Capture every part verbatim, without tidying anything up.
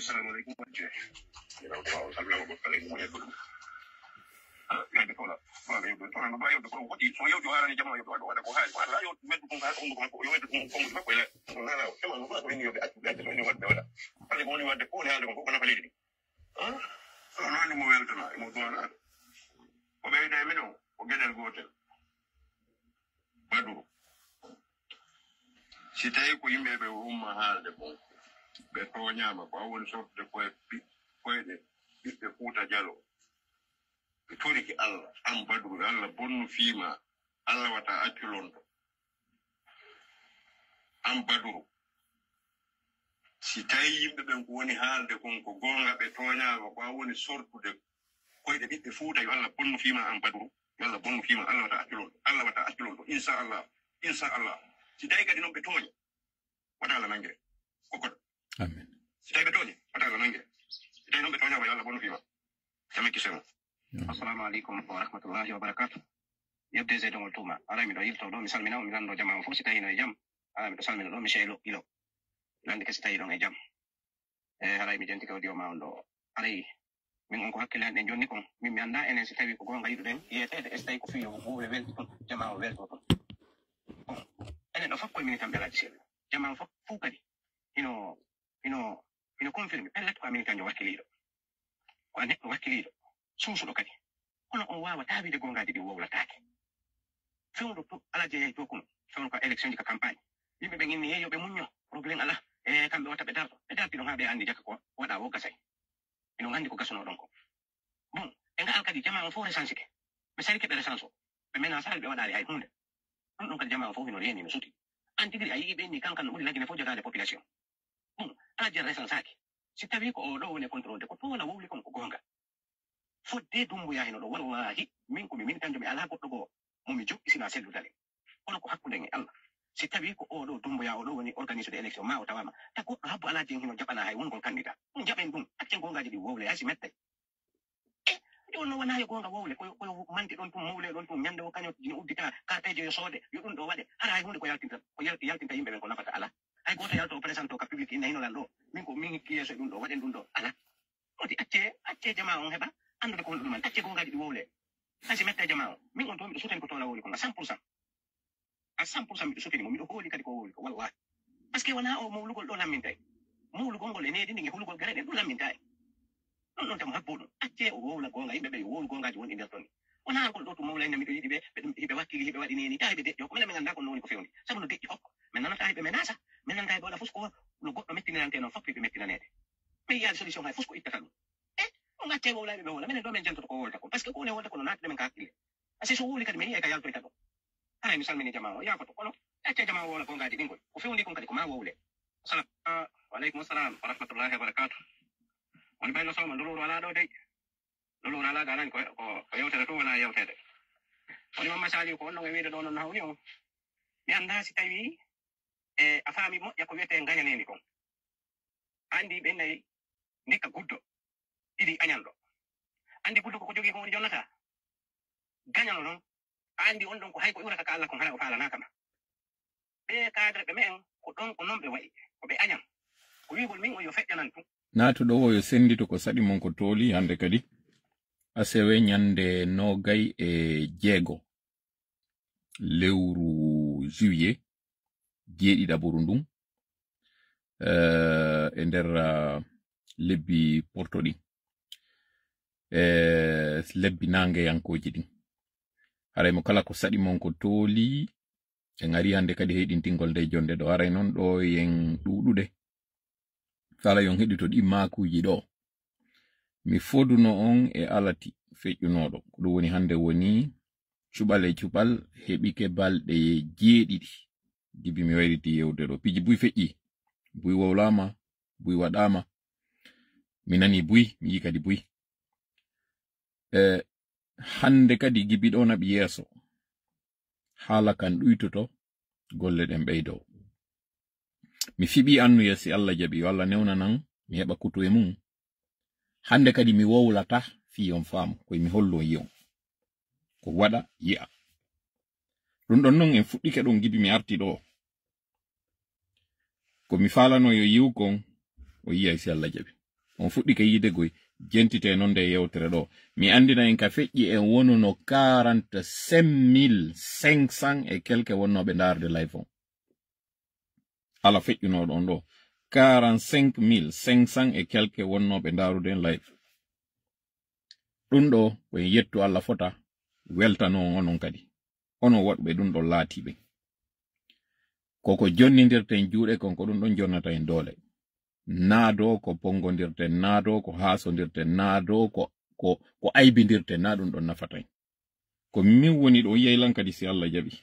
Assalamu alaikum. Ina wato wa sallallahu alaikum wa sallam. Ah, ina da kaula. Ba ga yau da kaula, ba yau da kaula. Wadi so yau da wani jama'a yau da wani ko hali. Wala yau da kuma ko yau da kuma ko ko la. Wala yau da kuma ko ni yau da atu da ni wada wada. Wala ko ni wada ko ne halin ko na falili. Ah, so na ni mo wel tana mo do na. Ko be da mi no. Ko gedel gotel. Badru. Si tawi ko yimɓe ɓe umma haalde kon, ɓe tooñaama, ko an woni sortude koye ɓi-, koyɗe ɓiɓɓe Fuuta Jalo. Ɓe toriki Allah, an Badru, Allah bonnu fiima, Allah wata accu lonto. An Badru, si tawi yimɓe ɓen ko woni haalde kon ko goonga, ɓe tooñaama, ko an woni sortude koyɗe ɓiɓɓe Fuuta, yo Allah bonnu fiima an Badru, yo Allah bonnu fiima, Allah wata accu lonto, Allah wata accu lonto, inchallah, inchallah. Si tawi kadi noon ɓe tooñi, wata Allah nangire. Ko koɗo. Amin. Si tawi ɓe tooñi, wata Allah nangire. Si tawi noon ɓe tooñaama, yo Allah bonnu fiima. Jam e kisema. Amin. Assalamu alaikum wa rahmatullahi wa barakatuh. Yebde Zedongol Tuma. Aray miɗo yilto ɗo, mi salmina on, mi lanndo jama on fof si tawi no e jam. Aray miɗo salmina ɗo, mi Sheelo Ilo. Mi lanndike si tawi ɗon e jam. E haray mi jenti ka audio ma on ɗo. Haray min on ko hakkille an ɗen jonni kon. Min mi annda enen si tawi ko goonga yiɗuɗen yeeteede, e si tawi ko fii yo wowle welti ton, jama o welto ton. Bon, enen ɗo fof koye mini tan ɓe alaaji seeɗa. Jama o fof, fof kadi hino, hino, hino confirme pellet ko a militanjo wakkiliiɗo. Ko a neɗɗo wakkiliiɗo, suusuɗo kadi. Kono on waawataa wiide goongaaji ɗi wowlataake. Fewndo to alaa jeeyay to kono, fewndo ka élection ji ka campagne. Yimɓe ɓen inni, "Yeeyo ɓe muñño, problème alaa." E kamɓe wata ɓe darto. Ɓe darti ɗon haa ɓe anndi jaka ko waɗa wo gasay. Ino nganndi ko gasuno ɗon ko. Bon, e ngal kadi jamaa on fof resansike. Ɓe sarike ɓe resanso. Ɓe mena sal ɓe waɗaali hay huunde. Ɗum ɗon kadi jamaa on fof hino reeni, no suti. An tigi a yii ɓe inni kankan no ɓuri lagine fof jogaade population. Bon, alaa jeer resansaaki. Si tawi ko o ɗo woni e contrôle de, ko toola wowli kon ko goonga. Fodde Dumbuya hino ɗo, wallahi, min ko mi militanjo, mi alaa goɗɗo goo mo mi joɓɓi sina selludale. Kono ko hakkunden e Allah. Si tawi ko o ɗo Dumbuya o ɗo woni organisude élection, ma o tawama. Ta goɗɗo habbo alaa jen hino jaɓana hay wongol candidat. Ɗum jaɓen ɗum, accen goongaaji ɗi wowle, hay si mettay. E, ɗum no wonaa yo goonga wowle, ko, ko yo mande ɗon tun, mowle ɗon tun, ñande o kaño no uddita, karteeje yo soode, yo ɗum ɗo waɗe. Hara hay huunde ko yaltinta, ko yal-, yaltinta yimɓe ɓen ko nafata alaa. Hay gooto yalto o présente o ka public, inna hino lan ɗo. Min ko min hikki yeeso e ɗum ɗo, waɗen ɗum ɗo. Alaa. Oti accee, accee jamaa on heɓa anndude ko honɗum ɗum, accee goongaaji ɗi wowle. Hay si metta jamaa on. Min on to miɗo souteni ko toola wowli kon à cent pour cent. À cent pour cent miɗo souteni mo, miɗo hooli kadi ko wowli ko, wallahi. Parce que wonaa o mowlugol ɗo lammintay. Mowlugol ngol e needi ndi, e hulugol gere ɗen, ɗum lammintaa en. Ɗum ɗon tamo habbo ɗum. Accee o wowla goonga, yimɓe ɓe yo wowlu goongaaji wonɗi nder ton ɗi. Wonaa ngol ɗo to mowlayna miɗo yiɗi ɓe, ɓe ɗum, hiɓe wakkili, hiɓe waɗi neeni, taa hiɓe deƴƴi hokko. Minen min anndaa kon no woni ko fewndi. Sabu no deƴƴi hokko. Min nanataa hiɓe menaasa. Min nanndaa hiɓe waɗa fof ko no goɗɗo mettinirantee noon, fof hiɓe mettinaneede. Ɓe yiyaade solution hay fof ko ittata ɗum. E, on accee wowlayɓe ɓe wowla. Minen ɗo min jantoto ko wowlata ko. Parce que ko woni wowlata ko no naatde min ka hakkille. Parce que so wowli kadi min yiyay ka yaltoyta ɗum. Haray mi salmini jamaa o, yaakoto. Kono accee jamaa o wowla goongaaji ɗin koy. Ko fewndi kon kadi ko ma wowle. Salam. Ah, wa aleykum salam wa rahmatullahi wa barakatuh. Woni Baylo Sow mo Nduluru alaa ɗo dey. Nduluru alaa ga nani ko, ko, ko yewtere to wonaa yewtere. Woni Mamma Saliou ko on ɗon e wiide ɗo noon hawni o. Mi anndaa si tawii, e, a faami moƴƴa ko wiyetee ngañaneeni kon. Anndi ɓe nayi ndikka guddo, ɗiɗi añanɗo. Anndi guddo ko ko jogii ko woni jonnataa? Gañano noon. Anndi on ɗon ko hay ko iwrata ka Allah kon hara o faalanaaka ma. Ɓe kaadreɓe me'en ko ɗon ko non ɓe wa'i. Ko ɓe añan. Ko wi'ugol min o yo feƴƴanan tun. Naatuɗo o yo senndito ko saɗi mon ko tooli hannde kadi. Asewe ñannde noogay e jeego lewru juillet, jeeɗiɗaɓuru ndun, eh, e nder, ah, lebbi porto ɗin, e lebbi naangeyankooji ɗin. Haray mo kala ko saɗi mon ko tooli, en ari hannde kadi heyɗintingol nde jonde ɗo. Haray non ɗo yen ɗuuɗude. Kala yon heɗito ɗi maakuuji ɗo. Mi foduno on e alati feƴƴunooɗo. Ko ɗum woni hannde woni cuɓal e cuɓal heɓike balɗe jeeɗiɗi. Gibi mi wayriti yewde ɗo. Piiji buy feƴƴi. Buy wowlaama, buy waɗaama. Mi nani buy, mi yi kadi buy. E hannde kadi gibi ɗo naɓi yeeso. Haala kan ɗuytoto, golle ɗen ɓeydo. Mi fiɓi annuya si Allah jaɓi, yo Allah newnanan, mi heɓa kutu e mum. Hannde kadi mi wowlata fii on faamu, koye mi hollo on yi'on. Ko waɗa, yi'a. Ɗum ɗon non en fuɗɗike ɗon gibi mi arti ɗo. Ko mi faalano yo yi'u kon, o yi'ay si Allah jaɓi. On fuɗɗike yiide goy, jentite noon nde yewtere ɗo. Mi anndina en ka feƴƴi en wonuno quarante-cinq mille cinq cents e quelque wonnooɓe ndaarde live on. Ala feƴƴunooɗo on ɗo. Quarante-cinq mille cinq cents e quelque wonnooɓe ndaarude en live. Ɗum ɗo, ko en yettu Alla fota, weltanoo on onon kadi. Onon waɗuɓe ɗum ɗo laatiiɓe. Koko jonnindirten juuɗe kon, ko ɗum ɗon jonnata en doole. Naado ko ponngondirten, naado ko haasondirten, naado ko, ko, ko aybindirten, na ɗum ɗon nafata en. Ko min woni ɗo, yeylan kadi si Alla jaɓi.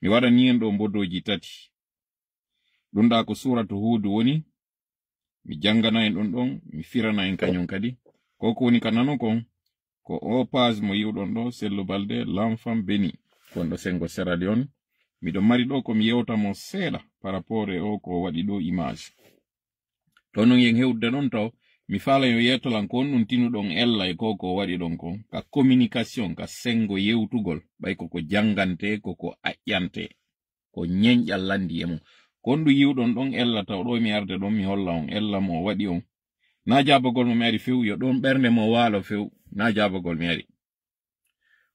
Mi waɗani en ɗo mbodooji tati. Ɗum ɗa ko suuratu Huudu woni, mi janngana en ɗum ɗon, mi firana en kañum kadi. Ko ko woni ka nano kon, ko o page mo yi'uɗon ɗo, Sellu Balde, L'Enfant Béni, wonɗo Sengo Sierra Leone. Miɗo mari ɗo ko mi yewta mo seeɗa par rapport e o ko waɗi ɗo image. To non yen hewtude ɗon taw, mi faala yo yeetolan ko on ɗum tinuɗon ella e ko ko waɗi ɗon kon, ka communication, ka sengo yewtugol, ɓay ko ko janngante, ko ko aƴƴante, ko ñenƴal lanndi e mum. Ko on ɗum yi'uɗon ɗon ella taw ɗo mi arde ɗon mi holla on ella mo o waɗi on. Na jaabagol mo mi ari few, yo ɗon ɓernde mo waalo few, na jaabagol mi ari.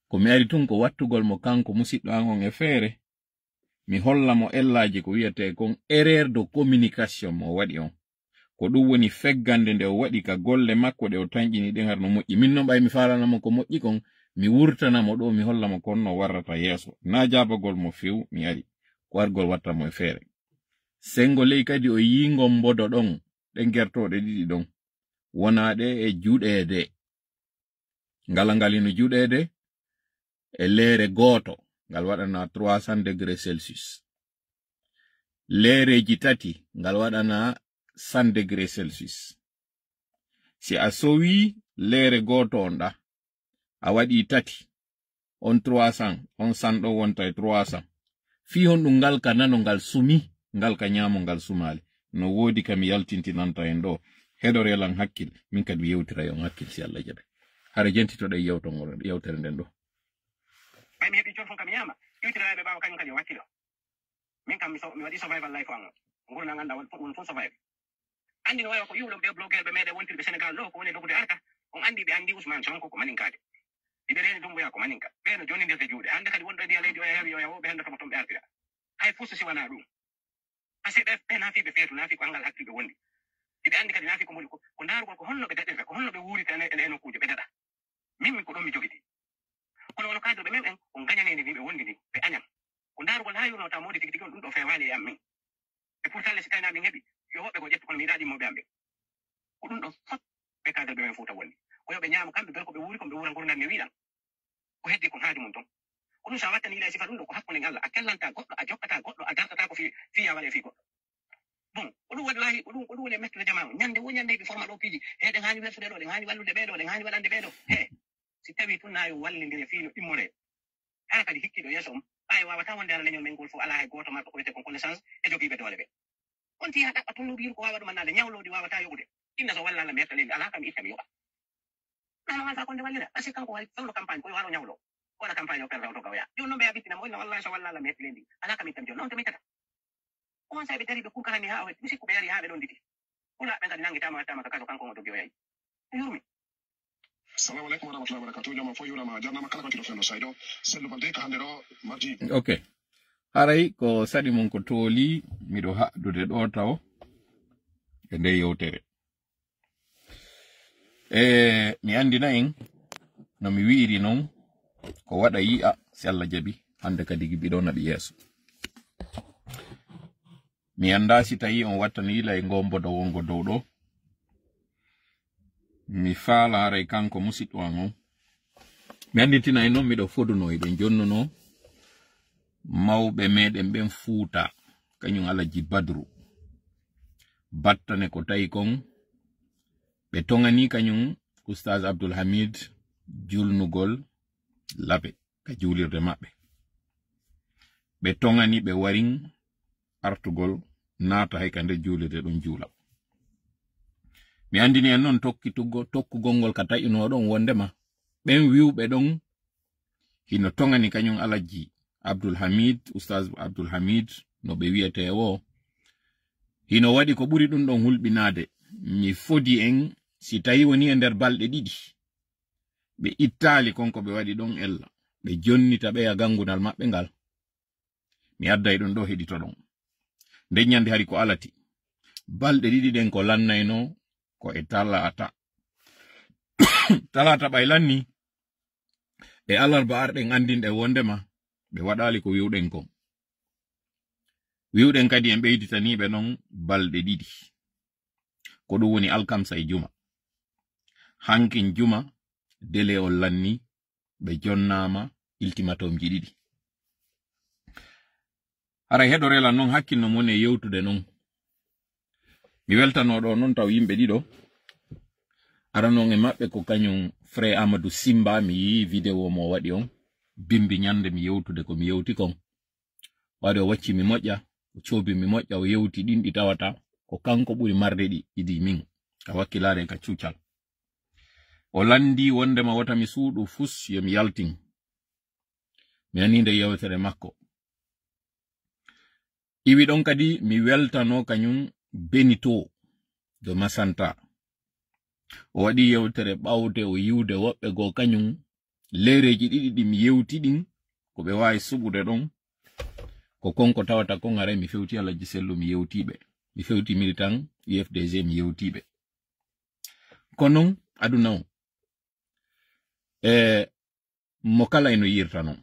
Ko mi ari tun ko wattugol mo kanko musiɗɗo an on e feere. Mi holla mo ellaaji ko wiyetee kon erreur de communication mo o waɗi on. Ko ɗum woni feggande nde o waɗi ka golle makko ɗe o tanƴini ɗen har no moƴƴi. Min non ɓay mi faalana mo ko moƴƴi kon, mi wurtana mo ɗo, mi holla mo kon no warrata yeeso. Na jaabagol mo few, mi ari. Ko argol watta mo e feere. Sengo ley kadi o yii ngon mbodo ɗon, ɗen gertooɗe ɗiɗi ɗon. Wonaa ɗe e juɗeede. Ngala ngal hino juɗeede e leere gooto, ngal waɗana trois cents degrés Celsius. Leereeji tati, ngal waɗana cent degrés Celsius. Si a sowi leere gooto on ɗa, a waɗi tati, on trois cents, on cent ɗo wonta e trois cents. Fii honɗum ngal ka nano ngal sumi, ngal ka ñaamo ngal sumaali. No woodi ka mi yaltintinanta en ɗo. Hedoree lan hakkil, min kadi mi yewtira e on hakkil si Allah jaɓi. Hara jentitoɗen yewto ngol, yewtere nden ɗo. Ɓay mi heɓi jolfon kam mi ñaama, iwtira ɓe ɓaawo kañum kadi o wakkilo. Min kam mi so-, mi waɗi survival life am. Ngurndan annda won, won fof survive. Anndi no wayi ko iwɗon ɓe blogueur ɓe meɗe wontirɓe Sénégal ɗo, ko woni dogude arta. On anndi ɓe anndi Ousmane Sonko ko maninkaajo. Iɓe reeni Doumbouya ko maninka. Ɓe no jonnindirde juuɗe. Hannde kadi wonɗo e diya leydi oya heewi oya wo ɓe hannde tomo toon ɓe artira. Hay fuusu si wanaa ɗum. Parce que ɓe, ɓe naafiiɓe feetu, naafiiɓe anngal hakkilɓe wondi. Iɓe anndi kadi naafiiɓe ko mboni ko, ko ndaarugol ko honno ɓe daɗirta, ko honno ɓe wuurita e, e, e nokkuuje ɓe daɗa. Min, min ko ɗon mi jogiti. Kono wono cadre ɓe men en, on gañaneede ni ɓe wondi ni, ɓe añan. Ko ndaarugol haa yurnoo taw mawde tigi tigi on, ɗum ɗo feewaali e am min. E pourtant le si tawi naa min heɓi, yo woɓɓe ko ƴettu kono mi yiɗaa ɗimmoɓe am ɓe. Ko ɗum ɗon fof ɓe cadre ɓe men Fuuta wondi. Ko yo ɓe ñaamo kamɓe, bel ko ɓe wuuri kon ɓe wuura ngurndan ne wiɗan. Ko heddi kon haaju mum ton. Ko ɗum so a wattani ila e sifa ɗum ɗo ko hakkunde Allah, a kellanta goɗɗo, a jokkata goɗɗo, a dartata ko fii, fii ya waɗe fii goɗɗo. Bon, ko ɗum wallahi, ko ɗum, ko ɗum woni e mettude jamaa o. Ñande wo ñande ɓe forma ɗo piiji. He, ɗen haani welsude ɗo, ɗen haani wallude ɓee ɗo, ɗen haani waɗande ɓee ɗo. He, si tawi tun naa yo wallindire fii no immoree. Hara kadi hikkiiɗo yeeso on, ɓaayo waawata wonde hara leñol men ngol fof alaa hay gooto marɗo ko wiyetee kon connaissance e jogiiɓe doole ɓe. On tiyaa ɗaɓɓa tun no ɓiyru ko waawa ɗumannaade ñawlooɗi waawata yoɓude. Inna so walla Allah meerta leydi alaa kam itta mi yoɓa. Nano alfa konde wallira, parce que kanko wawi fewno campagne ko yo haro ñawlo. Wala campagne o perda o dogga o yaa. Jooni noon ɓe a bittina mo inna wallahi so walla Allah meerta leydi alaa kam itta mi jooni. Noon to mi ittata. Ko on sawi ɓe dari ɓe kurkarani haa o hetti. Mi sikku ɓe yari haa ɓe ɗon diti. Pulaaɓe kadi nanngitaama, wattaama ka kaso, kanko on o doggi o yahi. O yurmi. Salamu aleykum wa rahmatullahi wa barakatuh. Jooma fof yuurama, jarnama kala ko kiɗo fenno saydo. Sellu Balde ka hannde ɗo, mardi. Ok. Haray ko saɗi mon ko tooli, miɗo haɗdude ɗo taw e nde yewtere. E mi anndina en, no mi wi'iri non, ko waɗa yi'a, si Allah jaɓi, hannde kadi giɓi ɗo naɓi yeeso. Mi anndaa si tawi on wattani ila e ngoo mbodo wongo dow ɗo. Mi faala haray kanko musiɗɗo an on. Mi annditina en non miɗo foduno, eɗen jonnuno mawɓe meɗen ɓen Fuuta, kañum Alaji Badru. Battane ko tawi kon, ɓe toŋani kañum Oustaz Abdoul Hamid julnugol laɓe ka juulirde maɓɓe. Ɓe toŋani ɓe warin artugol naata hay ka nder juulirde ɗum juula. Mi anndini en noon tokkitugol, tokkugol ngol ka taƴunoo ɗon wonndema ɓen wi'uɓe ɗon hino toŋani kañum Alajji Abdul Hamid, Oustaz Abdul Hamid no ɓe wi'etee o, hino waɗi ko ɓuri ɗum ɗon hulɓinaade. mi fodi en, si tawi woni e nder balɗe ɗiɗi ɓe ittaali kon ko ɓe waɗi ɗon ella, ɓe jonnita ɓeya ganngunal maɓɓe ngal, mi adday ɗum ɗo heɗitoɗon. Nden ñande hari ko alati, balɗe ɗiɗi ɗen ko lannayno ko e talaata. Talaata ɓay lanni, e alarba arɗen anndinɗen wondema ɓe waɗaali ko wi'uɗen kon. Wi'uɗen kadi en ɓeyditaniiɓe non balɗe ɗiɗi. Ko ɗum woni alkamsa e juma. Hankin juma, dele on lanni, ɓe jonnaama iltimatomji ɗiɗi. Haray heɗorelan non hakkil no mon e yewtude non. Mi weltano ɗo non taw yimɓe ɗiɗo. Aranon e maɓɓe ko kañum Frère Amadou Simba, mi yii vidéo mo o waɗi on. Bimbi ñande mi yewtude ko mi yewti kon. Waɗi o wacci mi moƴƴa, o coobi mi moƴƴa, o yewti ɗin ɗi tawata ko kanko ɓuri marde ɗi, idi min, ka wakkilaare ka cuucal. O lanndi wondema wota mi suuɗu fus yo mi yaltin. Mi nani nde yewtere makko. Iwi ɗon kadi mi weltano kañum Benito de Masanta. O waɗi yewtere ɓawte o yiwde woɓɓe goo kañum leereeji ɗiɗi ɗi mi yewti ɗin ko ɓe waawi suɓude ɗon. Ko kon ko tawata kon haray mi fewti Alhaji Sellu mi yewtiiɓe. Mi fewti Militan U F D G mi yewtiiɓe. Ko non aduna on. E mo kala eno yirta non.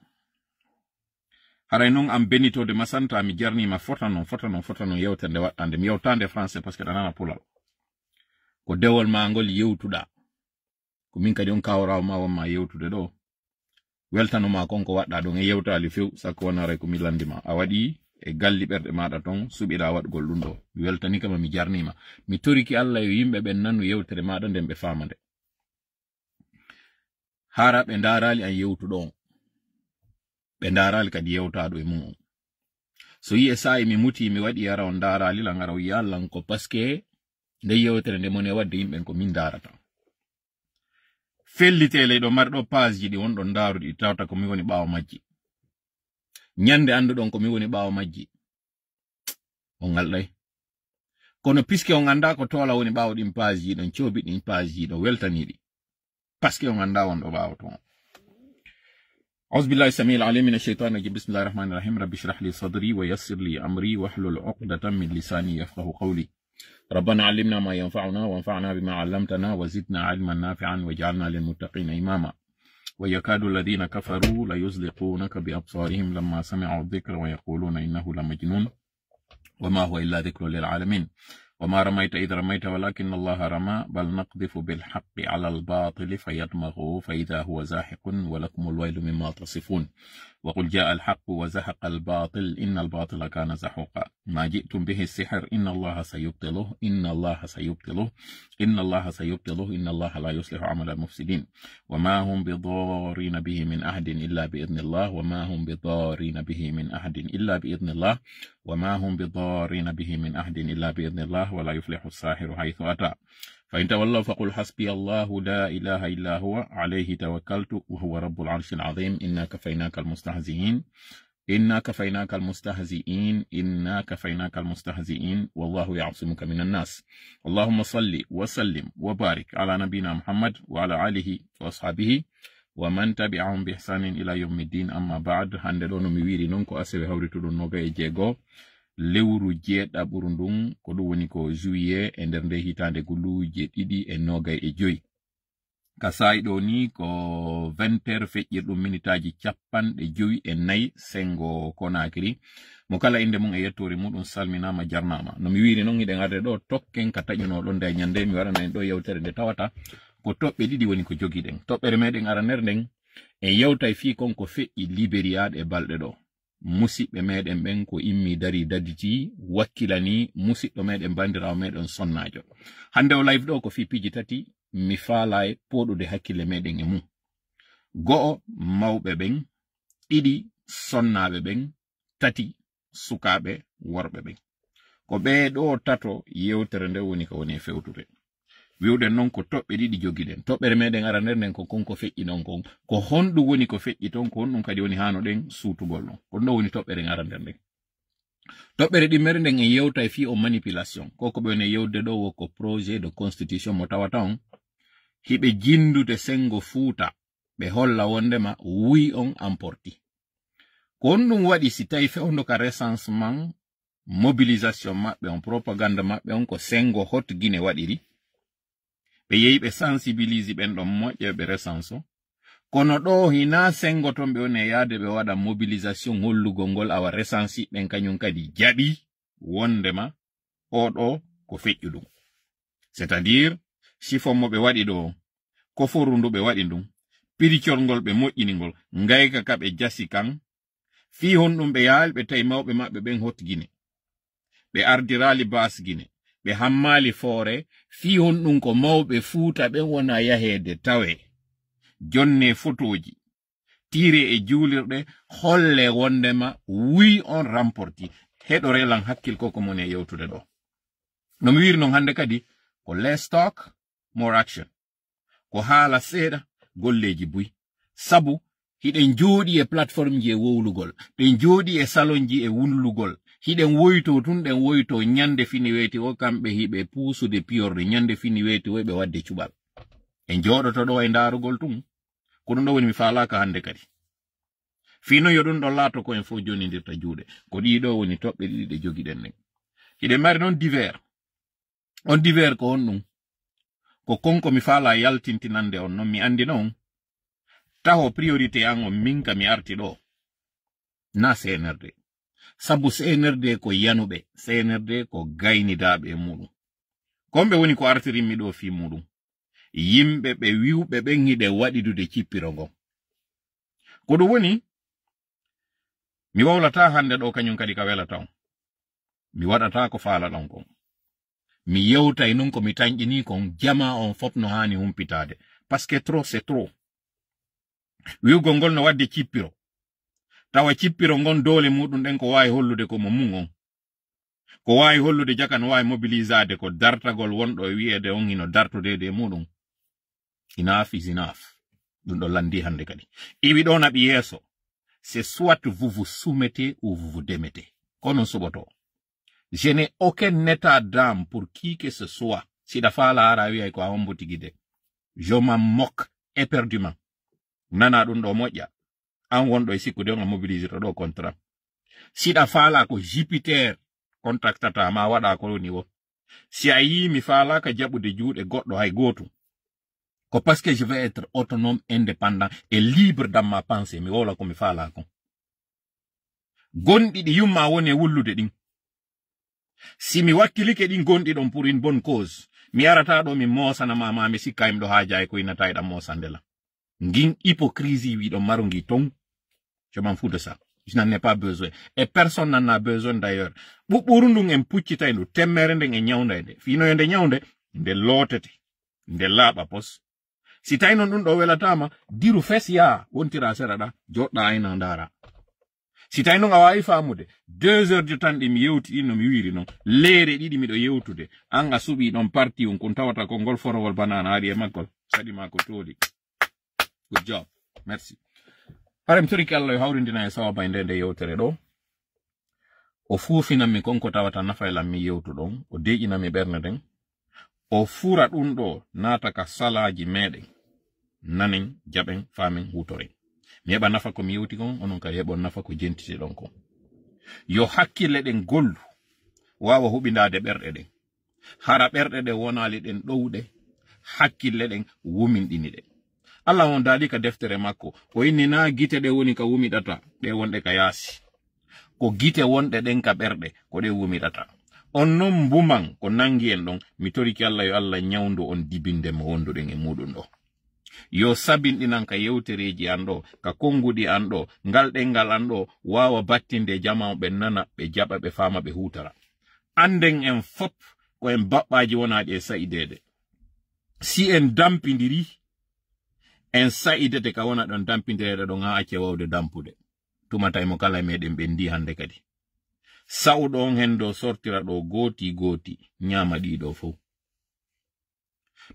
Haray non am Benito de Masanta mi jarnima fota non, fota non, fota non yewtere nde waɗɗande. Mi yewtande français parce que ɗa nana pulal. Ko dewol ma ngol yewtuɗa. Ko min kadi on kawrawo ma wonma yewtude ɗo. Weltano ma kon ko waɗɗa ɗon e yewtali few, sakko wona haray ko mi landima. A waɗi e galli ɓerɗe maɗa ton, suɓiɗa waɗgol ɗum ɗo. Mi weltani kama mi jarnima. Mi toriki Allah yo yimɓe ɓen nanu yewtere maɗa nden ɓe faama nde. Hara ɓe ndaaraali an yewtuɗo on. Ɓe ndaaraali kadi yewtaaɗo e mum on. So yi'e saa'i mi muti mi waɗi yara on ndaaraali lan ara o yi'a lan ko parce que nde yewtere nde mone wadde yimɓen ko min ndaarata. Fellitele ɗo mari ɗo page ji ɗi wonɗon ndaaruɗi tawta ko mi woni ɓaawo majji. Ñande annduɗon ko mi woni ɓaawo majji. On ngalɗay. Kono puisque on annda ko toola woni ɓaawo ɗin page ji ɗon coobi ɗin page ji ɗon weltaniɗi. Parce que on annda wonɗo ɓaawo ton. أعوذ بالله السميع العليم من الشيطان الرجيم. بسم الله الرحمن الرحيم. رب اشرح لي صدري ويسر لي أمري واحلل عقدة من لساني يفقه قولي. ربنا علمنا ما ينفعنا وانفعنا بما علمتنا وزدنا علما نافعا واجعلنا للمتقين إماما. ويكاد الذين كفروا ليزلقونك بأبصارهم لما سمعوا الذكر ويقولون إنه لمجنون. وما هو إلا ذكر للعالمين. وما رميت إذ رميت ولكن الله رمى. بل نقذف بالحق على الباطل فيدمغه فإذا هو زاحق ولكم الويل مما تصفون. وقل جاء الحق وزهق الباطل إن الباطل كان زهوقا. ما جئتم به السحر إن الله سيبطله، إن الله سيبطله، إن الله سيبطله، إن الله لا يصلح عمل المفسدين. وما هم بضارين به من أحد إلا بإذن الله، وما هم بضارين به من أحد إلا بإذن الله، وما هم بضارين به من أحد إلا بإذن الله، ولا يفلح الساحر حيث أتى. فإن تولوا فقل حسبي الله لا إله إلا هو عليه توكلت وهو رب العرش العظيم. إنا كفيناك المستهزئين. إنا كفيناك المستهزئين. إنا كفيناك المستهزئين. والله يعصمك من الناس. اللهم صل وسلم وبارك على نبينا محمد وعلى آله وأصحابه ومن تبعهم بإحسان إلى يوم الدين. أما بعد. Hannde ɗo no mi wiiri non ko asewe hawrituɗo noga e jeego lewru jeeɗaɓuru ndun, ko ɗum woni ko juillet e nder nde hitaande guluuje ɗiɗi e noga e joyi. Ka saa'i ɗo ni ko vingt heures feƴƴirɗum minitaaji capanɗe jowi e nayi senngo Conakry. Mo kala innde mum e yettoore muɗum salminaama, jarnaama. No mi wiiri non, hiɗen arde ɗo tokken ka taƴunoo ɗon nde ñande, mi waɗana en ɗo yewtere nde tawata ko toɓɓe ɗiɗi woni ko jogiɗen. Toɓɓere meɗen aranere nden, en yewtay fii kon ko feƴƴi Liberiya ɗe balɗe ɗo. Musiɓɓe meɗen ɓen ko immi dari daditi wakkilani musiɗɗo meɗen bandiraawo meɗen sonnaajo. Hannde o live ɗo ko fii piiji tati mi faalay pooɗude hakkille meɗen e mum. Go'o, mawɓe ɓen, ɗiɗi, sonnaaɓe ɓen, tati, sukaaɓe worɓe ɓen. Ko ɓee ɗo tato yewtere nde woni ko woni e fewtude. Wi'uɗen non ko toɓɓe ɗiɗi jogiɗen. Toɓɓere meɗen aranere nden ko kon ko feƴƴi non kon. Ko honɗum woni ko feƴƴi ton, ko honɗum kadi woni haanoɗen suutugol non. Ko ɗum ɗo woni toɓɓere aranere nden. Toɓɓere ɗimmere nden en yewtay fii o manipulation. Ko ko ɓe woni yewde ɗo wo ko projet de constitution mo tawata on hiɓe jindude sengo Fuuta, ɓe holla wondema wuy on amporti. Ko on ɗum waɗi si tawi fewndo ka recensement, mobilisation maɓɓe on, propagande maɓɓe on ko sengo Hot Guinée waɗiri. Ɓe yehi ɓe sensibilise ɓen ɗon moƴƴe ɓe recense. Kono ɗo hina sengo ton ɓe woni e yaade ɓe waɗa mobilisation hollugol ngol awa recense ɓen kañum kadi jaɓi wondema oɗo ko feƴƴuɗum. C'est-à-dire, chiffon mo ɓe waɗi ɗo, koforu ndu ɓe waɗi ndun, piricol ngol ɓe moƴƴini ngol, ngayka ka ɓe jasi kan, fii honɗum ɓe yaali ɓe tawi mawɓe maɓɓe ɓen Hot Guinée. Ɓe ardiraali Baas Guinée, ɓe hammaali Foore, fii honɗum ko mawɓe Fuuta ɓen wona yaheede tawe, jonne fotooji, tiire e juulirɗe, holle wondema wuy on ramporti. Heɗore lan hakkil ko ko moni e yewtude ɗo. No mi wiiri non hannde kadi, ko less talk, more action. Ko haala seeɗa, golleeji buy. Sabu, hiɗen jooɗi e plateforme ji e wowlugol. Ɗen jooɗi e salon ji e wullugol. Hiɗen woyto tun, ɗen woyto ñande fini weeti o, kamɓe hiɓe puusude piyorɗe. Ñande fini weeti o, ɓe waɗde cuɓal. En jooɗoto ɗo e ndaarugol tun. Ko ɗum ɗo woni mi faalaaka hannde kadi. Fii non yo ɗum ɗo laato ko en fof jonindirta juuɗe. Ko ɗii ɗo woni toɓɓe ɗiɗi ɗe jogiɗen ɗen. Hiɗen mari noon divers. On divers ko honɗum? Ko kon ko mi faalaa yaltintinande on non mi anndina on. Taho priorité an on min ka mi arti ɗo. Na C N R D. Sabu C N R D ko yanuɓe, C N R D ko gaynidaaɓe e muɗum. Ko on ɓe woni ko artirimmi ɗo fii muɗum. Yimɓe ɓe wiwɓe ɓen hiɗe waɗidude cippiro ngon. Ko ɗum woni, mi wowlataa hannde ɗo kañum kadi ka welata on. Mi waɗataa ko faalaɗon kon. Mi yewtay non ko mi tanƴinii kon, jamaa on fof no haani humpitaade. Parce que trop, c'est trop. Wi'ugol ngol no waɗde cippiro. Tawa cippiro ngon doole muɗum ɗen ko waawi hollude ko mo mum on. Ko waawi hollude jaka no waawi mobilisaade ko dartagol wonɗo e wi'eede on hino dartodeede e muɗum. Enough is enough. Ɗum ɗo lanndii hannde kadi. Iwi ɗo naɓi yeeso. C'est soit vous vous soumettez ou vous vous démettez. Ko non suɓoto. Je n'ai aucun état d'âme pour qui que ce soit. Siɗa faala ara wi'ay ko a hombo tigi de. Je m'en moque éperdument. Nana ɗum ɗo moƴƴa. An wonɗo e sikkude on a mobilisirta ɗo contrat. Siɗa faala ko Jupiter contactata ma waɗa ko woni wo. Si a yii mi faalaaka jaɓude juuɗe goɗɗo hay gootum. Ko parce que je veux être autonome, indépendant et libre dans ma pensée. Mi wowla ko mi faalaa kon. Gonɗi ɗi yumma woni e wullude ɗin. Si mi wakkilike ɗin gonɗi ɗon pour une bonne cause, mi arata ɗo mi moosana ma, ma mi sikka mi ɗo haaja e ko innata e ɗan moosande lan. Ngin hypocrisie wiɗo maru ngi ton. Je m'en fous de ça. Je n'en ai pas besoin. Et personne n'en a besoin d'ailleurs. Ɓuɓɓuru ndun en puccitay ndu, temmere nden en ñawnday nde. Fino e nde ñawnde, nde lootete. Nde laaɓa pos. Si tawi non ɗum ɗo welataama, diru fes yaa, wontira sera ɗa, joɗɗa ayna ndaara. Si tawi non a waawi faamude, deux heures de temps ɗi mi yewti ɗin no mi wiiri non, leere ɗiɗi miɗo yewtude, an a suɓi ɗon parti on kun tawata ko ngol forowol banana ari e maggol, saɗi ma ko tooli. Good job. Merci. Hare mi torike Allah yo hawrindina e sawaba e nde nde yewtere ɗo. O fuufinammi kon ko tawata nafay lan mi yewtuɗon, o deƴinammi ɓernde nden. O fura ɗum ɗo naata ka salaaji meɗen. Nanen, jaɓen, faamen, huutoren. Mi heɓa nafa ko mi yewti kon, onon kadi heɓon nafa ko jentitiɗon kon. Yo hakkille ɗen gollu, waawa huɓindaade ɓerɗe ɗen. Hara ɓerɗe ɗen wonaali ɗen ɗowɗe, hakkille ɗen wuminɗini ɗe. Allah on daali ka deftere makko, o inni naa gite ɗe woni ka wumiɗata, ɗe wonɗe ka yaasi. Ko gite wonɗe ɗen ka ɓerɗe, ko ɗe wumiɗata. On non mbuman ko nangi en ɗon, mi toriki Allah yo Allah ñawndu on dibinde mo wonduɗen e muɗum ɗo. Yo sabinɗinan ka yewtereeji an ɗo, ka konnguɗi an ɗo, ngal ɗenngal an ɗo, waawa battinde e jamaa on ɓe nana, ɓe jaɓa, ɓe faama, ɓe huutara. Annden en fop ko en baɓɓaaji wonaaɗi e sa'ideede. Si en dampindiri, en sa'idete ka wona ɗon dampidireede ɗon haa acce wawde dampude. Tuma tawi mo kala e meɗen ɓenndi hannde kadi. Sa'uɗo on hen ɗo sortira ɗo gooti gooti, ñaama ɗii ɗo fow.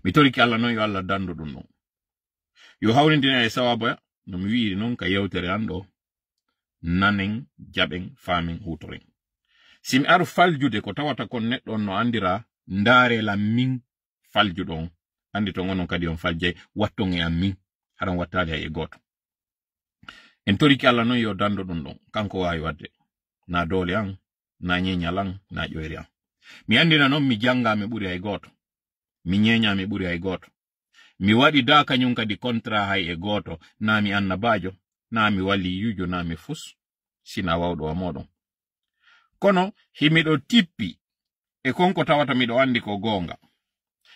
Mi toriki Allah non yo Allah danndu ɗum ɗon. Yo hawrindin en e sawaaba no mi wi'iri non ka yewtere an ɗo. Nanen, jaɓen, faamen, huutoren. Si mi aru faljude ko tawata kon neɗɗo on no anndira, ndaare lan min faljuɗo on. Anndi ton onon kadi on faljay, watton e an min, haɗon wattaali hay e gooto. En toriki Alla non yo danndo ɗun ɗon, kanko waawi waɗde. Na doole an, na ñeeñal an, na ƴoyre an. Mi anndina non mi janngaa mi ɓuri hay gooto. Mi ñeeñaa mi ɓuri hay gooto. Mi waɗi daa kañun kadi kontra hay e gooto, na mi annabaajo, na mi waliyuujo, na mi fus, sina wawɗo wa mooɗon. Kono himiɗo tippi e kon ko tawata miɗo anndi ko goonga.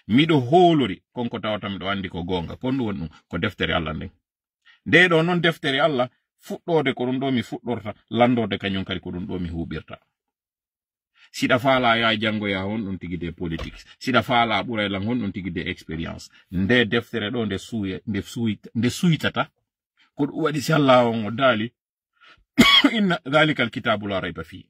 Miɗo hoolori kon ko tawata miɗo anndi ko goonga. Kon ɗun woni ɗun ko deftere Alla nden. Nde ɗo non deftere Alla, fuɗɗoode ko ɗun ɗo mi fuɗɗorta, lanndoode kañun kadi ko ɗun ɗo mi huuɓirta. Siɗa faalaa yaa janngoyaa honɗun tigi de politics. Siɗa faalaa ɓuray lan honɗun tigi de expérience. Nde deftere ɗo nde suuya-, nde suuy-, nde suytata. Ko ɗun waɗi si Alla on o daali, "Inna dhalika alkitabu la rayba fii."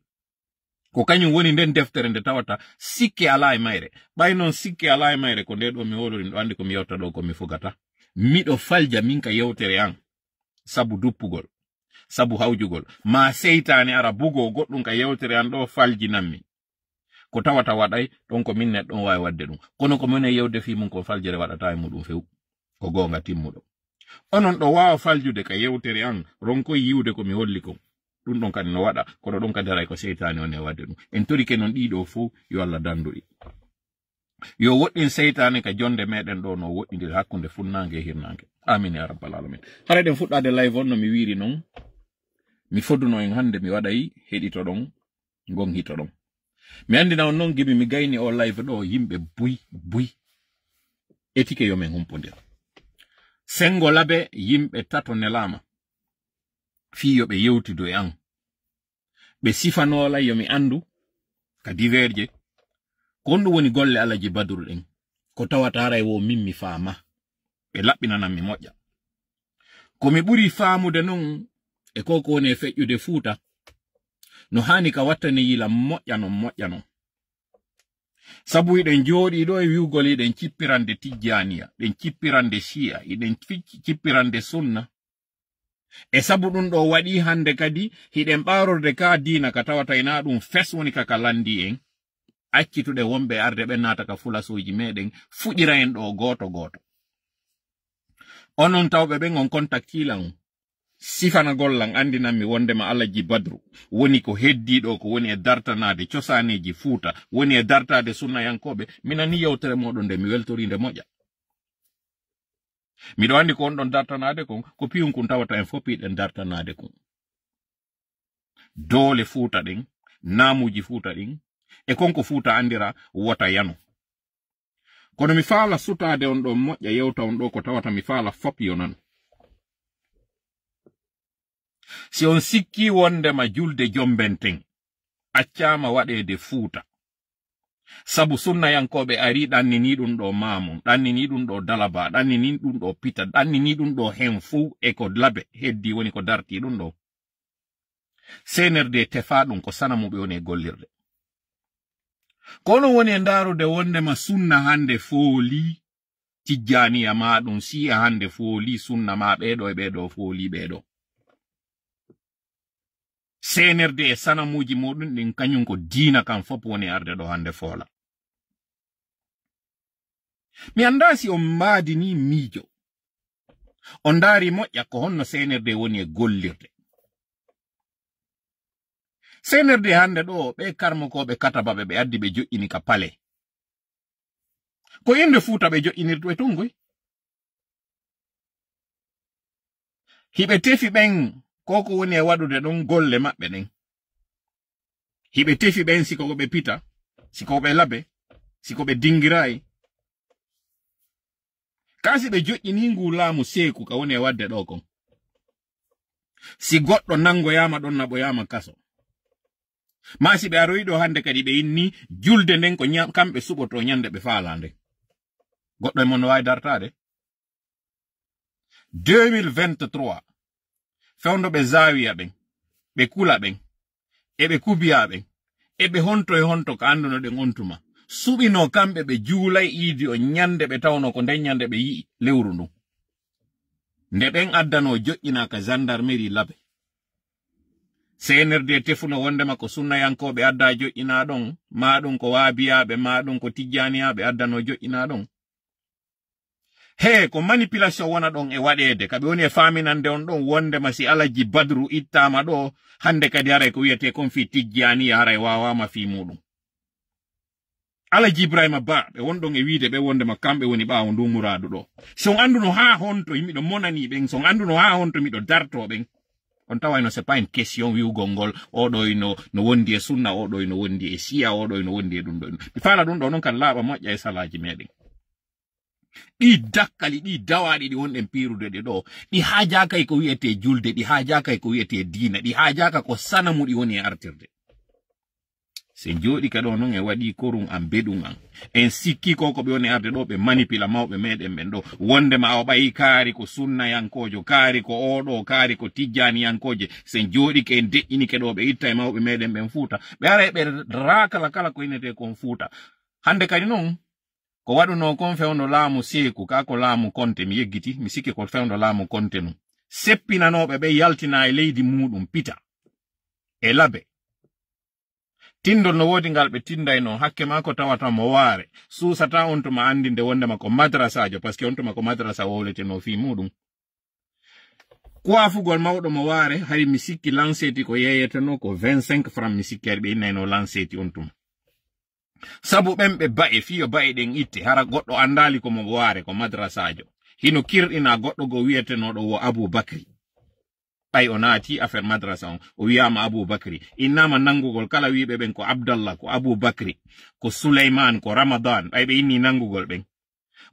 Ko kañun woni nden deftere nde tawata sikke alaa e mayre. Ɓay non sikke alaa e mayre, ko nde ɗo mi hoolori, miɗo anndi ko mi yewta ɗo ko mi fugata. Miɗo falja min ka yewtere an. Sabu duppugol, sabu hawjugol. Ma seytaane ara bugoo goɗɗun ka yewtere an ɗo faljinanmi. Ko tawata waɗay, ɗon ko min neɗɗo on waawi waɗde ɗun. Kono ko min e yewde fii mun kon faljere waɗata e muɗum few. Ko goonga timmuɗo. Onon ɗo waawa faljude ka yewtere an, ronkoy yiwde ko mi holli kon. Ɗun ɗon kadi no waɗa, kono ɗon kadi haray ko seytaane on e waɗde ɗun. En torike non ɗii ɗoo fow, yo Alla danndu ɗi. Yo woɗɗin seytaane ka jonde meɗen ɗo no woɗɗindiri hakkunde funnaange e hirnaange. Amin ya rabbal alamin. Haray ɗen fuɗɗaade live on no mi wiiri non, mi foduno en hannde mi waɗay heɗitoɗon, ngon hitoɗon. Mi anndina on non gimi mi gayni o live ɗo yimɓe buy, buy. Etike yo men humpondir. Senngo Labe yimɓe tato nelaama fii yo ɓe yewtidu e an. Ɓe sifanoo lan yo mi anndu ka diverje. Ko honɗun woni golle Alaji Badru ɗen? Ko tawata haray wo min mi faama. Ɓe laɓɓinanan mi moƴƴa. Ko mi ɓuri faamude non e ko ko woni e feƴƴude Fuuta, no haani ka wattani yila moƴƴa non, moƴƴa non. Sabu hiɗen jooɗii ɗo e wi'ugol hiɗen cippirande Tijjaaniya, ɗen cippirande Shi'a, hiɗen fi-, cippirande Sunna. E sabu ɗun ɗo waɗi hannde kadi hiɗen ɓaarorde ka diina ka tawata ina ɗun fes woni ka ka lanndii en. Accituɗe wonɓe arde ɓen naata ka fulasooji meɗen fuɗira en ɗo gooto gooto. Onon tawɓe ɓen on kontaktii lan, sifanagol lan anndinan mi wonndema Alaji Badru woni ko heddii ɗo ko woni e dartanaade cosaaneeji Fuuta, woni e dartaade sunnayankooɓe. Mi nanii yewtere mooɗon nde mi weltorii nde moƴƴa. Miɗo anndi ko on ɗon dartanaade kon, ko piyun kun tawata en fof piɗen dartanaade kun. Doole Fuuta ɗen, naamuuji Fuuta ɗin, e kon ko Fuuta anndira wota yano. Kono mi faala sutaade on ɗo moƴƴa yewta on ɗo ko tawata mi faala fof yo nanu. Si on sikkii wonndema julde Jombenten accaama waɗeede Fuuta, sabu sunnayankooɓe arii ɗanninii ɗun ɗo Maamun, ɗanninii ɗun ɗo Dalaba, ɗanninii ɗun ɗo Pita, ɗanninii ɗun ɗo hen fow e ko Labe heddii woni ko dartii ɗun ɗo. C N R D tefaa ɗun ko sanamuɓe woni e gollirde. Kono woni e ndaarude wonndema sunna hannde foolii Tijjaaniya maa ɗun Sii'a hannde foolii sunna maa ɓee ɗo e ɓee ɗo foolii ɓee ɗo. C N R D e sanamuuji muɗum ɗin kañun ko diina kan fof woni arde ɗo hannde foola. Mi anndaa si on mbaadinii miijo. On ndaari moƴƴa ko honno C N R D woni e gollirde. C N R D hannde ɗo ɓee karmokooɓe katabaɓe ɓe addi ɓe joƴƴini ka pale. Ko innde Fuuta ɓe joƴƴinirta ɓe tun koy. Hiɓe tefi ɓen ko ko woni e waɗude ɗon golle maɓɓe ɗen. Hiɓe tefi ɓen si ko ɓe Pita, si ko ɓe Labe, si ko ɓe Dingiraayi. Kaa si ɓe joƴƴinii nguu laamu seeku ka woni e waɗde ɗo kon. Si goɗɗo nanngoyaama ɗon naɓoyaama kaso. Maa si ɓe aroyi ɗo hannde kadi ɓe inni julde nden ko ña-, kamɓe suɓotoo ñande ɓe faalaa nden. Goɗɗo e mon no waawi dartaade? Deux mille vingt-trois, fewndo ɓe Zaawiya ɓen, ɓe Kula ɓen, e ɓe Kubiya ɓen, e ɓe honto e honto ko anndunoɗen on tuma. Suɓinoo kamɓe ɓe juulay iidi on ñande ɓe tawnoo ko nden ñande ɓe yi'i lewru ndun. Nde ɓen addanoo joƴƴinaa ka gendarmerie Labe. C N R D tefuno wondema ko sunnayankooɓe adda joƴƴinaa ɗon, maa ɗum ko waabiyaaɓe, maa ɗum ko tijjaaniyaaɓe addano joƴƴinaa ɗon. He, ko manipulation wona ɗon e waɗeede, ka ɓe woni e faaminande on ɗon wondema si Alaji Badru ittaama ɗo, hannde kadi haray ko wiyetee kon fii tijjaaniya haray waawaama fii muuɗum. Alaji Ibrahima Ba, ɓe won ɗon e wiide ɓe wondema kamɓe woni ɓaawo ndu muraadu ɗo. Si on annduno haa honto miɗo monanii ɓen, si on annduno haa honto miɗo dartoo ɓen, on tawayno c'est pas une question wi'ugol ngol, oɗo ino, no wondi e sunna, oɗo ino wondi e siya, oɗo ino wondi e ɗum ɗo. Mi faala ɗum ɗo non kan laaɓa moƴƴa e salaaji meɗen. Ɗi dakkali, ɗi dawaaɗi ɗi wonɗen piirude ɗe ɗo, ɗi haajaaka e ko wiyetee julde, ɗi haajaaka e ko wiyetee diina, ɗi haajaaka ko sanamu ɗi woni e artirde. Si en jooɗike ɗo non en waɗii korum an beɗum an. En sikki ko ko ɓe woni arde ɗo ɓe manipila mawɓe meɗen ɓen ɗo. Wondema o ɓayi kaari ko sunnayankoojo, kaari ko oɗo, kaari ko tijjaaniyankooje. Si en jooɗike en deƴƴinike ɗo ɓe itta e mawɓe meɗen ɓen Fuuta. Ɓe ara e ɓe raakala kala ko innetee kon Fuuta. Hannde kadi non, ko waɗunoo kon fewndo laamu Seeku, ka ko laamu Konte, mi yeggiti, mi sikki ko fewndo laamu Konte nun. Seppinanooɓe ɓe yaltina e leydi muuɗum Pita e Labe. Tindol no woodi ngal ɓe tindaynoo, hakke maa ko tawata mo Waare. Suusataa on tuma anndinde wondema ko madrasaajo, parce que on tuma ko madrasa wowletenoo fii muuɗum. Kuwafugol mawɗo mo Waare, hari mi sikki lanseeti ko yeeyetenoo ko vingt-cinq francs, mi sikki hari ɓe innaynoo lanseeti on tuma. Sabu ɓen ɓe ba'e, fiyo ba'e ɗen itte, hara goɗɗo anndaali ko mo Waare, ko madrasaajo. Hino kirɗinaa goɗɗo goo wi'etenooɗo wo Abuu Bakri. Ɓay o naati affaire madrasa on, o wi'aama Abuu Bakri. Innaama nanngugol kala wi'uɓe ɓen ko Abdallah, ko Abuu Bakri, ko Suleymaan, ko Ramadan. Ɓay ɓe innii nanngugol ɓen.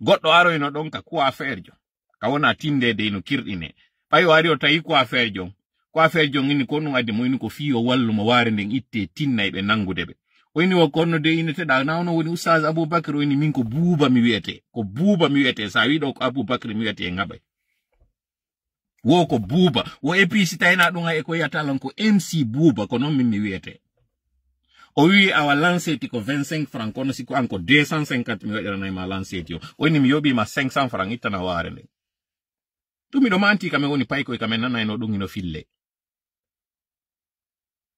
Goɗɗo aroyno ɗon ka kuwafeerjo, ka wona tindeede ino kirɗinee. Ɓay o ari o tawi kuwafeerjo on. Kuwafeerjo on inni ko ɗum addi mo, inni ko fii o wallu mo Waare nden ittee tinna e ɓe nanngude ɓe. O inni wo kono de inneteɗaa, naa onon woni Ustaaz Abuu Bakri? O inni min ko Buuba mi wi'etee. Ko Buuba mi wi'etee, si a wi'i ɗoo ko Abuu Bakri mi wi'etee ŋaɓay. Wo ko Buuba. Wo e pii si tawinaa ɗum hay e ko wiyata lan ko M C Buuba, ko non min mi wiyetee. O wi'i awa lanseeti ko vingt-cinq francs, kono si ko an ko deux cent cinquante mi waɗiranay ma lanseeti o. O inni mi yoɓii ma cinq cents francs, ittana Waare nden. Ɗum miɗo manti ka men woni paykoy ka men nanayno ɗum hino fille.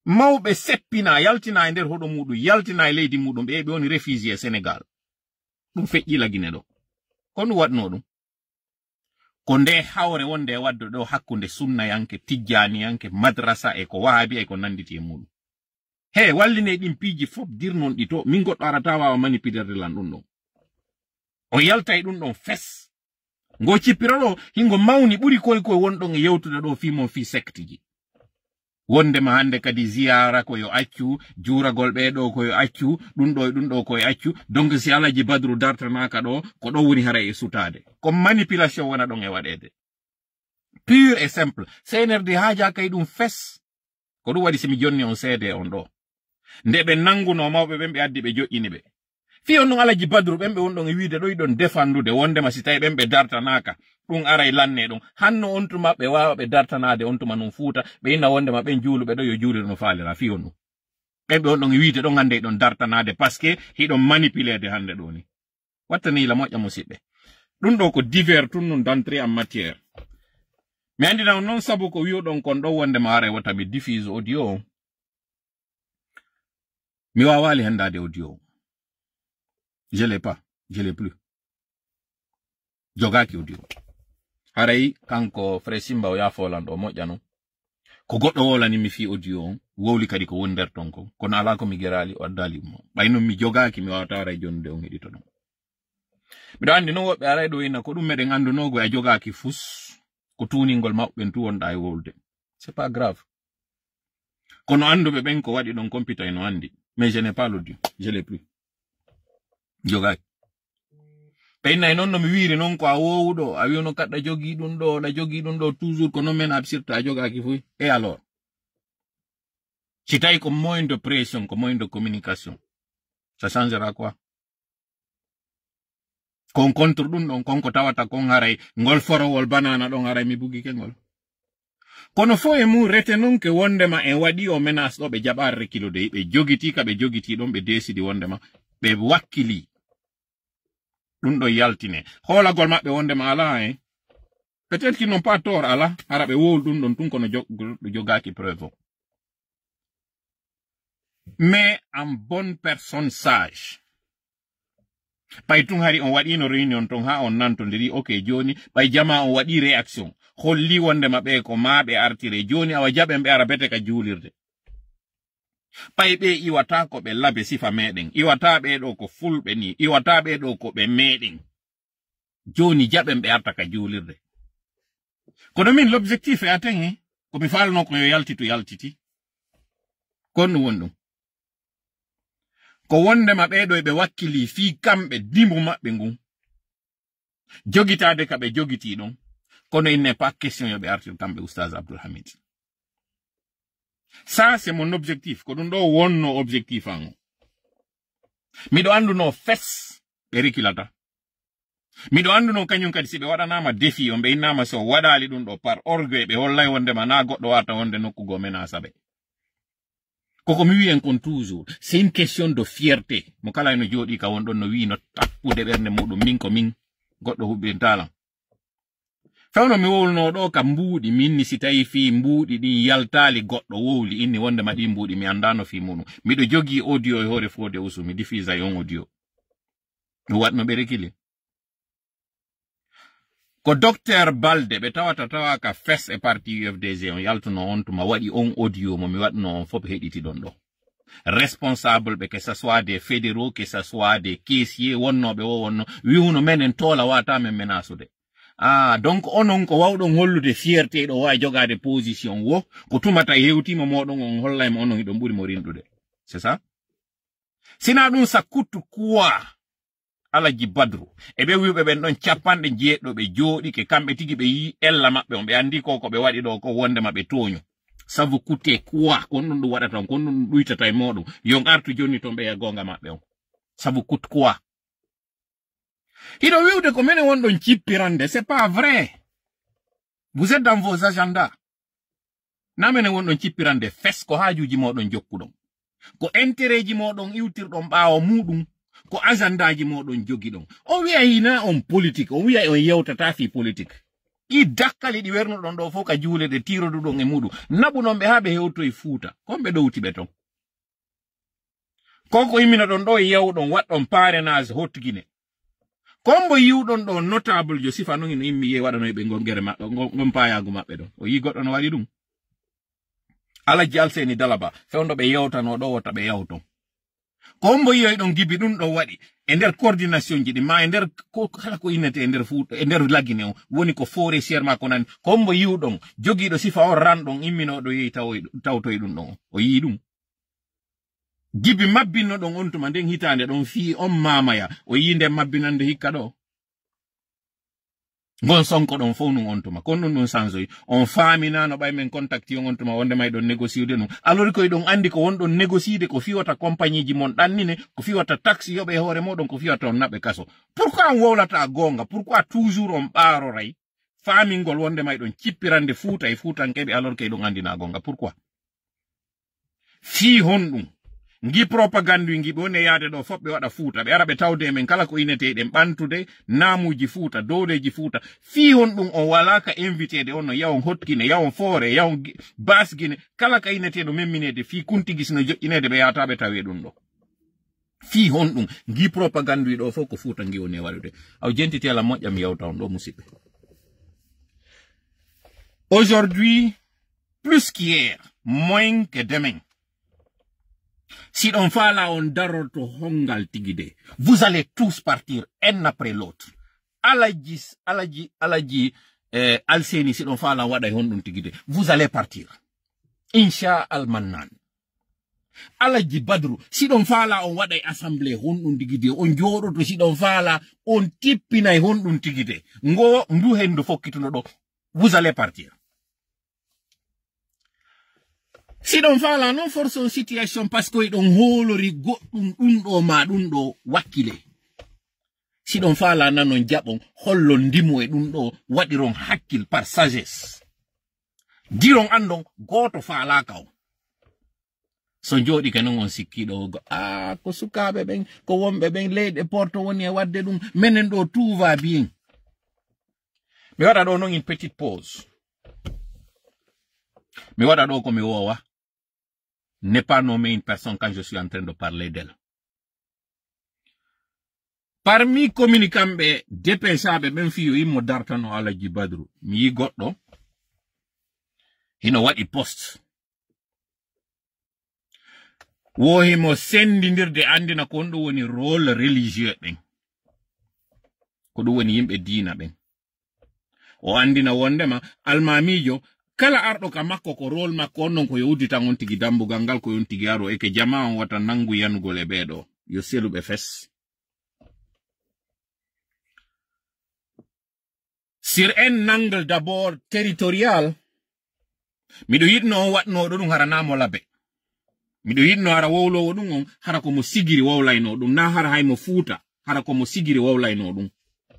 Mawɓe seppinaa, yaltinaa e nder hoɗo muuɗum, yaltinaa e leydi muuɗum, ɓe, ɓe woni réfugié Sénégal. Ɗum feƴƴi la Guinée ɗo. Ko ɗum waɗnoo ɗum? Ko nde hawre wonde e waɗde ɗo hakkunde sunnayanke, tijjaaniyanke, madrasa e ko wahabi e ko nannditi e muuɗum. He, wallinee ɗin piiji fof, dirnon ɗi to. Min goɗɗo arataa waawa manipulirde lan ɗum ɗon. O yaltay ɗum ɗon fes. Ngo cippiro ɗo, hingo mawni ɓuri koy koy won ɗon e yewtude ɗo fii mon fii secte ji. Wondema hannde kadi ziyaara ko yo accu, juuragol ɓee ɗo ko yo accu, ɗum ɗo e ɗum ɗo ko yo accu. Donc si Alaji Badru dartanaaka ɗo, ko ɗo woni haray e sutaade. Ko manipulation wona ɗon e waɗeede. Pur et simple. C N R D haajaaka e ɗum fes. Ko ɗum waɗi si mi jonni on seede on ɗo. Nde ɓe nanngunoo mawɓe ɓen, ɓe addi ɓe joƴƴini ɓe. Fii on ɗum Alaji Badru ɓen ɓe won ɗon e wiide ɗo, iɗon defandude wondema si tawi ɓen ɓe dartanaaka, ɗum aray lannee ɗum. Hanno on tuma ɓe waawa ɓe dartanaade on tuma nun Fuuta, ɓe inna wondema ɓen juuluɓe ɗo yo juulude no faalira, fii on ɗum. Ɓen ɓe won ɗon e wiide ɗon hannde iɗon dartanaade, parce que hiɗon manipuleede hannde ɗo ni. Wattanii la moƴƴa, musiɓɓe. Ɗum ɗo ko divers tun nun d'entrée en matière. Mi anndina on non sabu ko wi'uɗon kon ɗo wondema haray wota mi diffuse audio on. Mi waawaali henndaade audio on. Je l'ai pas, je l'ai plus. Jogaaki audio on. Haray kanko Frère Simba o yaafoo lan ɗo moƴƴa non. Ko goɗɗo wowlani mi fii audio on, wowli kadi ko woni nder ton kon. Kono alaa ko mi geraali, o addaali mo. Ɓay non mi jogaaki, mi waawataa haray jonnude on heɗito ɗum. Miɗo anndi non woɓɓe aray ɗo ina ko ɗum meɗen anndunoogo a jogaaki fus, ko tuuningol maɓɓe ɓen tu wonɗaa e wowlude. C'est pas grave. Kono annduɓe ɓen ko waɗi ɗon compita e no anndi. Mais je n'ai pas l'audio, je l'ai plus. Jogaaki. Ɓe innay non no mi wiiri non ko a wowuɗo, a wi'uno kaɗɗa jogii ɗum ɗo, ɗa jogii ɗum ɗo toujours ko non men absirta a jogaaki fuy. Et alors? Si tawi ko moyen de pression, ko moyen de communication, ça changera quoi? Kon contre ɗum ɗon, kon ko tawata kon haray, ngol forowol banana ɗon haray mi bugike ngol. Kono fo e mum rete non ke wondema en waɗi o menace ɗo ɓe jaɓaare rekilude, ɓe jogitii ka ɓe jogitii ɗon, ɓe desidi wondema ɓe wakkili. Ɗum ɗon yaltine. Hoolagol maɓɓe wondema alaa, hein? Peut-être qu'ils n'ont pas tort, alaa, hara ɓe wowlu ɗum ɗon tun kono jo-, jogaaki preuve o. Mais en bonne personne sage. Ɓay tun hari on waɗiino réunion ton haa on nantondiri, ok, jooni ɓay jamaa on waɗii réaction, hollii wondema ɓee ko maa ɓe artire. Jooni awa jaɓen ɓe ara bete ka juulirde. Ɓay ɓee iwataa ko ɓe labe sifa meɗen, iwataa ɓee ɗoo ko fulɓe nii, iwataa ɓee ɗoo ko ɓe meɗen. Jooni jaɓen ɓe arta ka juulirde. Kono min l'objectif est atteint, eh? Ko mi faalnoo ko yo yaltitu yaltiti. Kon ɗum woni ɗum. Ko wondema ɓee ɗoo ɓe wakkilii fii kamɓe dimbu maɓɓe ngun. Jogitaade ka ɓe jogitii ɗon. Kono il n'est pas question yo ɓe artir kamɓe Oustaz Abdoul Hamid. Ça, c'est mon objectif. Ko ɗum ɗoo wonnoo objectif an o. Miɗo anndunoo fes ɓe rikilata. Miɗo anndunoo kañum kadi si ɓe waɗanaama défi on, ɓe innaama so waɗaali ɗum ɗoo par orgueil, ɓe hollay wondema naa goɗɗo warta wonde nokku goo menaasa ɓe. Koko mi wi'en kon toujours, c'est une question de fierté. Mo kala eno jooɗii ka won ɗon no wi'i no tappude ɓernde muɗum, min ko min, goɗɗo huɓɓintaa lan. Fewno mi wowlunoo ɗoo ka mbuuɗi, min ni si tawii fii mbuuɗi ɗin yaltaali goɗɗo wowli inni wondema ɗii mbuuɗi mi anndaano fii muɗum. Miɗo jogii audio e hoore Fodé Ousou, mi diffusay on audio. Ɗum waɗno ɓe rikili. Ko Docteur Balde ɓe tawata tawa ka fes e parti U F D G on yaltuno on tuma waɗi on audio mo mi waɗno on fof heɗiti ɗon ɗo. Responsable ɓe, que ce soit des fédéraux, que ce soit des caissiers, wonnooɓe o wonno, wi'uno menen toola wata men menasude. Ah, donc onon ko wawɗon hollude fierté ɗo wawi jogade position wo, ko tumata hewtima moɗon on hollay mo onon hiɗon ɓuri mo rinɗude. C'est ça? Sina ɗum ça coûte quoi? Alaji Badru, e ɓe wi'uɓe ɓen ɗon capanɗe jeeɗiɗo ɓe jooɗike, kamɓe tigi ɓe yi ella maɓɓe on, ɓe andi ko, ko ɓe waɗi ɗo ko wondema ɓe tooño. Ça vous coûte quoi? Ko honɗum ɗum waɗata on, ko honɗum ɗum ɗuytata e moɗon? Yo on artu jonni ton ɓeya goonga maɓɓe on. Ça vous coûte quoi? Hiɗo wi'ude ko menen wonɗon cippirande, c'est pas vrai. Vous êtes dans vos agendas. Na menen wonɗon cippirande fes, ko haajuuji moɗon jokkuɗon. Ko intérêtji moɗon iwtirɗon ɓaawo muɗum, ko agendaji moɗon jogiɗon. On wi'ay na on politique, on wi'ay on yewtata fii politique. Ɗi dakkali ɗi wernuɗon ɗo fof ka juule ɗe tiroduɗon e muɗum. Naɓunon ɓe haa ɓe hewtoy Fuuta. Kon ɓe ɗowti ɓe ton. Ko ko imminoɗon ɗo yewɗon, waɗɗon parrainage hotgine. Ko mbo yiwɗon ɗo notable jo sifa non ino immi ye waɗanoy ɓe ngon gere maɓɓe, ngon, ngon payagu maɓɓe ɗon. O yi goɗɗo no waɗi ɗum. Alaji Alseni Dalaba, fewndo ɓe yewtano ɗo wota ɓe yawton. Ko mbo yiyoy ɗon Gibi ɗum ɗo waɗi e nder coordination ji ɗi ma e nder ko kala ko innete e nder fu, e nder lagine o woni ko forestier ma ko nani. Ko mbo yiwɗon jogiiɗo sifa on ranɗon imminoɗo yehi tawoy, tawtoy ɗum ɗon o yi ɗum. Gibi mabbinno ɗon on tuma nden hitaande ɗon fii on mamaya o yii nden mabbinande hikka ɗo. Ngon sonko ɗon fof nun on tuma. Kon ɗum ɗum sansoy. On faaminano ɓay men contacti on on tuma wonde may ɗon négociude ɗum. Alors koye ɗon andi ko wonɗon négociude ko fiwata compagnie ji mon ɗannine, ko fiwata taxe yoɓe e hoore moɗon, ko fiwata on naɓe kaso. Pourquoi on wowlata goonga? Pourquoi toujours on ɓaaroray faamingol wonde may ɗon cippirande Fuuta e Fuutankeɓe alors que ɗon andina goonga? Pourquoi? Fii honɗum? Ngi propagande ngi ɓe woni e yaade ɗo fof ɓe waɗa Fuuta, ɓe ara ɓe tawde e men kala ko inete eɗen ɓantude naamuuji Fuuta, dooleeji Fuuta. Fii honɗum on walaa ka invité de on no yawon hotkine, yawon foore, yawon gi-, basgine, kala ka inete no memmineede fii kuntigi sino joƴƴineede ɓe yaata ɓe tawe ɗum ɗo. Fii honɗum? Ngi propagande ɗo fof ko Fuuta ngi woni e waɗude. Aw jentiti ala moƴƴa mi yawta on ɗo musidɓe. Aujourd'hui, plus qu'hier, moins que demain. Si ɗon faala on daroto hongal tigi de, vous allez tous partir un après l'autre. Alaji, alaji, alaji, eh, Alseni, si ɗon faala on waɗay honɗum tigi de, vous allez partir. Insha Almannan. Alaji Badru, si ɗon faala on waɗay assemblée honɗum tigi de, on jooɗoto si ɗon faala on tippinay honɗum tigi de. Ngo ndu hendu fokkituno ɗo, vous allez partir. Si ɗon faala non force on situation parce que ɗon hoolori goɗɗum ɗum ɗo ma ɗum ɗo wakkile. Si ɗon faala nanon jaɓon hollon ndimo e ɗum ɗo waɗiron hakkil par sagesse. Diron andon gooto faalaaka on. So jooɗike non on sikkiiɗo o go-, ah, ko sukaaɓe ɓen, ko wonɓe ɓen, leyɗe Porto woni e waɗde ɗum, menen ɗo tout va bien. Mi waɗa ɗo non une petite pause. Mi waɗa ɗo ko mi woowa. n'est pas nommé une personne quand je suis en train de parler d'elle. Parmi communicant ɓe dépêchaaɓe ɓen fii yo immo dartano Alaji Badru, mi yi goɗɗo hino waɗi post. Wo himo senndindirde anndina ko honɗum woni rôle religieux ɓen. Ko ɗum woni yimɓe diina ɓen. O anndina wonndema almaamiijo kala arɗo ka makko ko rôle makko on non ko yo udditan on tigi dambugal ngal ko yon tigi aro eke jamaa on wata nanngu yanugol e ɓee ɗoo. Yo selu ɓe fes. Sur un angle d'abord territorial, miɗo yiɗno on waɗnooɗo ɗum hara naa mo Labe. Miɗo yiɗno hara wowloowo ɗum on hara ko mo Sigiri wowlaynoo ɗum, naa hara hay mo Fuuta, hara ko mo Sigiri wowlaynoo ɗum.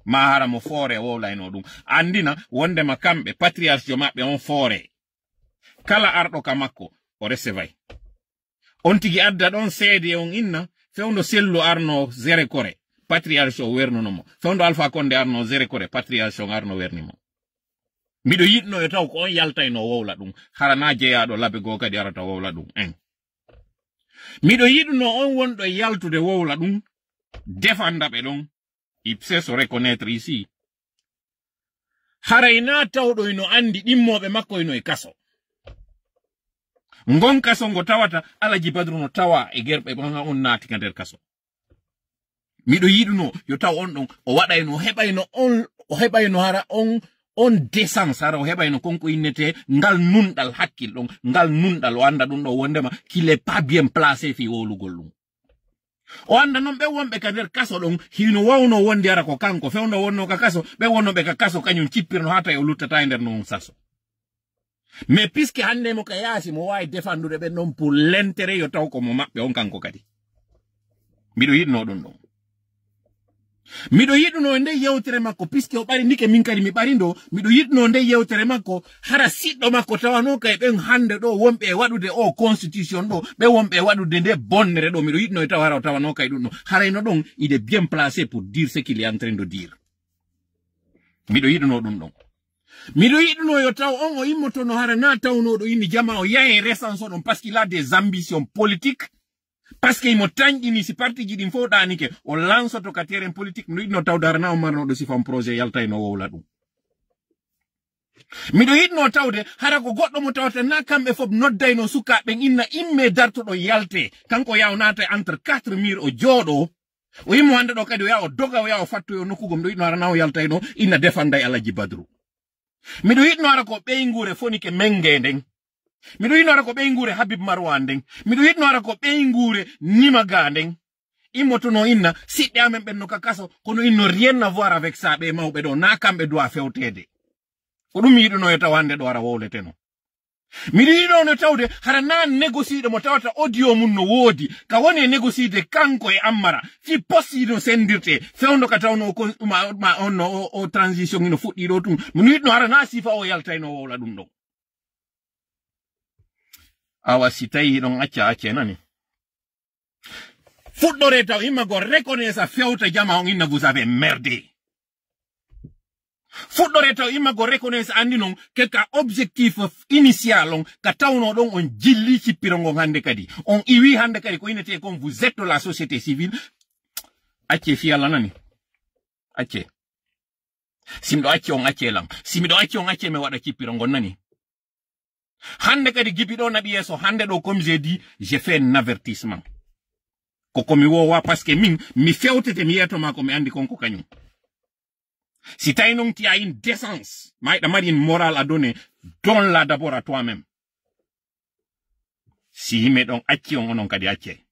Maa hara mo Foore wowlaynoo ɗum. Anndina wonndema kamɓe patriarche maɓɓe on Foore. Kala arɗo ka makko, o recevay. On tigi adda ɗon seede on inna, fewndo Sellu arno Zéro Kore, patriarche o wernuno mo. Fewndo Alpha Condé arno Zéro Kore, patriarche on arno werni mo. Miɗo yiɗno yo taw ko on yaltayno wowla ɗum. Hara naa jeyaaɗo Labe goo kadi arata wowla ɗum. En. Miɗo yiɗno on wonɗo yaltude wowla ɗum, defanda ɓe ɗon. Ipse so reconnaître ici. Haray naa tawɗo ino anndi ɗimmooɓe makko ino e kaso. Ngon kaso ngo tawata Alaji Badru no tawa e gerɓe ɓen on naati ka nder kaso. Miɗo yiɗuno yo taw on ɗon o waɗayno, o heɓayno on, o heɓayno hara on, on décence, hara o heɓayno kon ko innete ngal nunɗal hakkil ɗon, ngal nunɗal o annda ɗum ɗo wondema qu'il est pas bien placé fii wowlugol ɗum. O annda non ɓen wonɓe ka nder kaso ɗon, hino wawno wonde ara ko kanko, fewndo wonno ka kaso, ɓen wonnoɓe ka kaso kañum cippirno haa tawi o luttata e nder non saso. Mais puisque hannde mo ka yaasi mo waawi defandude ɓen ɗon pour l'intérêt yo taw ko mo maɓɓe on kanko kadi. Miɗo yiɗno ɗum ɗon. Miɗo yiɗuno nde yewtere makko, puisque o ɓarindike min kadi mi ɓarindo, miɗo yiɗuno nde yewtere makko, hara siɗɗo makko tawano kay ɓen hannde ɗo wonɓe e waɗude o constitution ɗo, ɓe wonɓe e waɗude nde bonnere ɗo, miɗo yiɗno e taw hara o tawano kay ɗum ɗo. Harayno ɗon, il est bien placé pour dire ce qu'il est en train de dire. Miɗo yiɗuno ɗum ɗon. Miɗo yiɗuno yo taw on o immotono hara na tawnoɗo inni jama o yahe recense ɗon, parce qu'il a des ambitions politiques. Parce que imo tanƴini si partiji ɗin fof ɗaanike, o lansoto ka terrain politique, no yiɗno tawde hara na o marnoɗo sifan projet yaltayno wowla ɗum. Miɗo yiɗno tawde hara ko goɗɗo mo tawata na kamɓe fof noddayno sukaaɓe ɓen inna imme dartoɗo yalte, kanko yaw naata entre quatre murs o jooɗo. O immo hannde ɗo kadi o yaha o doga o yaha o fattoyo nokku gom ɗo yiɗno hara na o yaltayno inna defanda e Alaji Badru. Miɗo yiɗno hara ko ɓeynguure fonike menge nden. Miɗo yiɗno hara ko ɓeynguure Habib Marwan nden. Miɗo yiɗno hara ko ɓeynguure Nimaga nden. Immotono inna, siɗɗe amen ɓen no ka kaso, kono inno rien à voir avec ça, ɓe mawɓe ɗo, na kamɓe duwa fewteede. Ko ɗum mi yiɗuno e taw hannde ɗo hara wowleteno. Miɗo yiɗuno tawde hara na négociiɗo mo tawata audio mum no woodi, ka woni e négociide kanko e Ammara, fi poste no sendirte, fewndo ka tawno ko ma, ma on no o, o transition ino fuɗɗi ɗo tun. Miɗo yiɗno hara na sifa o yaltayno wowla ɗum ɗo. Awa si tawi hiɗon acca acce nani. Fuɗɗore taw imma go reconnaisse fewta jama on inna vous avez merdé. Fuɗɗore taw imma go reconnaisse andi non ke ka objectif initial on ka tawno ɗon on jilli cippiro ngon hannde kadi. On iwi hannde kadi ko inete kon vous êtes la société civile. Acce fi Alla nani. Acce. Si miɗo acce on acce lan. Si miɗo acce on acce mi waɗa cippiro ngon nani. Hannde kadi Gibi ɗo naɓi yeeso, hannde ɗo, comme j'ai dit, j'ai fait un avertissement. Ko ko mi wowa, parce que min, mi fewtete, mi yeeto ma ko mi andi kon ko kañum. Si tawi non tu as une décence, ma hiɗa mari une morale à donner, donne-la d'abord à toi-même. Si yimɓe ɗon acci on, onon kadi acce.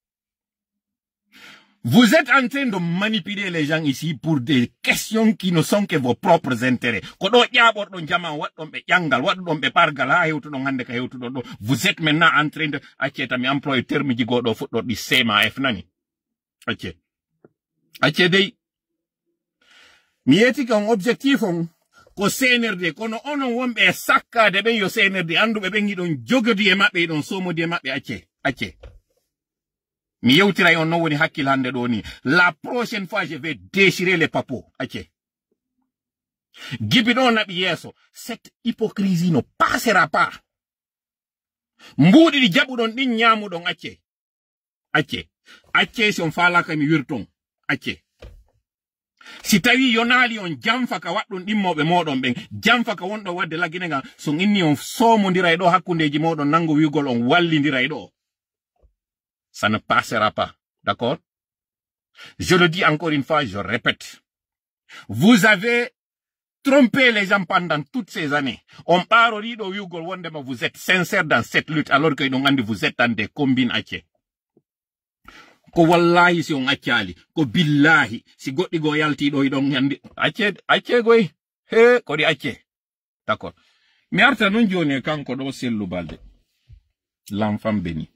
Vous êtes en train de manipuler les gens ici pour des questions qui ne sont que vos propres intérêts. Ko ɗo ƴaaɓorɗon jama on, waɗɗon ɓe ƴanngal, waɗuɗon ɓe ɓargal, haa hewtuɗon hannde ka hewtuɗon ɗo. Vous êtes maintenant en train de, accee tan mi employé terme ji goo ɗo fuɗɗorɗi C M A F nani. Accee. Accee dey. Mi yeetike on objectif on ko C N R D, kono onon wonɓe e sakkaade ɓen yo C N R D annduɓe ɓen hiɗon jogodi e maɓɓe, hiɗon somodi e maɓɓe, accee, accee. Mi yewtiray on non woni hakkil hannde ɗo ni. La prochaine fois, je vais déchirer les papos. Accee. Gibi ɗo naɓi yeeso. Cette hypocrisie ne passera pas. Mbuuɗi ɗi jaɓuɗon ɗin ñaamuɗon, acce. Acce. Acce, si on faalaaka mi wirton. Acce. Si tawi yonaali on janfa ka waɗɗon ɗimmooɓe mooɗon ɓen, janfa ka wonɗo waɗde lagine ngan, so on inni on soomondira e ɗo hakkundeeji mooɗon, nango wi'ugol on wallindira e ɗo. Ça ne passera pas. D'accord? Je le dis encore une fois, je répète. Vous avez trompé les gens pendant toutes ces années. On ɓaarorii ɗo wi'ugol wondema vous êtes sincère dans cette lutte, alors que hiɗon anndi vous êtes dans des combines, acce. Ko wallahi si on accaali, ko billahi si goɗɗi goo yaltii ɗo hiɗon anndi, acce, acce goy. He, ko ɗi acce. D'accord. Mi arta non jooni e kanko ɗo Sellu Balde. L'enfant béni.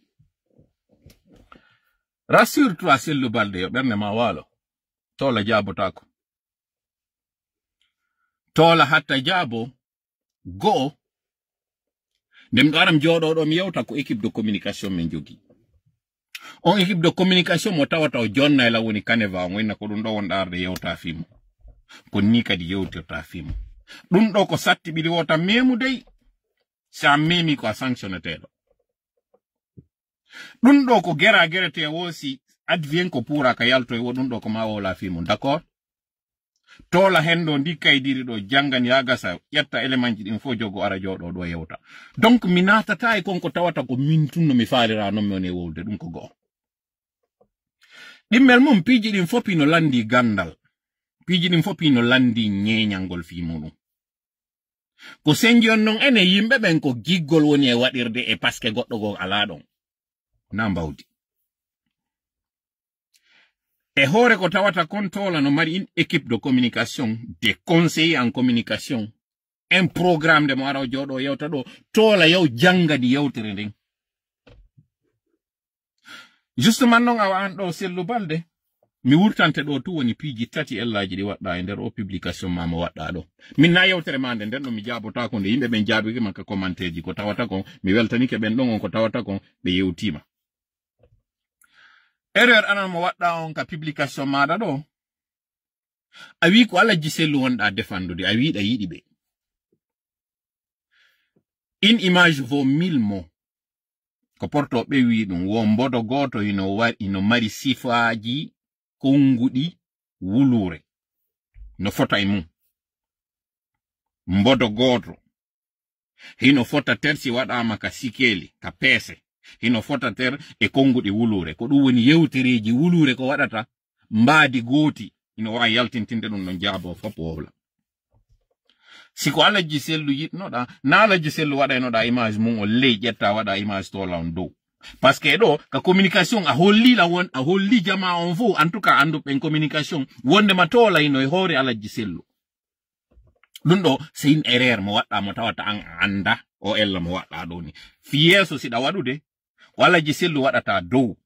Rassure-toi, Sellu Balde, yo ɓernde ma waalo. Toola jaabotaako. Toola hatta jaabo. Go'o. Nde miɗo ara mi jooɗoo ɗo mi yewta, ko équipe de communication min jogii. On équipe de communication mo tawata o jonna e lan woni Kaneva, on inna ko ɗum ɗo wonɗa arde yewta fii mum. Ko nii kadi yewtirta fii mum. Ɗum ɗo ko satti ɓiɗi wota memu dey. Si a memi ko a sanctionneteeɗo. Ɗum ɗo ko gera gerete wo si advienne ko pourra ka yalto e wo ɗum ɗo ko ma wola fii mum. D'accord? Toola hen ɗo ndi kaydiri ɗo janngan ya gasa, ƴetta élémentji ɗin fof jogo ara jooɗo ɗo yewta. Donc mi naatata e kon ko tawata ko min tun no mi faalira non mi woni e wowlude ɗum ko go'o. Ɗimmel mum piiji ɗin fof ino lanndi ganndal. Piiji ɗin fof ino lanndi ñeeñangol fii muɗum. Ko senji on non enen yimɓe ɓen ko giggol woni e waɗirde e paske goɗɗo goo alaa ɗon. Na mbawdi. E hoore ko tawata kon Toola no mari une équipe de communication, des conseillers en communication, un programme nde mo ara o jooɗo o yewta ɗo, Toola yaw janngani yewtere nden. Justement non awa an ɗo Sellu Balde, mi wurtante ɗo tu woni piiji tati ellaaji ɗi waɗɗa e nder o publication ma mo waɗɗa ɗo. Min na yewtere ma nde nden ɗo mi jaabotaako nde yimɓe ɓen jaabike ma ka commentaire ji ko tawata kon, mi weltanike ɓen ɗon on ko tawata kon ɓe yewtiima. Erreur anan mo waɗɗa on ka publication maɗa ɗo. A wi ko Alhaji Sellu wonɗa defandude, a wi ɗa yiɗi ɓe. Une image vaut mille mots. Ko porto ɓe wi ɗum, wo mbodo gooto ino wa-, ino mari sifaaji konnguɗi wuluure. No fota e mum. Mbodo gooto. Hino fota ter si waɗaama ka sikeeli, ka peese. Hino fota ter e konnguɗi wuluure. Ko ɗum woni yewtereeji wuluure ko waɗata mbaadi gooti. Ino waawi yaltintinde ɗum ɗon jaabo fof wowla. Si ko Alhaji Sellu yiɗnoɗa, na Alhaji Sellu waɗaynoɗa image mum o ley ƴetta waɗa image Toola on dow. Parce que ɗo ka communication a holli la won, a holli jama on fof, en tout cas anndu ɓen communication, wonde ma Toola ino e hoore Alhaji Sellu. Ɗum ɗo, c'est une erreur mo waɗɗa mo tawata an a annda, o ella mo waɗɗa ɗo ni. Fi yeeso siɗa waɗude, ko Alhaji Sellu waɗata dow.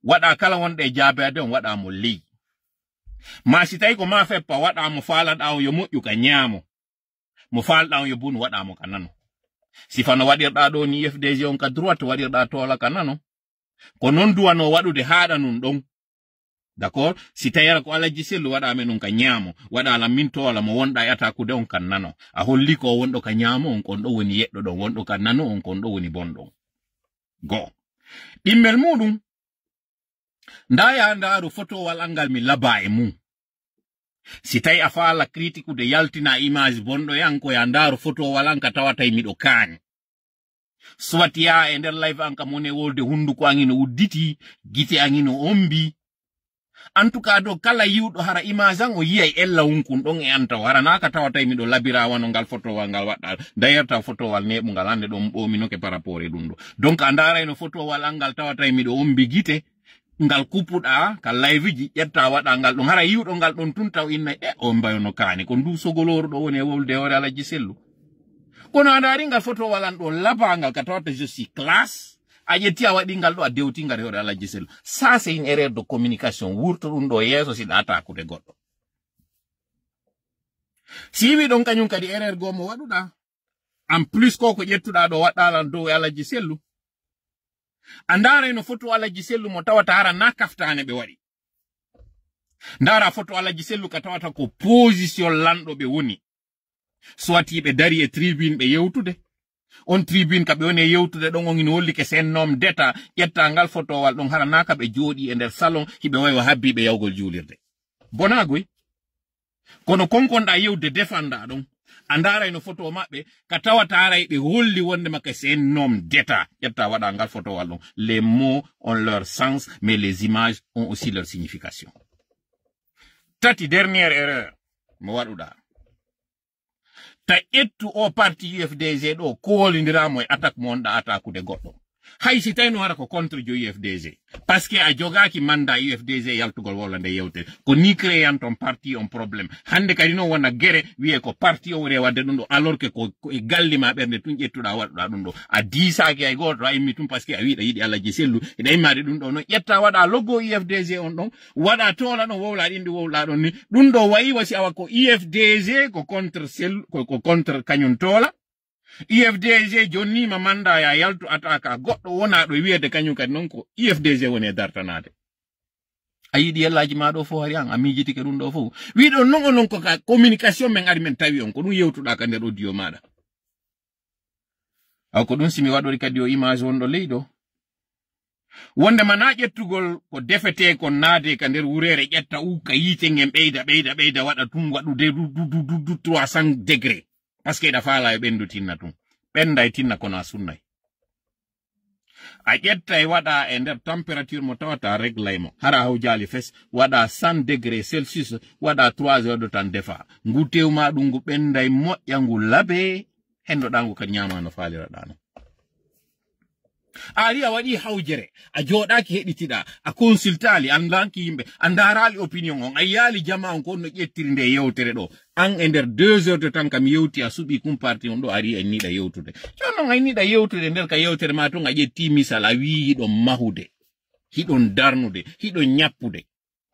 Waɗa kala wonɗe e jaabeede on, waɗa mo ley. Ma si tawi ko ma feppa, waɗa mo faalaɗa on yo moƴƴu ka ñaamo. Mo faalɗa on yo bunu, waɗa mo ka nano. Sifa no waɗirɗa ɗo ni F D G on ka droite, waɗirɗa Toola ka nano. Ko non duwano waɗude haaɗa nun ɗon. D'accord? Si tawira ko Alhaji Sellu waɗa men ɗum ka ñaamo, waɗa lan min Toola mo wonɗa e atakude on kan nano. A holli ko wonɗo ka ñaamo on, kon ɗo woni yeɗɗo ɗon, wonɗo ka nano on, kon ɗo woni bonɗo on. Go. Ɗimmel muɗum, nda ya ndaaru fotowal an ngal mi laba e mum. Si tawi a faala critiqueude yaltina image bonɗo e an, ko ya ndaaru fotowal an ka tawatay miɗo kaani. Soit ya e nder live an kam woni e wolde hunduko an ino udditi, gite an ino ombi. En tout cas, do kala yiwɗo hara image an o yiyay ella hunkun ɗon e an taw. Hara na ka tawatay miɗo labira wano ngal fotowal ngal waɗɗa. D'ailleurs, taw fotowal neɓungal hannde ɗon ɓoomi noke par rapport e ɗum ɗo. Donc, a ndaarayno fotowal an ngal tawatay miɗo ombi gite, ngal kupuɗa ka live ji, ƴetta waɗa ngal ɗon. Hara yiwɗo ngal ɗon tun taw innay, "E, o mbayono kaani. Ko ndu sogolooru ɗo woni e wolde hoore Alhaji Sellu." Kono a ndaari ngal fotowal an ɗo labangal ka tawata je suis classe. A ƴetti a waɗi ngal ɗo a dewti ngal e hoore Alhaji Sellu. Ça, c'est une erreur de communication. Wurto ɗum ɗo yeeso si ɗa takude goɗɗo. Si wi ɗon kañum kadi erreur goo mo waɗuɗa. En plus ko ko ƴettuɗa ɗo waɗɗa lan dow e Alhaji Sellu. A ndaarayno foto Alhaji Sellu mo tawata hara na kaftane ɓe waɗi. Ndaara foto Alhaji Sellu ka tawata ko position lanɗo ɓe woni. Soit yiɓe dari e tribune ɓe yewtude. On tribune ka ɓe woni e yewtude ɗon, on ina hollike sen nom d'état, ƴetta ngal fotowal ɗon, hara na ka ɓe jooɗi e nder salon, hiɓe wayi o habbi ɓe yawgol juulirde. Bonaagoy. Kono konkonɗa yewde defanda ɗon, a ndaarayno foto maɓɓe, ka tawata aray ɓe holli wonde makka sen nom d'état, ƴetta waɗa ngal fotowal ɗon. Les mots ont leur sens, mais les images ont aussi leur signification. Tati, dernière erreur mo waɗuɗa. Ta ƴettu o parti U F D G ɗo, ko holindiraamo e attaque mo wonɗa attaqude goɗɗo. Hay si tawno hara ko contre jo U F D G. Parce que a jogaaki mandat U F D G yaltugol walla nde yewtere. Ko ni créant on parti on problème. Hannde kadi noon wona gere wiye ko parti o woni e waɗde ɗum ɗo, alors que ko, ko e galli ma ɓernde tun ƴettuɗa waɗuɗa ɗum ɗo. A diisaaki hay gooto, a immi tun parce que a wiɗa yiɗi Alhaji Sellu. Hiɗa immaade ɗum ɗo noon. Ƴetta waɗa logo U F D G on ɗon. Waɗa Toola ɗon, wowla ɗin ɗi wowla ɗon ni. Ɗum ɗo wayi wasi awa ko U F D G ko contre Sellu, ko, ko contre kañum Toola. U F D G jonnima mandat ya yaltu attaque goɗɗo wona ɗo wiyede kañum kadi noon ko U F D G woni e dartanaade. A yiɗi yellaji ma ɗo fof hari an, a miijitike ɗum ɗo fof. Wiɗo noon o noon ko ka communication men ari men tawi on, ko ɗum yewtuɗa ka nder audio maɗa. Aw ko ɗum si mi waɗori kadi o image wonɗo ley ɗo. Wonde mana ƴettugol ko defete kon naade ka nder wureere, ƴetta u ka yiite ngen ɓeyda, ɓeyda, ɓeyda, waɗa tun waɗude du, du, du, du, du trois cents degré. Parce que eɗa faala e ɓendu tinna tun. Ɓenda e tinna kono a sunnay. A ƴetta e waɗa e nder température mo tawata reglay mo. Hara hawjaali fes, waɗa cent degré Celsius, waɗa trois heures de temps defa. Ngu tew ma ɗum ngu ɓenday moƴƴa ngu labe, hendoɗa ngu kadi ñaama no faaliraɗa no. A ari a waɗi hawjere, a jooɗaaki heɗitiɗa, a consultaali, a ndaanki yimɓe, a ndaaraali opinion on, a yiyaali jama on ko no ƴettiri nde yewtere ɗo. An e nder deux heures de temps kam yewti a suɓi kum parti on ɗo ari en niɗa yewtude. Jooni non ay niɗa yewtude nder ka yewtere ma tun a ƴetti misal a wii hiɗon mahude, hiɗon darnude, hiɗon ñappude.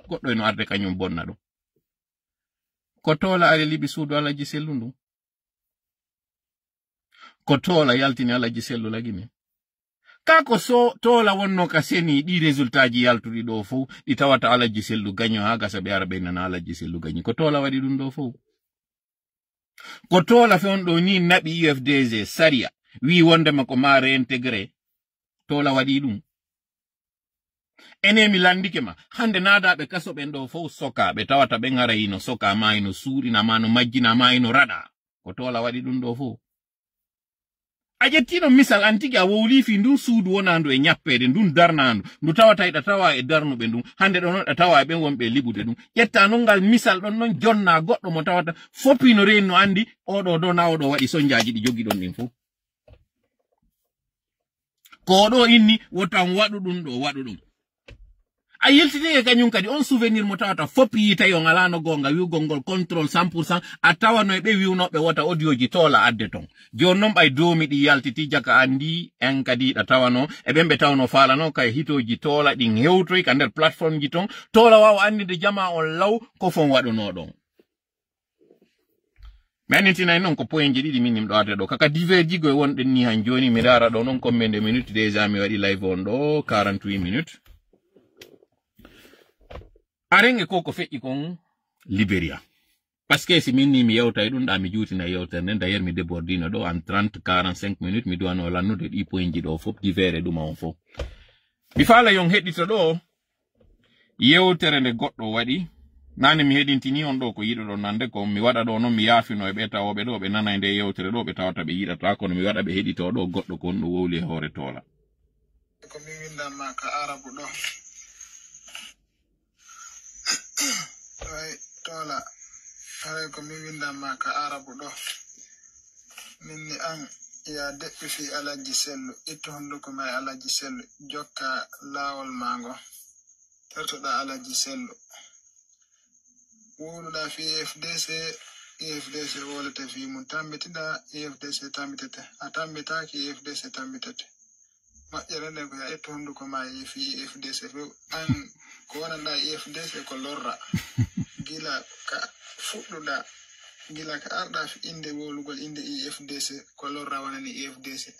Goɗɗo eno arde kañum bonna ɗum. Ko Toola ari liɓi suudu Alaji Sellu ndu. Ko Toola yaltini Alaji Sellu lagine. Ka ko so Toola wonno ka seni ɗi résultat ji yaltuɗi ɗo fof, ɗi tawata Alaji Sellu gaño ha gasa ɓe ara ɓe nana Alaji Sellu gañi. Ko Toola waɗi ɗum ɗo fof. Ko Toola fe on ɗo ni naɓi U F D G sariya, wi wondema ko ma réintégré. Toola waɗi ɗum. Ene mi landike ma, hande naadaɓe kaso ɓen ɗo fof soka, ɓe tawata ɓen ara hino soka ma hino suuɗina ma no majjina ma hino raɗa. Ko Toola waɗi ɗum ɗo fof. A ƴettino misal an tigi a wowli fi ndun suudu wonandu e ñappeede, ndun darnandu, ndu tawata hiɗa tawa e darnuɓe ndun, hande ɗo non ɗa tawa e ɓen wonɓe e liɓude ɗum. Ƴetta non ngal misal ɗon non jonna goɗɗo mo tawata fopi no reeni no andi, oɗo do na oɗo waɗi sonjaaji ɗi jogiɗon ɗin fof. Ko oɗo inni, wotan waɗu ɗum ɗo, waɗu ɗum. A yiltitike kañum kadi, on souvenir mo tawata fop yi tawi on alano gonga, wi'ugol ngol contrôle cent pour cent, a tawano e ɓe wi'unoɓe wota audio ji Toola adde ton. Jooni non ɓay doomi ɗi yaltiti, jaka andi en kadi ɗa tawano, e ɓen ɓe tawno faalano kay hitooji Toola ɗin hewtoy ka nder plateforme ji ton. Toola waawa andinde jama on law ko fon waɗuno ɗon. Mi annitinay non ko point ji ɗiɗi min nimɗo arde ɗo. Kaka divers ji goy wonɗen ni han jooni, mi raara ɗo non combien de minutes déjà mi waɗi live on ɗo, quarante-huit minutes. Aren e ko ko feƴƴi kon Liberia. Parce que si min ni mi yewtay ɗum ɗa mi juutina yewtere nden, d'ailleurs mi débordino ɗo en trente, quarante-cinq minutes, mi duwano lannude ɗi point ji ɗo fof, divers e ɗuma on fof. Mi faala yon heɗito ɗo, yewtere nde goɗɗo waɗi, nane mi heɗintini on ɗo ko yiɗuɗon nande ko mi waɗa ɗo non, mi yaafino e ɓe tawooɓe ɗo ɓe nanay nde yewtere ɗo, ɓe tawata ɓe yiɗata, kono mi waɗa ɓe heɗito ɗo goɗɗo ko on ɗo wowli e hoore Toola. Ko mi windan ma ka Arabu ɗo. Way, Toola, haray ko mi windan ma ka Arabu ɗo. Min ni an, ya deɓɓi fi Alhaji Sellu, ittu hunduko ma e Alhaji Sellu, jokka laawol ma ngo. Tertoɗa Alhaji Sellu. Wowluɗa fi U F D C, U F D C wowlete fi mum. Tambitiɗa, U F D C tambitete. A tambitaaki, U F D C tambitete. Moƴƴere nden ko ya ittu hunduko ma e fi U F D C fof. An ko wonanɗa U F D C ko lorra. Gila ka fuɗɗuɗa, gila ka arɗa fi inde wowlugol inde U F D C, ko lorra wonani U F D C.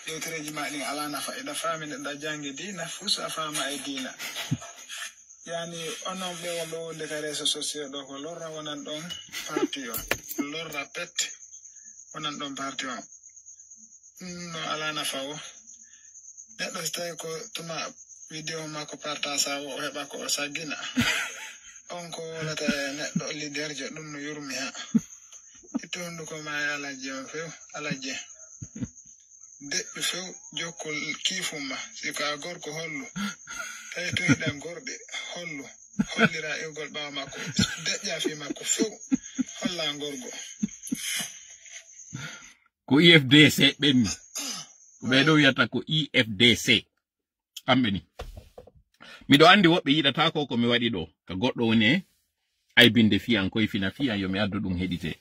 Yewtereji ma ɗin ala nafa, eɗa faami neɗɗo a jangi diina, fus a faama e diina. Yani onon ɓe wonɓe wonde ka réseaux sociaux ɗo ko lorra wonan ɗon parti o. Lorra pet wonan ɗon parti o. No alaa nafa o. Neɗɗo so tawi ko tuma video makko partasa o, o heɓa ko o saggina. On ko wolata e neɗɗo leaderjo, ɗum no yurmi ha. Itti hunduko ma e alaji on few, alaji. Deƴƴu few, jokku kiifum ma. Si ko a gorko hollu. Tawi to yiɗan gorɗe, hollu. Hollira iwgol ɓaawo makko. Deƴƴa fii makko few. Holla gorgo. Ko U F D C ɓenni. Ko ɓe ɗo wiyata ko U F D C. Kamɓe ni. Miɗo andi woɓɓe yiɗata ko ko mi waɗi ɗo. Ka goɗɗo woni e aybinde fiyan koye fina fiyan yo mi addu ɗum heɗite.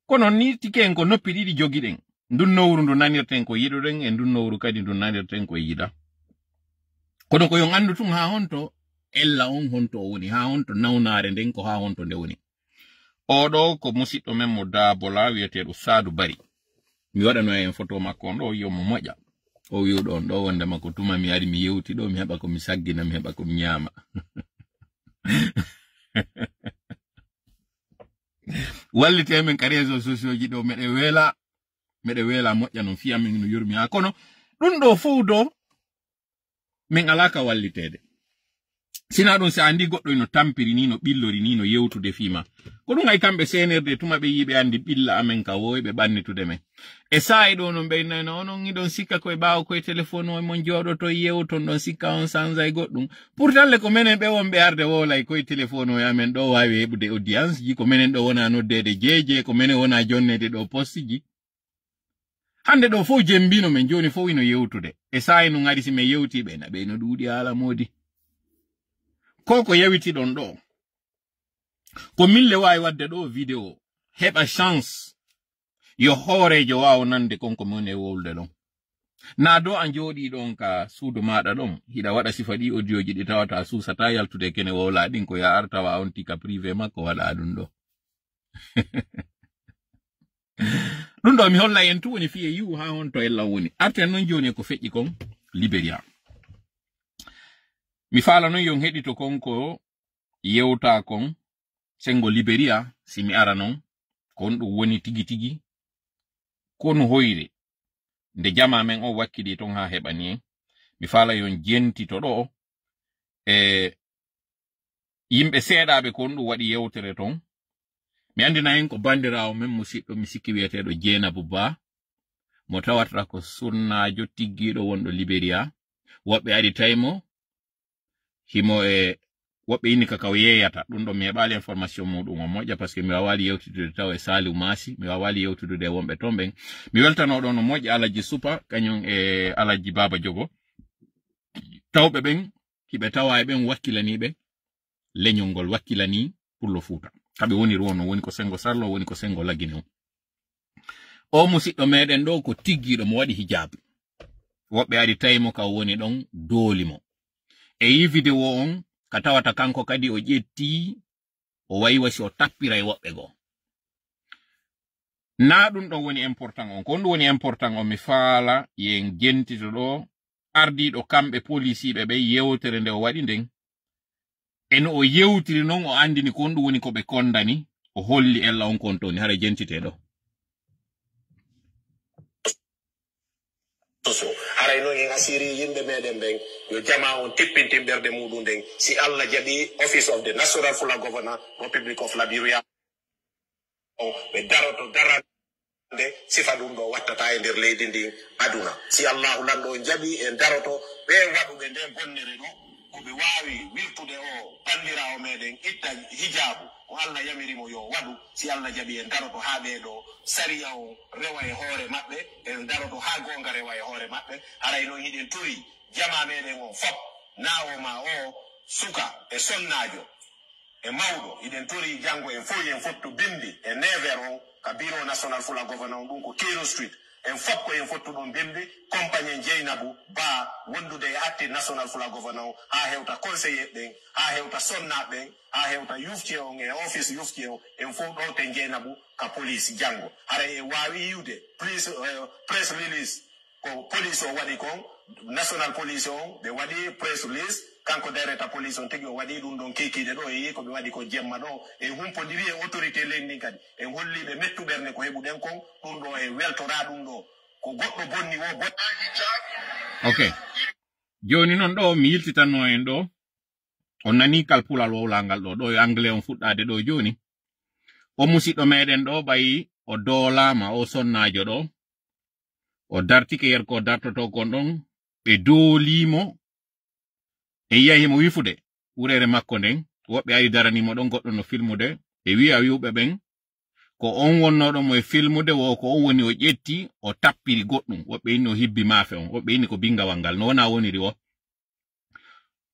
Kono ni tike en ko noppi ɗiɗi jogiɗen. Ndun nowru ndu nanirten ko yiɗuɗen e ndun nowru kadi ndu nanirten ko yiɗa. Kono ko yon andu tun ha honto ella on honto o woni, ha honto nawnaare nden ko ha honto nde woni. Oɗo ko musiɗɗo men mo Dabola wiyeteeɗo Saadu Bari. Mi waɗano en photo makko on ɗo, yo mo moƴa. O wi'uɗo on ɗo wondema ko tuma mi ari mi yewti ɗo, mi heɓa ko mi saggina, mi heɓa ko mi ñaama. Wallite men ka réseaux sociaux ji ɗo, meɗe weela, meɗe weela moƴƴa non fiya min no yurmi ha. Kono ɗum ɗo fow do, min alaa ka walliteede. Sina ɗum, si a andi goɗɗo ino tampiri ni, no ɓillori ni, no yewtude fii ma. Ko ɗum ay kamɓe C N R D tuma ɓe yiɓe andi ɓilla amen ka woy ɓe ɓannitude men. E saa'i ɗo non ɓe nana onon iɗon sikka koye ɓaawo koye téléphone o mon jooɗoto yewton ɗon sikka on sanzay goɗɗum. Pourtant le ko menen ɓe wonɓe arde wowlay koye téléphone o amen ɗo waawi heɓude audience ji, ko menen ɗo wona noddeede jeeje, ko menen wona jonnede ɗo poste ji. Hande ɗo fow jembino men, joni fow ino yewtude. E saa'i nun ari si men yewti ɓe na ɓe no ɗuuɗi haala moodi. Ko ko yawiti ɗon ɗo. Ko min le waawi wadde ɗo video. Heɓa chance. Yo hooreejo waawo nande kon ko min e wowlude ɗon. Na do a jooɗi ɗon ka suudu maaɗa ɗon, hiɗa waɗa sifa ɗi audio ji ɗi tawata a suusata yaltude kene wowla ɗin ko ya ar tawa on tika privé makko waɗa ɗum ɗo. Ɗum ɗo mi holla en tu woni fiye yi'u ha honto ella woni. Arten non joni e ko feƴƴi kon Liberia. Mi faala non yon heɗito kon ko yewta kon sengo Liberia, si mi ara non, ko honɗum woni tigi tigi, konu hoyre, nde jama men on wakkili ton ha heɓani en. Mi faala yon jentito ɗo, e yimɓe seeɗaaɓe ko honɗum waɗi yewtere ton. Mi andina en ko bandiraawo men musiɗɗo mi sikki wiyeteeɗo Jeenabu Ba, mo tawata ko sunnaajo tiggiiɗo wonɗo Liberia. Woɓɓe ari tawi mo, himo e woɓɓe inni ka ka o yeeyata. Ɗum ɗo mi heɓaali information muɗum o moƴƴa, parce que mi waawaali yewtitude taw e Saliou Massi, mi waawaali yewtitude e wonɓe ton ɓen. Mi weltanoo ɗon no moƴƴa Alaji Supa, kañum e Alaji Baaba Jogo. Tawɓe ɓen, hiɓe tawa e ɓen wakkilaniiɓe leñol ngol, wakkilanii Pullo Fuuta. Kaɓe woniri won, woni ko Sengo Sarlo, woni ko Sengo Lagine on. O musiɗɗo meɗen ɗo ko tiggiiɗo mo waɗi hijaabu. Woɓɓe ari tawi mo ka o woni ɗon dooli mo. E yi video on ka tawata kanko kadi o ƴetti o wayi wasi o tappira e woɓɓe goo. Na ɗum ɗon woni important on. Ko ɗum woni important on mi faala yen jentito ɗo ardiiɗo kamɓe polisiiɓe ɓe yewtere nde o waɗi nden. E no o yewtiri non o andini ko honɗum woni ko ɓe kondani, o holli ella on kon toni, hara jentite ɗo. Soso. Haray non en asiri yimɓe meɗen ɓen, yo jama on tippintin ɓerɗe muɗum ɗen. Si Allah jaɓi Office of the National Fula Governor, Republic of Liberia, on ɓe daroto darande sifa ɗum ɗo wattata e nder leydi ndin aduna. Si Allahu lanɗo on jaɓi en daroto ɓe waɗuɓe nde bonnere ɗo, ko ɓe waawi wirtude o banndiraawo meɗen itta hijaabu ko Allah yamiri mo yo waɗu. Si Allah jaɓi en daroto haa ɓee ɗo sariya on rewa e hoore maɓɓe, en daroto haa goonga rewa e hoore maɓɓe. Haray non hiɗen tori jama meɗen on fop, na o ma o suka e sonnaajo e mawɗo, hiɗen tori janngo en fof en fottu binndi e never on ka Bureau National Fula Governor on, ɗum ko Cairo Street. En fof ko en fottu ɗon binndi, compagnie Jeynabou Ba wondude e acte National Fula Governor on, haa hewta conseiller ɓen, haa hewta sonnaaɓe ɓen, haa hewta yufce on e office yufce on, en fof ɗowten Jeynabou ka police janngo. Haray en waawi yi'ude press, eh, press release ko police o waɗi kon, national police on, ɓe waɗi press release, kanko directeur police on tigi o waɗi ɗum ɗon kiikiiɗe ɗo, e yi ko ɓe waɗi ko jemma ɗo, en humpondiri e autorité leydi ndin kadi, en holli ɓe mettu ɓernde ko heɓuɗen kon, ɗum ɗo e weltora ɗum ɗo, Ko goɗɗo bonni o goɗɗo. Ok. Jooni noon ɗo mi yiltitanno en ɗo. On nanii kal pulal wowlaangal ɗo. Ɗo e anglais on fuɗɗaade ɗo jooni. O musiɗɗo meɗen ɗo ɓayi o doolaama o sonnaajo ɗo. O dartike yer ko dartotoo kon ɗon. Ɓe doolii mo. En yi'ay himo wifude wureere makko nden. Woɓɓe ari daranii mo ɗon, goɗɗo no filmude. Ɓe wi'a wi'uɓe ɓen ko on wonnoo ɗon mo e filmude, wo ko on woni o ƴetti, o tappiri goɗɗum. Woɓɓe inni o hibbi maafe on. Woɓɓe inni ko bingawal ngal. No wona woniri o.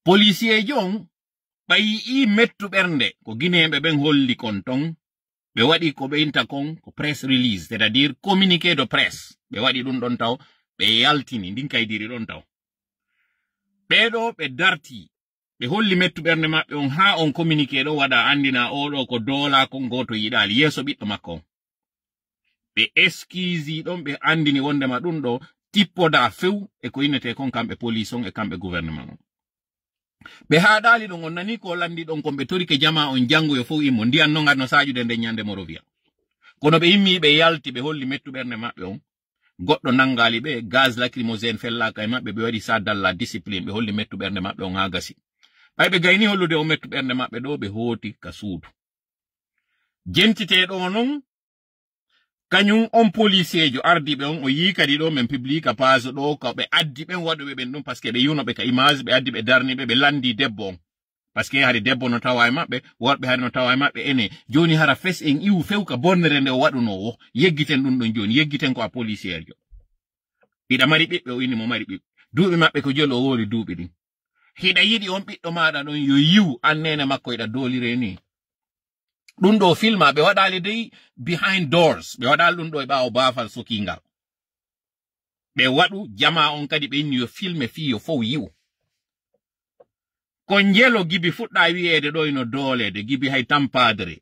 Polisiyeejo on ɓayi i mettu ɓernde, ko gineeɓe ɓen holli kon ton. Ɓe waɗi ko ɓe inta kon ko press release, c'est-à-dire communiqué de presse. Ɓe waɗi ɗum ɗon taw, ɓe yaltini ndin kaydiri ɗon taw. Ɓeeɗo ɓe darti, ɓe holli mettu ɓernde maɓɓe on haa on communiqué ɗo waɗa anndina oɗo ko doolaa kon gooto yiɗaali yeeso ɓiɗɗo makko on. Ɓe excuse ɗon, ɓe anndini wondema ɗum ɗo tippodaa few e ko innetee kon kamɓe police on e kamɓe gouvernement on. Ɓe haaɗaali ɗon, on nanii ko lanndi ɗon kon, ɓe torike jamaa on janngo yo fow immo. Ndiyan non arno saaƴude nden ñande Morovia. Kono ɓe immi, ɓe yalti, ɓe holli mettu ɓernde maɓɓe on. Goɗɗo nanngaali ɓe, gaz lacrymogène fellaaka e maɓɓe, ɓe waɗi ça dans la discipline, ɓe holli mettu ɓernde maɓɓe on haa gasi. Ɓay ɓe gayni hollude on mettu ɓernde maɓɓe ɗo, ɓe hooti ka suudu. Jentitee ɗo non, kañum on polisiyeejo ardiiɓe on, o yii kadi ɗo men public ka page ɗo, ko ɓe addi ɓen waɗuɓe ɓen ɗum, parce que ɓe yuno ɓe ka image, ɓe addi ɓe darni ɓe, ɓe lanndi debbo on. Parce que hari debbo no tawa e maɓɓe, worɓe hari no tawa e maɓɓe, ene. Jooni hara fes en iwu few ka bonnere nde o waɗunoo wo. Yeggiten ɗum ɗon jooni, yeggiten ko a polisiyeejo. Hiɗa mari ɓiɓɓe, o inni mo mari ɓiɓɓe. Duuɓi maɓɓe ko joli, o woori duuɓi ɗin. Hiɗa yiɗi on ɓiɗɗo maaɗa ɗon yo yiwu, an neene makko hiɗa doolire ni. Ɗum ɗo filma, ɓe waɗaali dey behind doors, ɓe waɗaali ɗum ɗo e ɓaawo baafal sokiingal. Ɓe waɗu jamaa on kadi ɓe inni yo filme fii yo fow yi'u. Ko njelo Gibi fuɗɗaa wi'eede ɗo ino dooleede, Gibi hay tampaadere.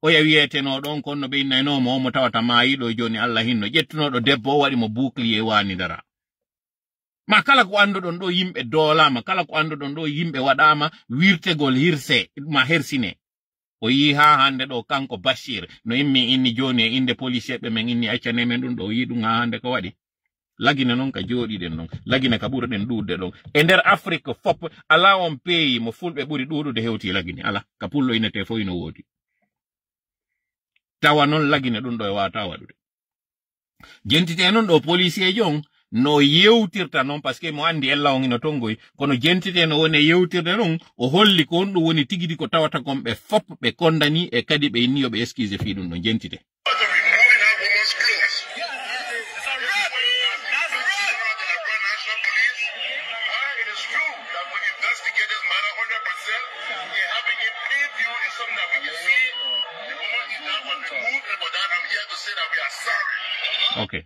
Oya wi'etenoo ɗon kon no ɓe innaynoo mo, mo tawata maayiiɗo jooni Alla hinno. Ƴettunooɗo debbo o waɗi mo bouclier waani dara. Ma kala ko annduɗon ɗo yimɓe doolaama, kala ko annduɗon ɗo yimɓe waɗaama wirtegol hirse, ma hersine. O yii haa hannde ɗo kanko Bashir, no immi inni jooni e innde polisiyeɓe men inni accane men ɗum ɗo, o yii ɗum haa hannde ko waɗi. Lagine noon ka jooɗiɗen ɗon, Lagine ka ɓuruɗen ɗuuɗde ɗon. E nder Afrik fof, alaa on peeyi mo fulɓe ɓuri ɗuuɗude hewti Lagine, alaa. Ka pullo inetee fof ino woodi. Tawa noon Lagine ɗum ɗo e waata waɗude. Jentitee noon ɗo polisiyeejo on no yewtirta noon, parce que mo anndi ella on ino tonngoy, kono jentitee no woni e yewtirde noon, o holli ko honɗum woni tigi di ko tawata kon ɓe fof ɓe kondanii e kadi ɓe inni yo ɓe excuse fii ɗum ɗon. Jentitee. But to remove in that woman's clothes. Yeah, it's a rape. That's rape. National Police. Why it is true that we investigate this matter hundred percent. We having it preview is something that we can see. The woman is that was removed, and for that, I'm here to say that we are sorry. Okay.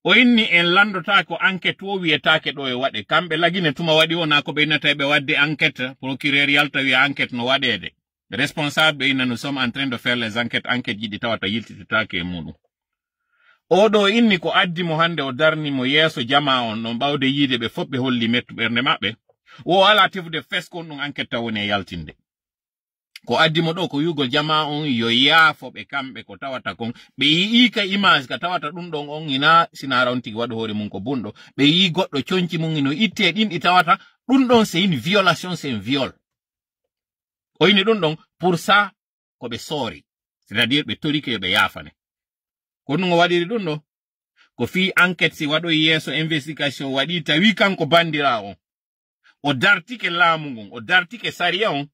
O inni en lanndota ko enquête wo wiyetaake ɗo e waɗe. Kamɓe Lagine tuma waɗi wona ko ɓe innata e ɓe waɗde enquête, procureur yalta wiya enquête no waɗeede. Responsable ɓe inna nous sommes en train de faire les enquêtes, enquête ji ɗi tawata yiltititaake e muɗum. Oɗo inni ko addi mo hannde o darni mo yeeso jamaa on ɗon ɓawde yiide ɓe fof ɓe holli mettu ɓernde maɓɓe. Wo alaa tefude fes kon ɗum enquête taw woni e yaltinde. Ko addi mo ɗo ko wi'ugol jamaa on yo yaafo ɓe kamɓe ko tawata kon. Ɓe yi'ii ka image ka tawata ɗum ɗon on ina sinaara on tigi waɗu hoore mum ko bunɗo. Ɓe yi'ii goɗɗo conci mum ino ittee ɗin ɗi tawata ɗum ɗon c'est une violation, c'est un viol. O ini ɗum ɗon pour ça ko ɓe soori. C'est-à-dire ɓe torike yo ɓe yaafane. Ko ɗum o waɗiri ɗum ɗo. Ko fii enquête si waɗoyi yeeso investigation waɗi tawi kanko bandiraa on. O dartike laamu ngun, o dartike sariya on.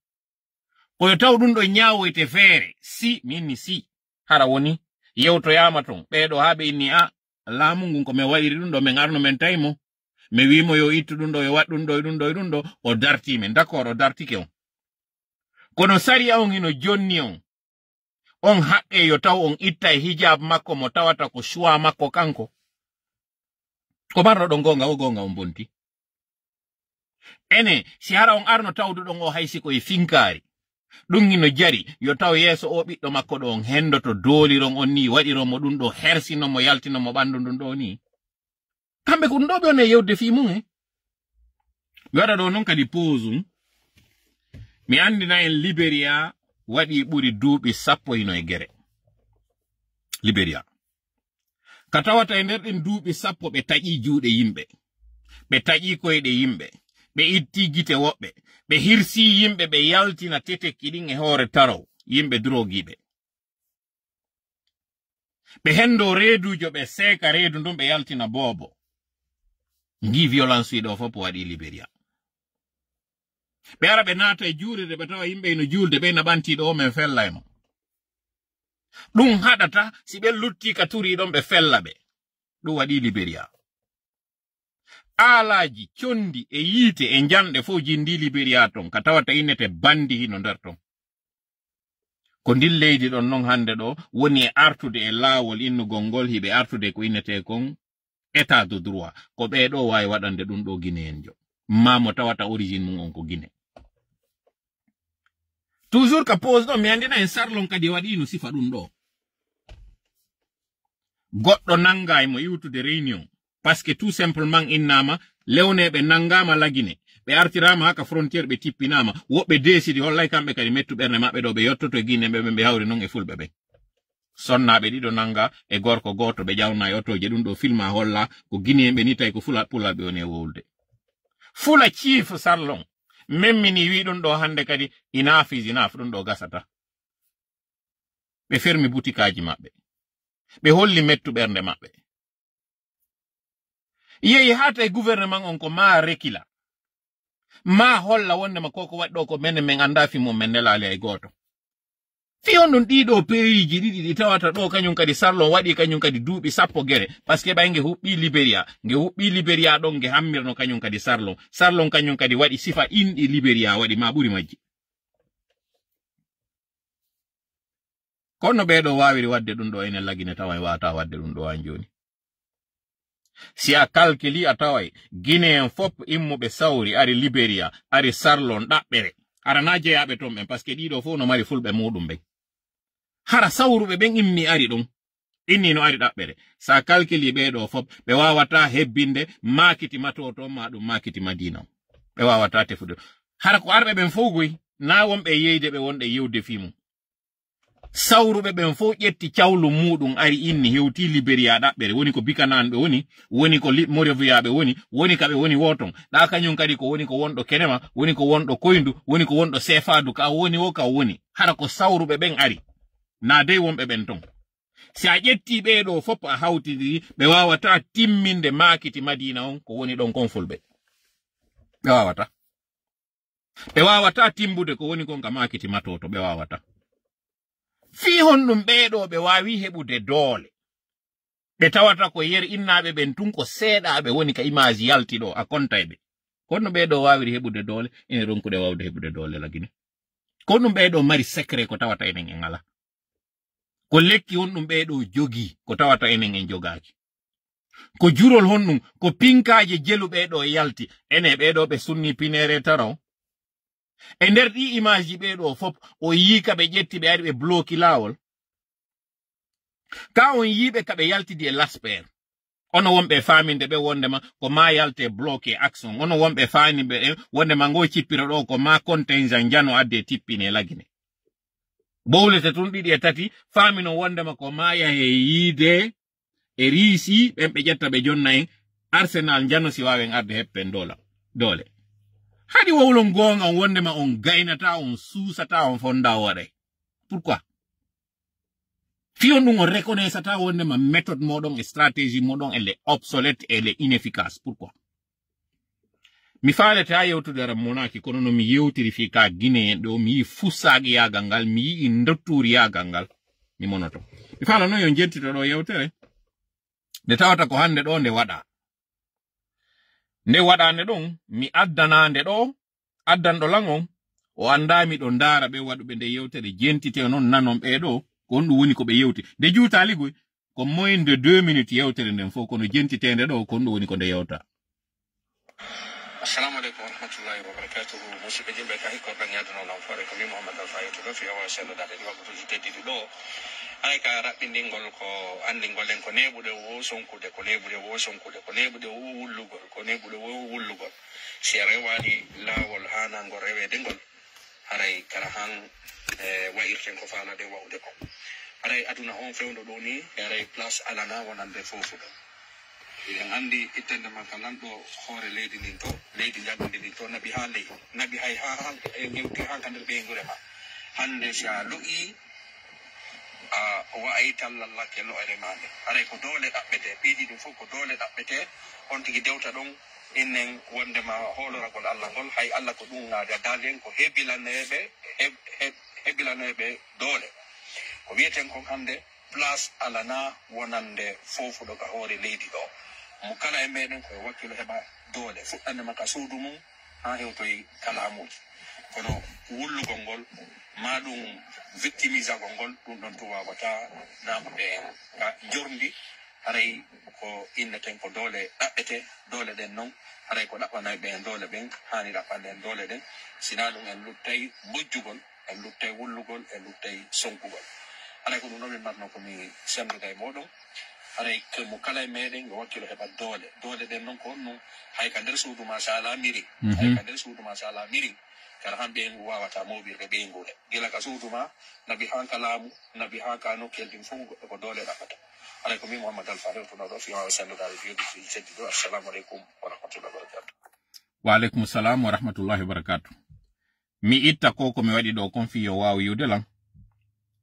Ko yo taw ɗum ɗo ñaawoyte feere. Si, min mi si. Hara woni, yewtoyaama ton. Ɓeeɗo haa ɓe inni, a, laamu ngun ko men waɗiri ɗum ɗo, men arno men tawi mo. Mi wii mo yo ittu ɗum ɗo, yo waɗ ɗum ɗo, e ɗum ɗo, e ɗum ɗo. O dartii men. D'accord, o dartike on. Kono sariya on hino jonni on. On haqqee yo taw on ittay hijab makko mo tawata ko choix makko kanko. Ko marno ɗon goonga, o goonga on bonti. Ene, si hara on arno tawduɗon o hay si ko e finkaari. Ɗum hino jari, yo taw yeeso o ɓiɗɗo makko ɗo on hendoto dooliron on ni, waɗiron mo ɗum ɗo, hersinon mo, yaltinon mo ɓanndu ndun ɗo ni. Kamɓe ko ɗum ɗo ɓe woni e yewde fii mum, he. Mi waɗa ɗo noon kadi pause um. Mi anndina en Liberia waɗi ɓuri duuɓi sappo hino e gere. Liberia. Ka tawata e nder ɗen duuɓi sappo ɓe taƴii juuɗe yimɓe, ɓe taƴii koyɗe yimɓe, ɓe ittii gite woɓɓe, ɓe hirsii yimɓe, ɓe yaltina tetekki ɗin e hoore tarow, yimɓe drogiiɓe. Ɓe henndoo reeduujo, ɓe seeka reedu ndun, ɓe yaltina boobo. Ngii violence ɗoo fof waɗii Liberia. Ɓe ara ɓe naata e juulirde, ɓe tawa yimɓe ino juulde, ɓe ina ɓantii ɗoo, men fella e mo. Ɗun haɗata si ɓe luttii ka turii ɗon, ɓe fella ɓe. Ɗun waɗii Liberia. Aalaaji, conndi e yiite e njanɗe fof jinndii Liberia ton, ka tawata innete banndi hino nder ton. Ko ndin leydi ɗon non hannde ɗoo woni e artude e laawol innugol ngol, hiɓe artude ko innetee kon état de droit. Ko ɓee ɗoo waawi waɗande ɗun ɗoo Gineyenjo. Maa mo tawata origine mun on ko Gine. Toujours ka pause ɗoo, mi anndina en Sarlon kadi waɗiino sifa ɗun ɗoo. Goɗɗo nanngaay mo iwtude réunion. Parce que tout simplement innaama, lewneeɓe nanngaama Lagine. Ɓe artiraama haa ka frontière, ɓe tippinaama. Woɓɓe deesidi, hollay kamɓe kadi mettu ɓernde maɓɓe ɗoo, ɓe yottoto e Gine ɓe, ɓe, ɓe hawri non e Fulɓe ɓen. Sonnaaɓe ɗiɗo nanngaa e gorko gooto, ɓe ƴawna e otooje, ɗun ɗoo filma holla ko Gineyen ɓe ni, tawi ko Fula, Pulaar ɓe woni e wowlude. Fula Chief Sarlon, memmini, wi'i ɗun ɗoo hannde kadi, enough is enough, ɗun ɗoo gasata. Ɓe fermi butikaaji maɓɓe. Ɓe holli mettu ɓernde maɓɓe. Yehi haa tawi gouvernement on ko maa rekila. Maa holla wonndema ko ko waɗi ɗoo ko menen, men anndaa fii mun, men nelaali hay gooto. Fii honɗun ɗii ɗoo peyiiji ɗiɗi ɗi tawata ɗoo kañun kadi Sarlon waɗii kañun kadi duuɓi sappo gere, parce que ɓay nge huɓɓii Liberia, nge huɓɓii Liberia ɗon nge hammirno kañun kadi Sarlon. Sarlon kañun kadi waɗi sifa inɗi Liberia waɗi maa ɓuri majji. Kono ɓee ɗoo waawiri waɗde ɗun ɗoo, enen Lagine tawa en waawataa waɗde ɗun ɗoo an jooni. Si a kalkili a taway Gineyen fof immuɓe Sawri ari Liberia, ari Sarlon ɗaɓɓere. Hara naa jeyaaɓe ton ɓen, parce que ɗii ɗoo fof no mari Fulɓe muuɗum ɓen. Hara Sawruɓe ɓen immi ari ɗon. Inni no ari ɗaɓɓere. Sa kalkili ɓee ɗoo fof, ɓe waawataa hebbinde maakiti Matoto maa ɗun maakiti Madiina on. Ɓe waawataa tefude. Hara ko arɓe ɓen fof goy, naa wonɓe e yeyde ɓe wonɓe yewde fii mun. Sawruɓe ɓen fof ƴetti cawlu muuɗum, ari inni, hewtii Liberiyaa ɗaɓɓere. Woni ko Bikanaan ɓe woni, woni ko Li-, Moroviyaaɓe woni, woni ka ɓe woni woo ton. Ɗaa kañun kadi ko woni ko wonɗo Kenema, woni ko wonɗo Koyndu, woni ko wonɗo Seefaadu, ka woni woo ka woni. Hara ko sawruɓe ɓen ari. Naa dey wonɓe ɓen ton. Si a ƴettii ɓee ɗoo fof a hawtindiri, ɓe waawataa timminde maakiti Madiina on, ko woni ɗon kon Fulɓe. Ɓe waawataa. Ɓe waawataa timbude ko woni kon ka maakiti Matoto, ɓe waawataa. Fii honɗun ɓee ɗoo ɓe waawi heɓude doole? Ɓe tawata ko yer innaaɓe ɓen tun ko seeɗaaɓe woni ka image yalti ɗoo, a konta e ɓe. Kono ɓee ɗoo waawiri heɓude doole, ene ronkude waawde heɓude doole Lagine. Ko honɗun ɓee ɗoo mari secret ko tawata enen en alaa? Ko lekki honɗun ɓee ɗoo jogii ko tawata enen en jogaaki? Ko jurol honɗun, ko pinkaaje jelu ɓee ɗoo yalti, ene ɓee ɗoo ɓe sunni pineere taraw? E nder ɗii image ji ɓee ɗoo fof, o yii ka ɓe ƴetti ɓe ari ɓe bloki laawol. Ka on yii ɓe ka ɓe yaltidi e Lasper. Ono wonɓe faaminde ɓe wondema ko maa yalte bloqué action. Ono wonɓe faaminde ɓe wondema ngo cippiro ɗoo ko maa contingent njano adde tippine Lagine. Bowlete tun ɗiɗi e tati, faamino wondema ko maa yahe yiide e Riisi, ɓen ɓe ƴetta ɓe jonna en Arsenal njano si waawen arde heppen dola, doole. Haɗi wowlon goonga on wondema on gaynata, on suusata, on fonda o waɗay. Pourquoi? Fii honɗun on reconnaissata wondema méthode moɗon e stratégie moɗon elle est obsolète, elle est inefficace. Pourquoi? Mi faalete haa yewtude ara monaaki, kono no mi yewtiri fii ka Guinéen ɗoo, mi yii fussaaqiyagal ngal, mi yii ndottuuriyagal ngal, mi monoto. Mi faala non yo jentito ɗoo yewtere. Nde tawata ko hannde ɗoo nde waɗaa. Nde waɗaa nde ɗon, mi addanaa nde ɗoo, addanɗo lan on, o anndaa miɗo ndaara ɓe waɗuɓe nde yewtere, jentite non, nanon ɓee ɗoo, ko honɗun woni ko ɓe yewti. Nde juutaali goy, ko moins de deux minutes yewtere nden fof, kono jentiteende ɗoo, ko honɗun woni ko nde yewta. Assalamu aleykum wa rahmatullahi wa barakatuhu. Musidɓe julɓe, ka hikkorɗen e aduna o nafoore, ko min Mouhammad Alpha yewtuɗo fii awa seeɗa daɗe ɗi waktuuji teddiɗi ɗoo. Hay ka raɓɓindingol ko anndingol en ko neeɓuɗe woo sonkude, ko neeɓuɗe woo sonkude, ko neeɓuɗe woo wullugol, ko neeɓuɗe woo wullugol. Si a rewaali laawol haanangol reweede ngol, haray kara han, e, wa'irten ko faalaɗen wa'ude kon. Aray aduna on fewndo ɗo ni, e aray place alana wonande fofu ɗo. En andi ittande makka lanɗo hoore leydi ndin to, leydi njanndi ndin to, naɓi ha ley, naɓi hay ha, ha, e ngewti ha ka nder ɓeynguure ma. Hande si a lo'i, a wa'ay tallallake lo'ere ma nde. Aray ko doole ɗaɓɓete, piiji ɗin fof ko doole ɗaɓɓete, on tigi dewta ɗon, innen wondema hooloragol Allah ngol, hay Allah ko ɗum ngaada dalen ko hebilaneeɓe, heb-, heb-, hebilaneeɓe doole. Ko wiyeten kon hande, place alana wonande fofuɗo ka hoore leydi ɗo. Mo kala e meɗen ko e wakkilo heɓa doole, fuɗɗande ma ka suudu mum, ha hewtoy kalamuji. Kono wullugol ngol, ma ɗum victimisagol ngol, ɗum ɗon tun wawata naɓude en ka jorndi. Haray ko inneten ko doole ɗaɓɓete, doole ɗen non, haray ko ɗaɓɓanayɓe en doole ɓen, hani ɗaɓɓande en doole ɗen. Sina ɗum en luttay bojjugol, en luttay wullugol, en luttay sonkugol. Haray ko ɗum ɗon min marno ko mi sendude e moɗon. Haray ko mo kala e meɗen yo wakkilo heɓa doole. Doole ɗen non ko honno? Hay ka nder suudu ma sa ala mirin. Hay ka nder suudu ma sa ala mirin. Kala han ɓeyngu wawata moɓirde ɓeynguure. Gila ka suudu ma, naɓi han ka laamu, naɓi han ka nokkel ɗin fof goɗɗo ko doole ɗaɓɓata. Haray ko min Mouhammad Alpha rewtunoɗo fi wawa sendudaade fi yoddi fi seddi ɗo. Assalamu aleykum wa rahmatullahi wa barakatuh. Wa aleykum salam wa rahmatullahi wa barakatuh. Mi itta ko ko mi waɗi ɗo kon fi yo waaw yiwde lan.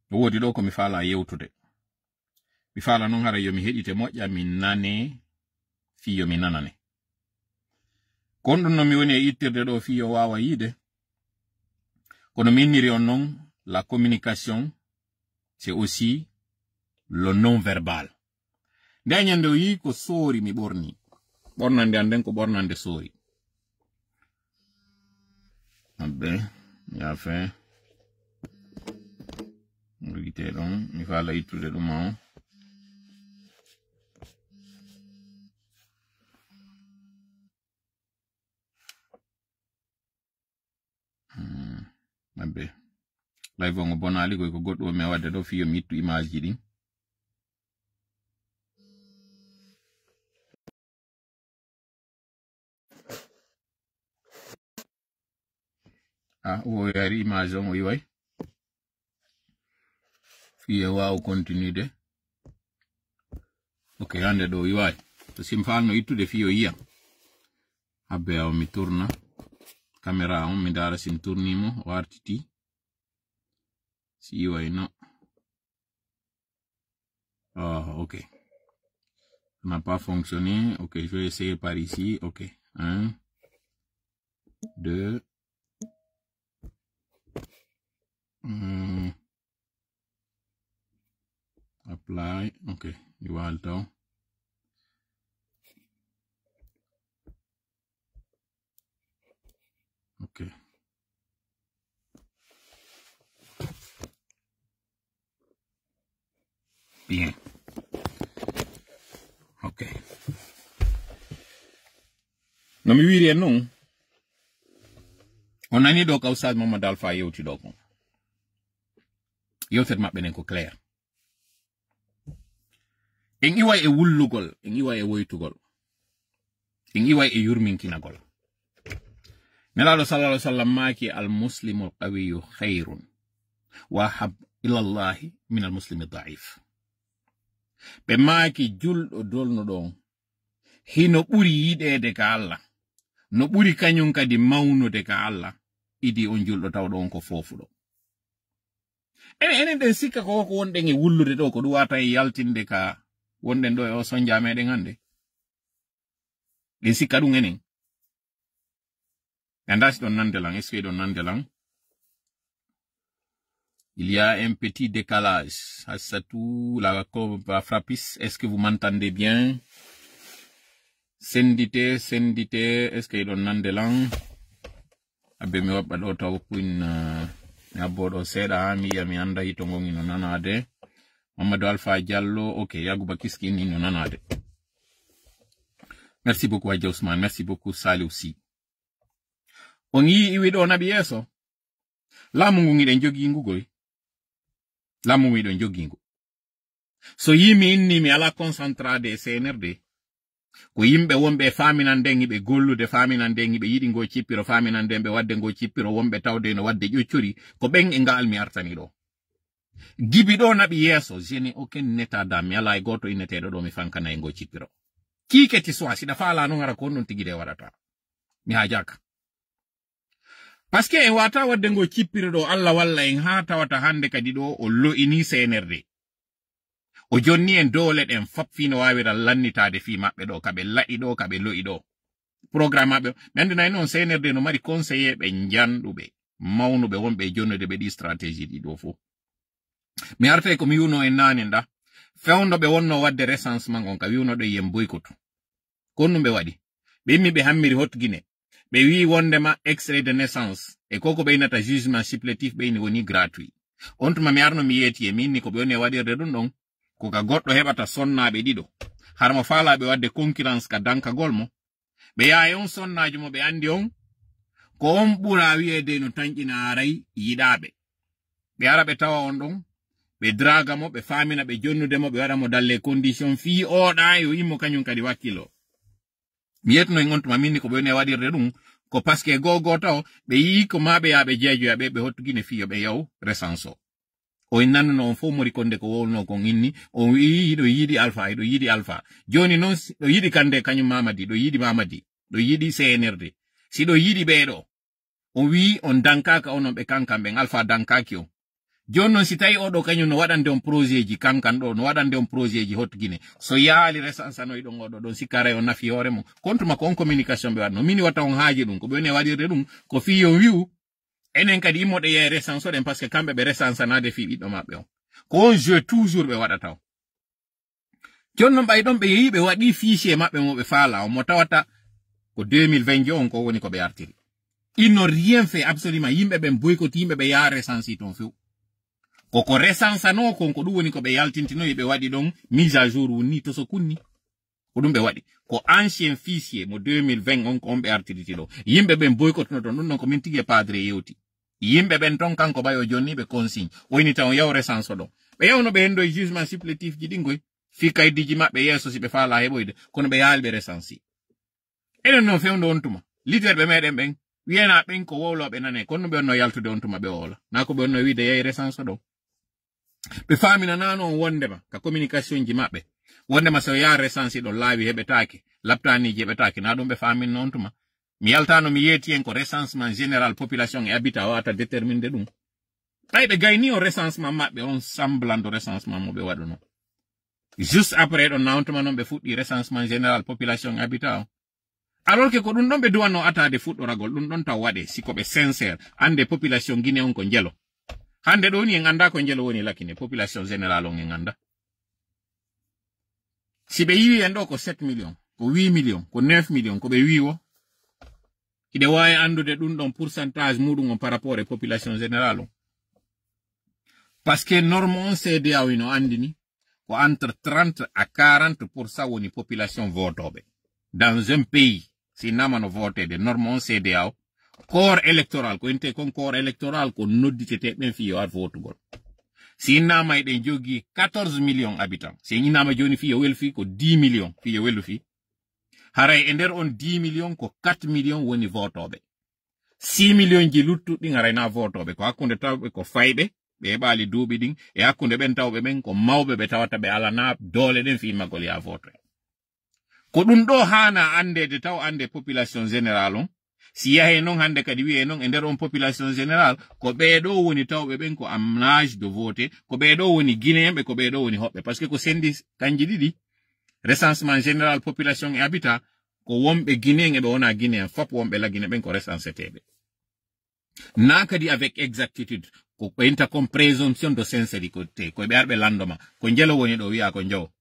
No woodi ɗo ko mi faala yewtude. Mi faala non hara yo mi heɗite moƴƴa, mi nane fi yo mi nanane. Kon ɗum no mi woni e ittirde ɗo fi yo waawa yiide. Kono mi inniri on non, la communication, c'est aussi le non-verbal. Nde ñande o yii ko soori mi ɓorni. Ɓornande an nden ko ɓornande soori. Abbe, yaafe. Rigite ɗon, mi faala ittude ɗum o. Hmm, abbe. Live on o bonaali koy ko goɗɗum o mi wadde ɗo fi yo mi ittu image ji ɗin. Ah, o yari image on o iway. Fiye waaw continude. Ok, hande ɗo iway. To sim falno ittude fiyo yiya. Abbe aw mi tourna. Caméra on mi ndara sim tournimo, o artiti. Si iway no. Ah, ok. Ça n'a pas fonctionné. Ok, je vais essayer par ici. Ok. Un, deux. Hmm. Apply. Ok. You want to. Ok. Bien. Ok. No mi wiiri en non, on nani ɗo ka Oustaz Mamadou Alpha yewti ɗo kon. Yewtere maɓɓe nden ko clair. En iway e wullugol, en iway e woytugol, en iway e yurminkinagol. Nelaaɗo sallallahu alaihi wasallam maaki, "Al muslimu al qawiyu khairun wa ahab ila Allahi min al muslimi daif." Ɓe maaki, julɗo dolnuɗo on hino ɓuri yiɗeede ka Allah, no ɓuri kañum kadi mawnude ka Allah, idi on julɗo tawɗo on ko foofuɗo. Enen, enen ɗen sikka ko, ko wonɗen e wullude ɗo, ko ɗum wata e yaltinde ka wonɗen ɗo e o sonja meɗen hannde. Ɗen sikka ɗum enen. Anda si ɗon nande lan, est-ce que ɗon nande lan? Il y a un petit décalage. Hassatou, la, la frappis, est-ce que vous m'entendez bien? Sendite, sendite, est-ce que ɗon nande lan? Abbe mi waɓɓa ɗo taw kuin, eh, mi habbo ɗo seeɗa ha mi yiya mi anda hito ngon ino nanaade. Mamadou Alpha Diallo, ok, Yagouba Kiskin ino nanaade. Merci beaucoup, Hadji Ousmane. Merci beaucoup, Saliou Sy. On yii iwi ɗo naɓi yeeso. Laamu ngun iɗen jogingu goy. Laamu ngun iɗen jogingu. So yii mi inni mi ala concentrade e C N R D, ko yimɓe wonɓe e faaminande en, iɓe gollude faaminande en, iɓe yiɗi ngo cippiro faaminande en, ɓe wadde ngo cippiro, wonɓe tawde ino wadde ƴoccori, ko ɓen e ngaal mi artani ɗo. Gibi ɗo naɓi yeeso, je n'ai aucun état d'âme, mi alaa e gooto inneteeɗo ɗo mi fankana e ngo cippiro. Qui que tu sois, si ɗa faalaa noon, hara ko honɗum tigi de waɗata. Mi haajaaka. Parce que en waata waɗde ngo cippiro ɗo, Allah walla en haa tawata hannde kadi ɗo o lo'ini C N R D. O jonni en doole ɗen fop fii no waawira lannitaade fii maɓɓe ɗo, ka ɓe la'i ɗo, ka ɓe lo'i ɗo. Programme maɓɓe, mi anndi nayi noon C N R D no mari conseiller ɓe njanɗuɓe, mawnuɓe wonɓe e jonnude ɓe ɗi stratégie ɗi ɗo fof. Mi artay ko mi wi'uno en naane nda, fewndo ɓe wonno waɗde recensement on ka wi'uno ɗo yen boycott. Ko honɗum ɓe waɗi? Ɓe immi ɓe hammiri Haute Guinée. Ɓe wi'i wondema extrait de naissance e ko ko ɓe innata jugement supplétif ɓe ini woni gratuit. On tuma mi arno mi yeeti e mi inni ko ɓe woni e waɗirde ɗum ɗon, ko ka goɗɗo heɓata sonnaaɓe ɗiɗo. Hara mo faalaaɓe waɗde concurrence ka dankagol mo. Ɓe yaha e on sonnaajo mo ɓe anndi on, ko on ɓura wi'eede no tanƴina aray yiɗaaɓe. Ɓe ara ɓe tawa on ɗon, ɓe draga mo, ɓe faamina ɓe jonnude mo, ɓe waɗa mo dans les conditions fii o ɗa yo immo kañum kadi wakkilo. Mi yettuno en on tuma minni ko ɓe woni e waɗirde ɗum, ko parce que goo goo taw ɓe yi'i ko maa ɓe yaa ɓe jeejoya ɓe, ɓe Haute Guinée fii yo ɓe yaw recensé o. O in nannuno on fof mori konde ko wowluno kon inni, on wi'i hiɗo yiɗi Alpha, hiɗo yiɗi Alpha. Jooni noon si ɗo yiɗi Kande kañum Mamadi, ɗo yiɗi Mamadi, ɗo yiɗi C N R D. Si ɗo yiɗi ɓee ɗo, on wi'i on dankaaka onon ɓe kankan ɓen, Alpha dankaaki on. Jooni noon si tawi oɗo kañum no waɗande on projet ji kankan ɗo, no waɗande on projet ji Haute Guinée. So yaali resansanoy ɗon oɗo ɗon sikka aray o nafi hoore mum. Kontuma ko on communication ɓe waɗno. Mini watta on haaji ɗum, ko ɓe woni e waɗirde ɗum, ko fii yo wi'u, enen kadi immoɗe yeeya resansoɗen, parce que kamɓe ɓe resansanaade fii ɓiɗɗo maɓɓe on. Ko on jeu toujours ɓe waɗata on. Jooni noon ɓay ɗon ɓe yehi ɓe waɗi fichier maɓɓe mo ɓe faala on mo tawata ko deux mille vingt jo on ko woni ko ɓe artiri. Ils n'ont rien fait absolument. Yimɓe ɓen boycott, yimɓe ɓe yaha recensi toon few. Koko recensanoo kon ko ɗum woni ko ɓe yaltintinoyi ɓe waɗi ɗon mise à jour wunni to so kunni. Ko ɗum ɓe waɗi. Ko ancien fichier mo deux mille vingt on ko on ɓe artiriti ɗo. Yimɓe ɓen boycott no toon. Ɗum ɗon ko min tigi e padre yewti. Yimɓe ɓen toon kanko ɓay o jonni ɓe consigne. O ini taw yaw recense ɗo. Ɓe yawno ɓe hendoye jugement supplétif ji ɗin koy. Fii kaydiji maɓɓe yeeso si ɓe faala heɓoyde. Kono ɓe yaali ɓe recensi. Enen noon fewndo on tuma. Leader ɓe meɗen ɓen. Wiyena ɓen ko wowlooɓe nane. Kono ɓe onno yaltude on tuma ɓe wowla. Na ko ɓe onno wiide yahi recense ɗo. Ɓe faaminanaano on wondema ka communication ji maɓɓe. Wondema so yaha recense ɗo laawi heɓetaake. Laptaaniji heɓetaake. Na ɗum ɓe faaminno on tuma. Mi yaltaano mi yeeti en ko recensement général population et habitat wawata déterminde ɗum. Ɓay ɓe gayni o recensement maɓɓe on semblant de recensement mo ɓe waɗuno. Juste après ɗon na on tuma noon ɓe fuɗɗi recensement général population et habitat on. Alors que ko ɗum ɗon ɓe duwanno ataade fuɗɗoragol ɗum ɗon taw waɗe si ko ɓe sincère annde population Guinée on ko njelo. Hannde ɗo ni en annda ko njelo woni lakine population général on en annda. Si ɓe yiwi en ɗo ko sept millions, ko huit millions, ko neuf millions, ko ɓe wiwo. Hiɗe waawi anndude ɗum ɗon pourcentage muɗum on par rapport e population général on. Parce que norme on C D A O ino anndini ko entre trente à quarante pour cent woni population votoɓe. Dans un pays, si namano votede norme on C D A O, corps électoral, ko inte kon corps électoral ko nodditete ɓen fii yo ar votugol. Si innama eɗen jogii quatorze millions habitants, si en innama jooni fii yo welfi ko dix millions fii yo welfi. Haray e nder on dix millions ko quatre millions woni votoɓe. Six millions ji luttuɗi ɗin haray na votoɓe, ko hakkunde tawɓe ko fayɓe, ɓe heɓaali duuɓi ɗin, e hakkunde ɓen tawɓe ɓen ko mawɓe ɓe tawata ɓe alana doole ɗen fii immagol ya votoya. Ko ɗum ɗo haana anndeede taw annde population générale on. Si yahe noon hannde kadi wiye noon e nder on population générale, ko ɓee ɗo woni tawɓe ɓen ko en âge de voter, ko ɓee ɗo woni Guinéen ɓe, ko ɓee ɗo woni hoɓɓe. Parce que ko sendi kanji ɗiɗi, recensement général population et habitat, ko wonɓe Guinéen e ɓe wona Guinéen, fop wonɓe Lagine ɓen ko recenseteeɓe. Na kadi avec exactitude, ko ɓe inta comme présomption de sincérité, ko ɓe arɓe lanndoma, ko njelo woni ɗo wiya ko njowo.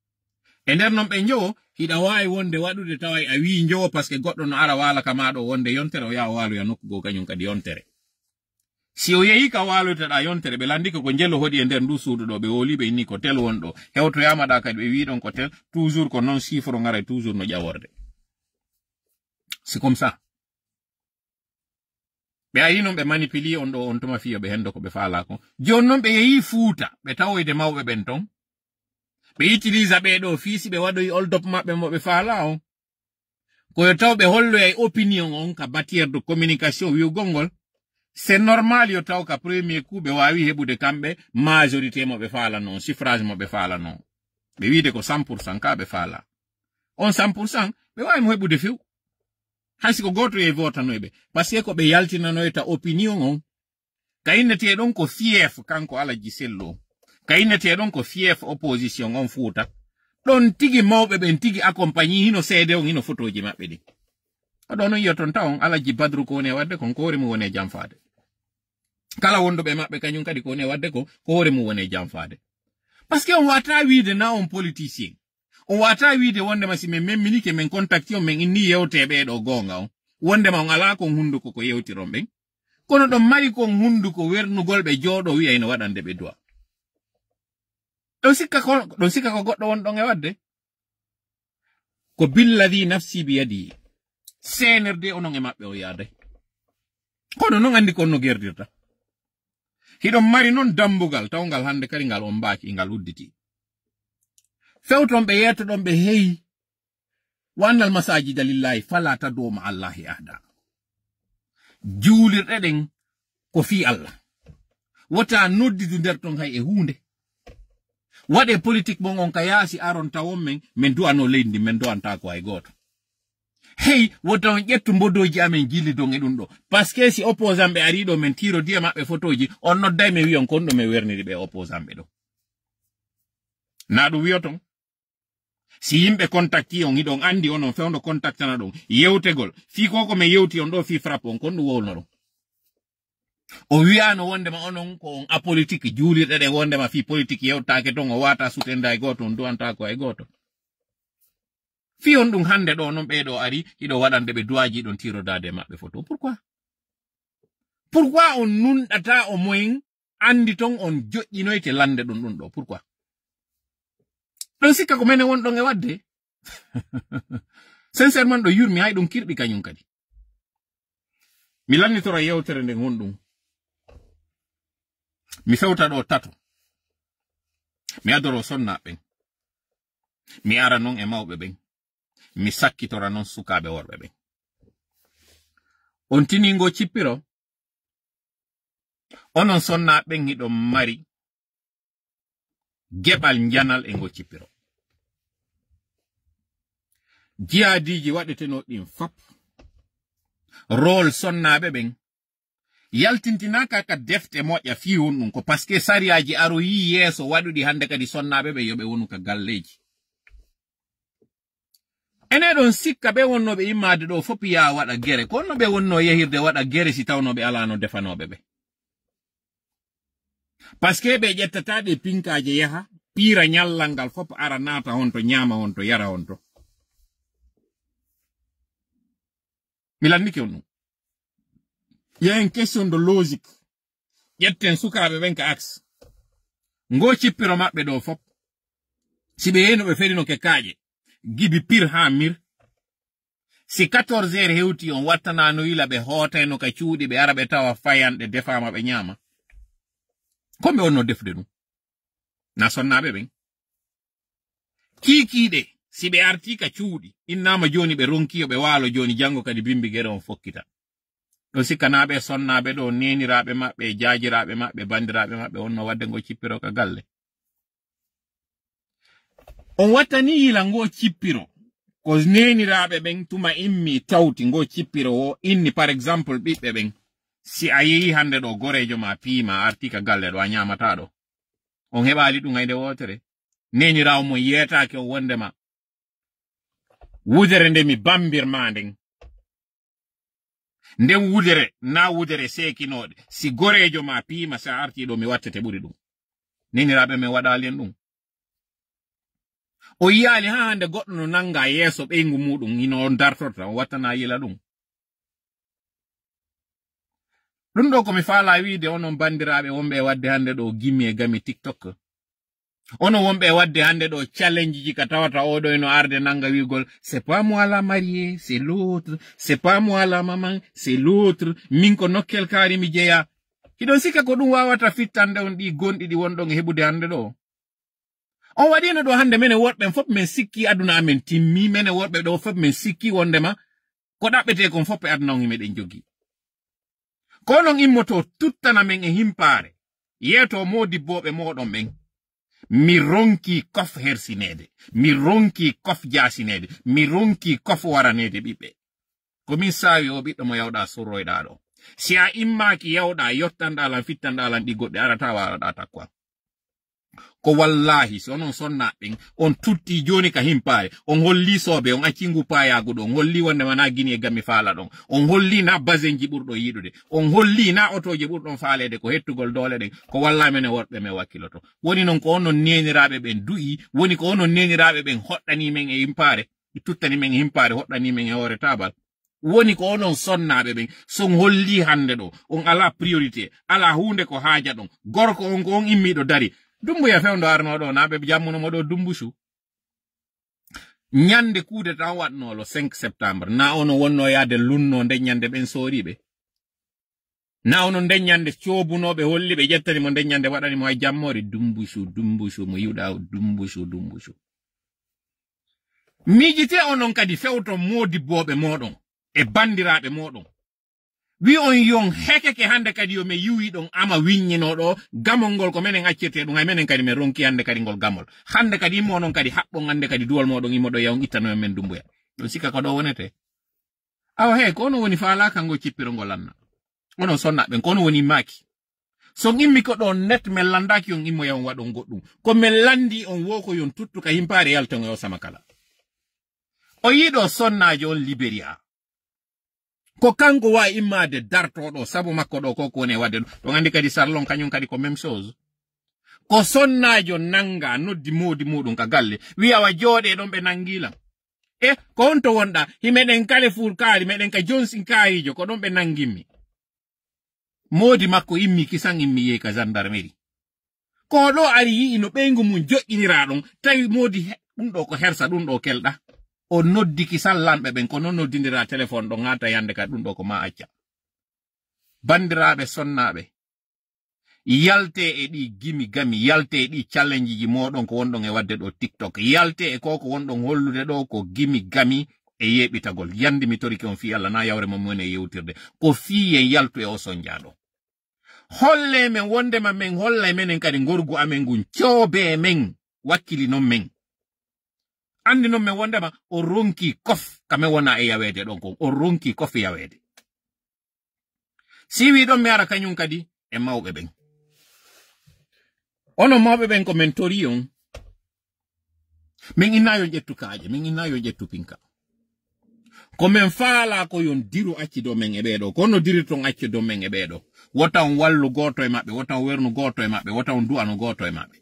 E nder noon ɓe njowo, hiɗa waawi wonde waɗude tawa a wii njowo parce que goɗɗo no ara waala ka maa ɗo wonde yontere, o yaha o waaloya nokku goo kañum kadi yontere. Si o yehi ka waaloytoɗaa yontere, ɓe lanndike ko njelo hoɗi e nder ndu suudu ɗo, ɓe woli ɓe inni ko tel won ɗo. Hewtoyaama ɗa kadi ɓe wii ɗon ko tel, toujours ko noon chiffre ngaray toujours no ƴaworde. C'est comme ça. Ɓe ari noon ɓe manipili on ɗo on tuma fiyo ɓe hendo ko ɓe faala kon. Jooni noon ɓe yehi Fuuta, ɓe tawoyde mawɓe ɓen ton. Ɓe utilisa ɓee ɗo fii si ɓe waɗoyi hold up maɓɓe mo ɓe faala on. Ko yo taw ɓe holloyay opinion on ka matière de communication wi'ugol ngol. C'est normal yo taw ka premier coup ɓe waawi heɓude kamɓe majorité mo ɓe faalano, suffrage mo ɓe faalano. Ɓe wiide ko cent pour cent ka ɓe faala. On cent pour cent, ɓe waawi mo heɓude few. Hay si ko gooto e votanoyɓe. Parce que ko ɓe yaltinanoyta opinion on. Ka innetee ɗon ko fief kanko Alaji Sello. Ka innetee ɗon ko fief opposition on Fuuta. Ɗon tigi mawɓe ɓen tigi accompagné hino seede on, hino fotooji maɓɓe ɗin. Ko ɗon on yiyoton taw on Alaji Badru ko woni e waɗde kon, ko hoore mum woni e janfaade. Kala wonduɓe maɓɓe kañum kadi ko woni e waɗde kon, ko hoore mum woni e janfaade. Parce que on wata wiide na on politicien. On wata wiide wondema si min memminike, min contacti on, min inni yewte ɓee ɗo goonga on. Wondema on alaa kon hunduko ko yewtiron ɓen. Kono ɗon mari kon hunduko wernugol ɓe jooɗo wi'a ina waɗande ɓe du'a. Ɗon sikka ko, ɗon sikka ko goɗɗo won ɗon e waɗde. Ko billadi nafsi biyadi. Seenerde onon e maɓɓe o yaaday. Kono non anndi kon no gerdirta. Hiɗon mari non dambugal tawngal hannde kadi ngal on mbaaki, ngal udditi. Fewton ɓe yeetoɗon ɓe heyi. Wa annal masajida lillahi fala tad'u ma Allahi ahada. Juulirɗe ɗen ko fii Allah. Wota noddidu nder ton hay e huunde. Waɗe politique mon on ka yaasi, aron tawon men, men du'ano leydi ndi, men du'antaako hay gooto. Hey, wota on ƴettu mbodoji amen jillidon e ɗum ɗo. Parce que si opposant ɓe ari ɗo men tirodi e maɓɓe fotoji, on nodday men wi'on kon ɗo men werniri ɓe opposant ɓe ɗo. Na ɗum wi'oton? Si yimɓe contacti on, hiɗon anndi onon fewndo contactana ɗum. Yewtegol. Fii ko ko men yewti on ɗo fii frappe on, kon ɗum wowlno ɗum. O wi'ano wondema onon ko on apolitique, juulirɗe ɗen wondema fii politique yewtaake ton, o wata sutenda e gooto, on du'antaako e gooto. Fii on ɗum hannde ɗo non ɓee ɗo ari, hiɗo waɗande ɓe du'aaji, hiɗon tirodaade e maɓɓe foto. Pourquoi? Pourquoi on nunɗata o moyen anndi ton on joƴƴinoyte lande ɗum ɗum ɗo? Pourquoi? Ɗon sikka ko menen won ɗon e waɗde. Sincèrement ɗo yurmi hay ɗum kirɓi kañum kadi. Mi lannitora yewtere nden honɗum. Mi fewta ɗo tato. Mi adoro sonnaaɓe ɓen. Mi ara non e mawɓe ɓen. Mi sakkitora non sukaaɓe worɓe ɓen. On tini ngo cippiro. Onon sonnaaɓe ɓen hiɗon mari geɓal njanal e ngo cippiro. Jihaadiiji waɗetenoo ɗin fop, rôle sonnaaɓe ɓen yaltintinaaka ka defte moƴƴa fii honɗum ko parce que sariyaaji aroyii yeeso waɗuɗi hannde kadi sonnaaɓe ɓen yo ɓe wonu ka galleeji. Ene ɗon sikka ɓe wonnooɓe immaade ɗo fop yaa waɗa gere. Ko honno ɓe wonnoo yahirde waɗa gere si tawnoo ɓe alaano defanooɓe ɓe? Parce que ɓe ƴettataa ɗe pinkaaje yaha, piira ñallal ngal fop ara naata honto, ñaama honto, yara honto. Mi lanndike on ɗum. Il y a une question de logique. Ƴetten sukaaɓe ɓen ka axe. Ngo cippiro maɓɓe ɗo fop. Si ɓe yeyno ɓe ferino ke kaaƴe. Gibi pir haa mir. Si quatorze heures hewti on wattanaano yila ɓe hootayno ka cuuɗi ɓe ara ɓe tawa fayanɗe defaama ɓe ñaama. Ko ɓe wonno defude ɗum? Na sonnaaɓe ɓen. Kiikiiɗe, si ɓe artii ka cuuɗi, innaama jooni ɓe ronkii yo ɓe waalo jooni janngo kadi bimbi gere on fokkita. Ɗon sikkanaaɓe e sonnaaɓe ɗo, neeniraaɓe maɓɓe, e jaajiraaɓe maɓɓe, banndiraaɓe maɓɓe, wonno waɗde ngo cippiro ka galle. On wattanii yila ngo cippiro, ko neeniraaɓe ɓen tuma immi tawti ngo cippiro o inni, par exemple, ɓiɓɓe ɓen. Si a yehi hannde ɗo goreejo ma, pii ma, artii ka galle ɗo, a ñaamataa ɗo. On heɓaali ɗum hay nde wootere. Neeniraawo mon yeetaaki on wondema wudere nde mi bambir ma nden. Nden wudere, na wudere seekinooɗe. Si goreejo ma piima sa artii ɗo mi wattete ɓuri ɗum. Neeniraaɓe men waɗaali en ɗum. O yiyaali haa hannde goɗɗo no nannga yeeso ɓeyngu muuɗum, hino on dartorta, on wattana yila ɗum. Ɗum ɗo ko mi faala wiide onon banndiraaɓe wonɓe e waɗde hannde ɗo gimi e gami TikTok. Onon wonɓe e waɗde hannde ɗo challenge ji ka tawata oɗo eno arde nannga wi'ugol, c'est pas moi la mariée, c'est l'autre, c'est pas moi la maman, c'est l'autre, min ko nokkel kaari mi jeyaa. Hiɗon sikka ko ɗum waawata fittande on ɗi gonɗi ɗi wonɗon e heɓude hannde ɗo? On waɗiino ɗo hannde menen worɓe fof men sikki aduna amen timmi, menen worɓe ɗo fof men sikki wondema ko ɗaɓɓetee kon fof e aduna on meɗen jogii. Ko onon immoto tuttana men e himpaare. Yeeto moodibbooɓe mooɗon ɓen. Mi ronki kof hersineede. Mi ronki kof jaasineede. Mi ronki kof waraneede ɓiɓɓe. Ko min saawi o ɓiɗɗo mo yawɗa surroyɗa ɗo. Si a immaaki yawɗa, yottanɗa lan, fittanɗa lan ɗi goɗɗi, arata waraɗa takko an. Ko wallahi, si onon sonna ɓen, on tutti jooni ka himpaare, on holli soobe, on acci ngu paayaagu ɗo, on holli wonde ma na gini e gammi faala ɗon, on holli na basenji ɓurɗo yiɗude, on holli na otooje ɓurɗon faaleede ko hettugol doole ɗen, ko wallahi menen worɓe men wakkiloto. Woni non ko onon neeniraaɓe ɓen du'i, woni ko onon neeniraaɓe ɓen hoɗɗani men e himpaare, ɓe tuttani men e himpaare, hoɗɗani men e hoore taabal. Woni ko onon sonnaaɓe ɓen, so on holli hannde ɗo, on alaa priorité, alaa huunde ko haaja ɗon. Gorko on ko on immiiɗo dari. Dumbuya fewndo arnoo ɗo, na ɓe jammuno mo ɗo Dumbusu. Ñande coup d'État on waɗnoo le cinq septembre, na ono wonno yaade lunno nde ñande ɓen sooriɓe. Na ono nde ñande coobunooɓe holli ɓe ƴettani mo nde ñande waɗani mo hay jammoore Dumbusu, Dumbusu, mo yiwɗa o Dumbusu, Dumbusu. Miijite onon kadi fewto moodibbooɓe mooɗon e banndiraaɓe mooɗon. Wi on yon hekeke hannde kadi yo mi yiwi ɗon ama wiññinoo ɗo gamol ngol ko menen accirte ɗum hay menen kadi men ronki hannde kadi ngol gamol. Hannde kadi immo onon kadi haɓɓon hannde kadi duwol mooɗon immo ɗo yawon ittanoyon men Dumbuya. Ɗon sikka ko ɗo wonete. Awa he, ko onon woni faalaaka ngo cippiro ngo lanna. Onon sonna ɓen, ko onon woni maaki. So on immi ko ɗon net men landaaki on immo yawon waɗon goɗɗum. Ko men landi on wo ko yon tuttu ka himpaare yalton e o sama kala. O yiɗo sonnaajo on Liberia. Ko kanko wawi immaade dartoɗo sabu makko ɗo ko ko woni e wadde ɗum. Ɗon andi kadi Sarlon kañum kadi ko même chose. Ko sonnaajo nanga noddi moodi muɗum ka galle. Wiya wa jooɗe ɗon ɓe nangi lan. E ko on to wonɗa? Himeɗen kale fuul kaari, meɗen ka jonsin kaarijo, ko ɗon ɓe nangimmi. Moodi makko immi kisan immi yehi ka gendarmerie. Ko ɗo ari yi'i no ɓeyngu mum joƴƴinira ɗon, tawi moodi he-, ɗum ɗo ko hersa, ɗum ɗo kelɗa. O noddi kisan lanɓe ɓen, ko non noddindira téléphone ɗon, ŋaata yande ka ɗum ɗo ko ma acca. Bandiraaɓe sonnaaɓe, yalte e ɗi gimi gami, yalte e ɗi challenge ji moɗon ko wonɗon e wadde ɗo TikTok. Yalte e ko ko wonɗon hollude ɗo ko gimi gami e yeɓitagol. Yandi mi torike on fii Allah na yawre mo mone e yewtirde. Ko fii en yaltu e o sonja ɗo. Holle men wondema men hollay menen kadi ngorgu amen ngun. Coobe men, wakkili non men. Andi non men wondema o ronki kof ka men wona e yaweede ɗon kon. O ronki kof yaweede. Si wi ɗon mi ara kañum kadi e mawɓe ɓen. Onon mawɓe ɓen ko men tori on. Min inna yo ƴettu kaaƴe, min inna yo ƴettu pinka. Ko men faala ko yon diru acci dow men e ɓeeɗo. Ko no dirirton acci dow men e ɓeeɗo. Wota on wallu gooto e maɓɓe, wota on wernu gooto e maɓɓe, wota on du'anu gooto e maɓɓe.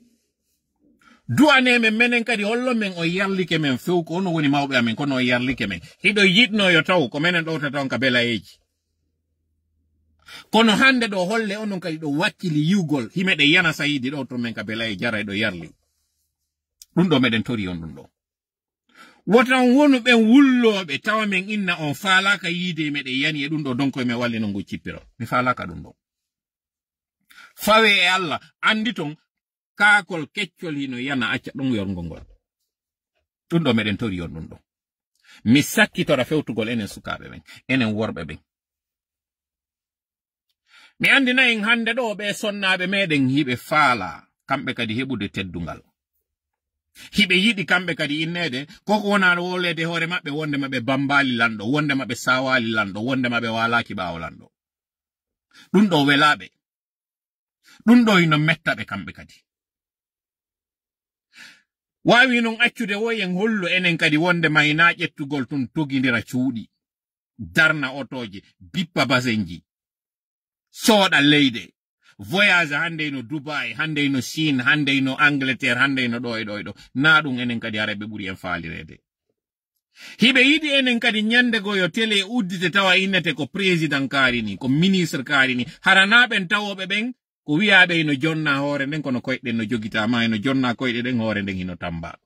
Du'ane men, menen kadi hollo men on yarlike men few ko ono woni mawɓe amen, kono on yarlike men. Hiɗo yiɗno yo taw ko menen ɗowtata on ka belayeeji. Kono hannde ɗo holle onon kadi ɗo wakkili yiwgol, himeɗe yana sayidi ɗo to men ka belaye jaray ɗo yarli. Ɗum ɗo meɗen tori on ɗum ɗo. Wota on wonu ɓen wullooɓe, tawa men inna on faalaaka yiide e meɗen yani e ɗum ɗo, donc e men walli non ngu cippiro. Mi faalaaka ɗum ɗo. Fawe e Allah, anndi ton, kaakol keccol hino yana acca ɗum yorngo ngol. Ɗum ɗo meɗen tori on ɗum ɗo. Mi sakkitora fewtugol enen sukaaɓe ɓen, enen worɓe ɓen. Mi anndina en hannde ɗo ɓe sonnaaɓe meɗen hiɓe faala, kamɓe kadi heɓude teddungal. Hiɓe yiɗi kamɓe kadi inneede, koko wona wowleede hoore maɓɓe wonde maɓe bambaali lanɗo, wonde maɓe saawaali lanɗo, wonde maɓe waalaaki ɓaawo lanɗo. Ɗum ɗo welaaɓe. Ɗum ɗo ino metta ɓe kamɓe kadi. Waawi non accude wo en hollu enen kadi wonde mayna ƴettugol tun togindira cuuɗi, darna otooje, bippa basenji, sooɗa leyde, voyage hannde ino Dubai, hannde ino Chine, hannde ino Angleterre, hannde ino ɗo e ɗo e ɗo. Na ɗum enen kadi haray ɓe ɓuri en faalireede. Hiɓe yiɗi enen kadi ñande goo yo télé uddite tawa innete ko président kaari ni, ko ministre kaari ni. Hara na ɓen tawooɓe ɓen ko wiyaaɓe hino jonna hoore nden, kono koyɗe ɗen no jogitaama, hino jonna koyɗe ɗen, hoore nden hino tamba.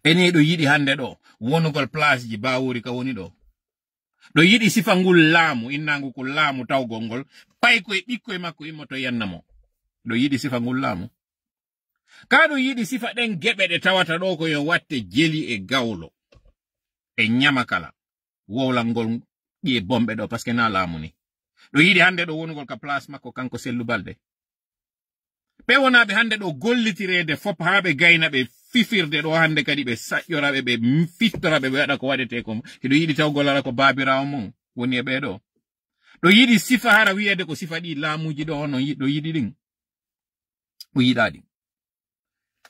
Ene ɗo yiɗi hannde ɗo wonugol place ji Bawori ka woni ɗo. Ɗo yiɗi sifa ngol laamu, innangu ko laamu tawgol ngol, pay koye ɓikkoye makko immoto yanna mo. Ɗo yiɗi sifa ngol laamu. Kaa ɗum yiɗi sifa ɗen geɓe ɗe tawata ɗo ko yo watte jeli e gawlo e ñama kala wowlangol ɓiye bomɓe ɗo, parce que na laamu ni. Ɗo yiɗi hannde ɗo wonugol ka place makko kanko Sellu Balde. Ɓe wonaa ɓe hannde ɗo gollitireede fop haa ɓe gayna ɓe fifirde ɗo hannde kadi ɓe saƴƴora ɓe, ɓe fittora ɓe, ɓe waɗa ko waɗetee ko. Hiɗo yiɗi taw golara ko baabiraawo mum woni e ɓee ɗo. Ɗo yiɗi sifa hara wiyeede ko sifa ɗi laamuuji ɗo hono yi-, ɗo yiɗi ɗin. O yiɗaa ɗin.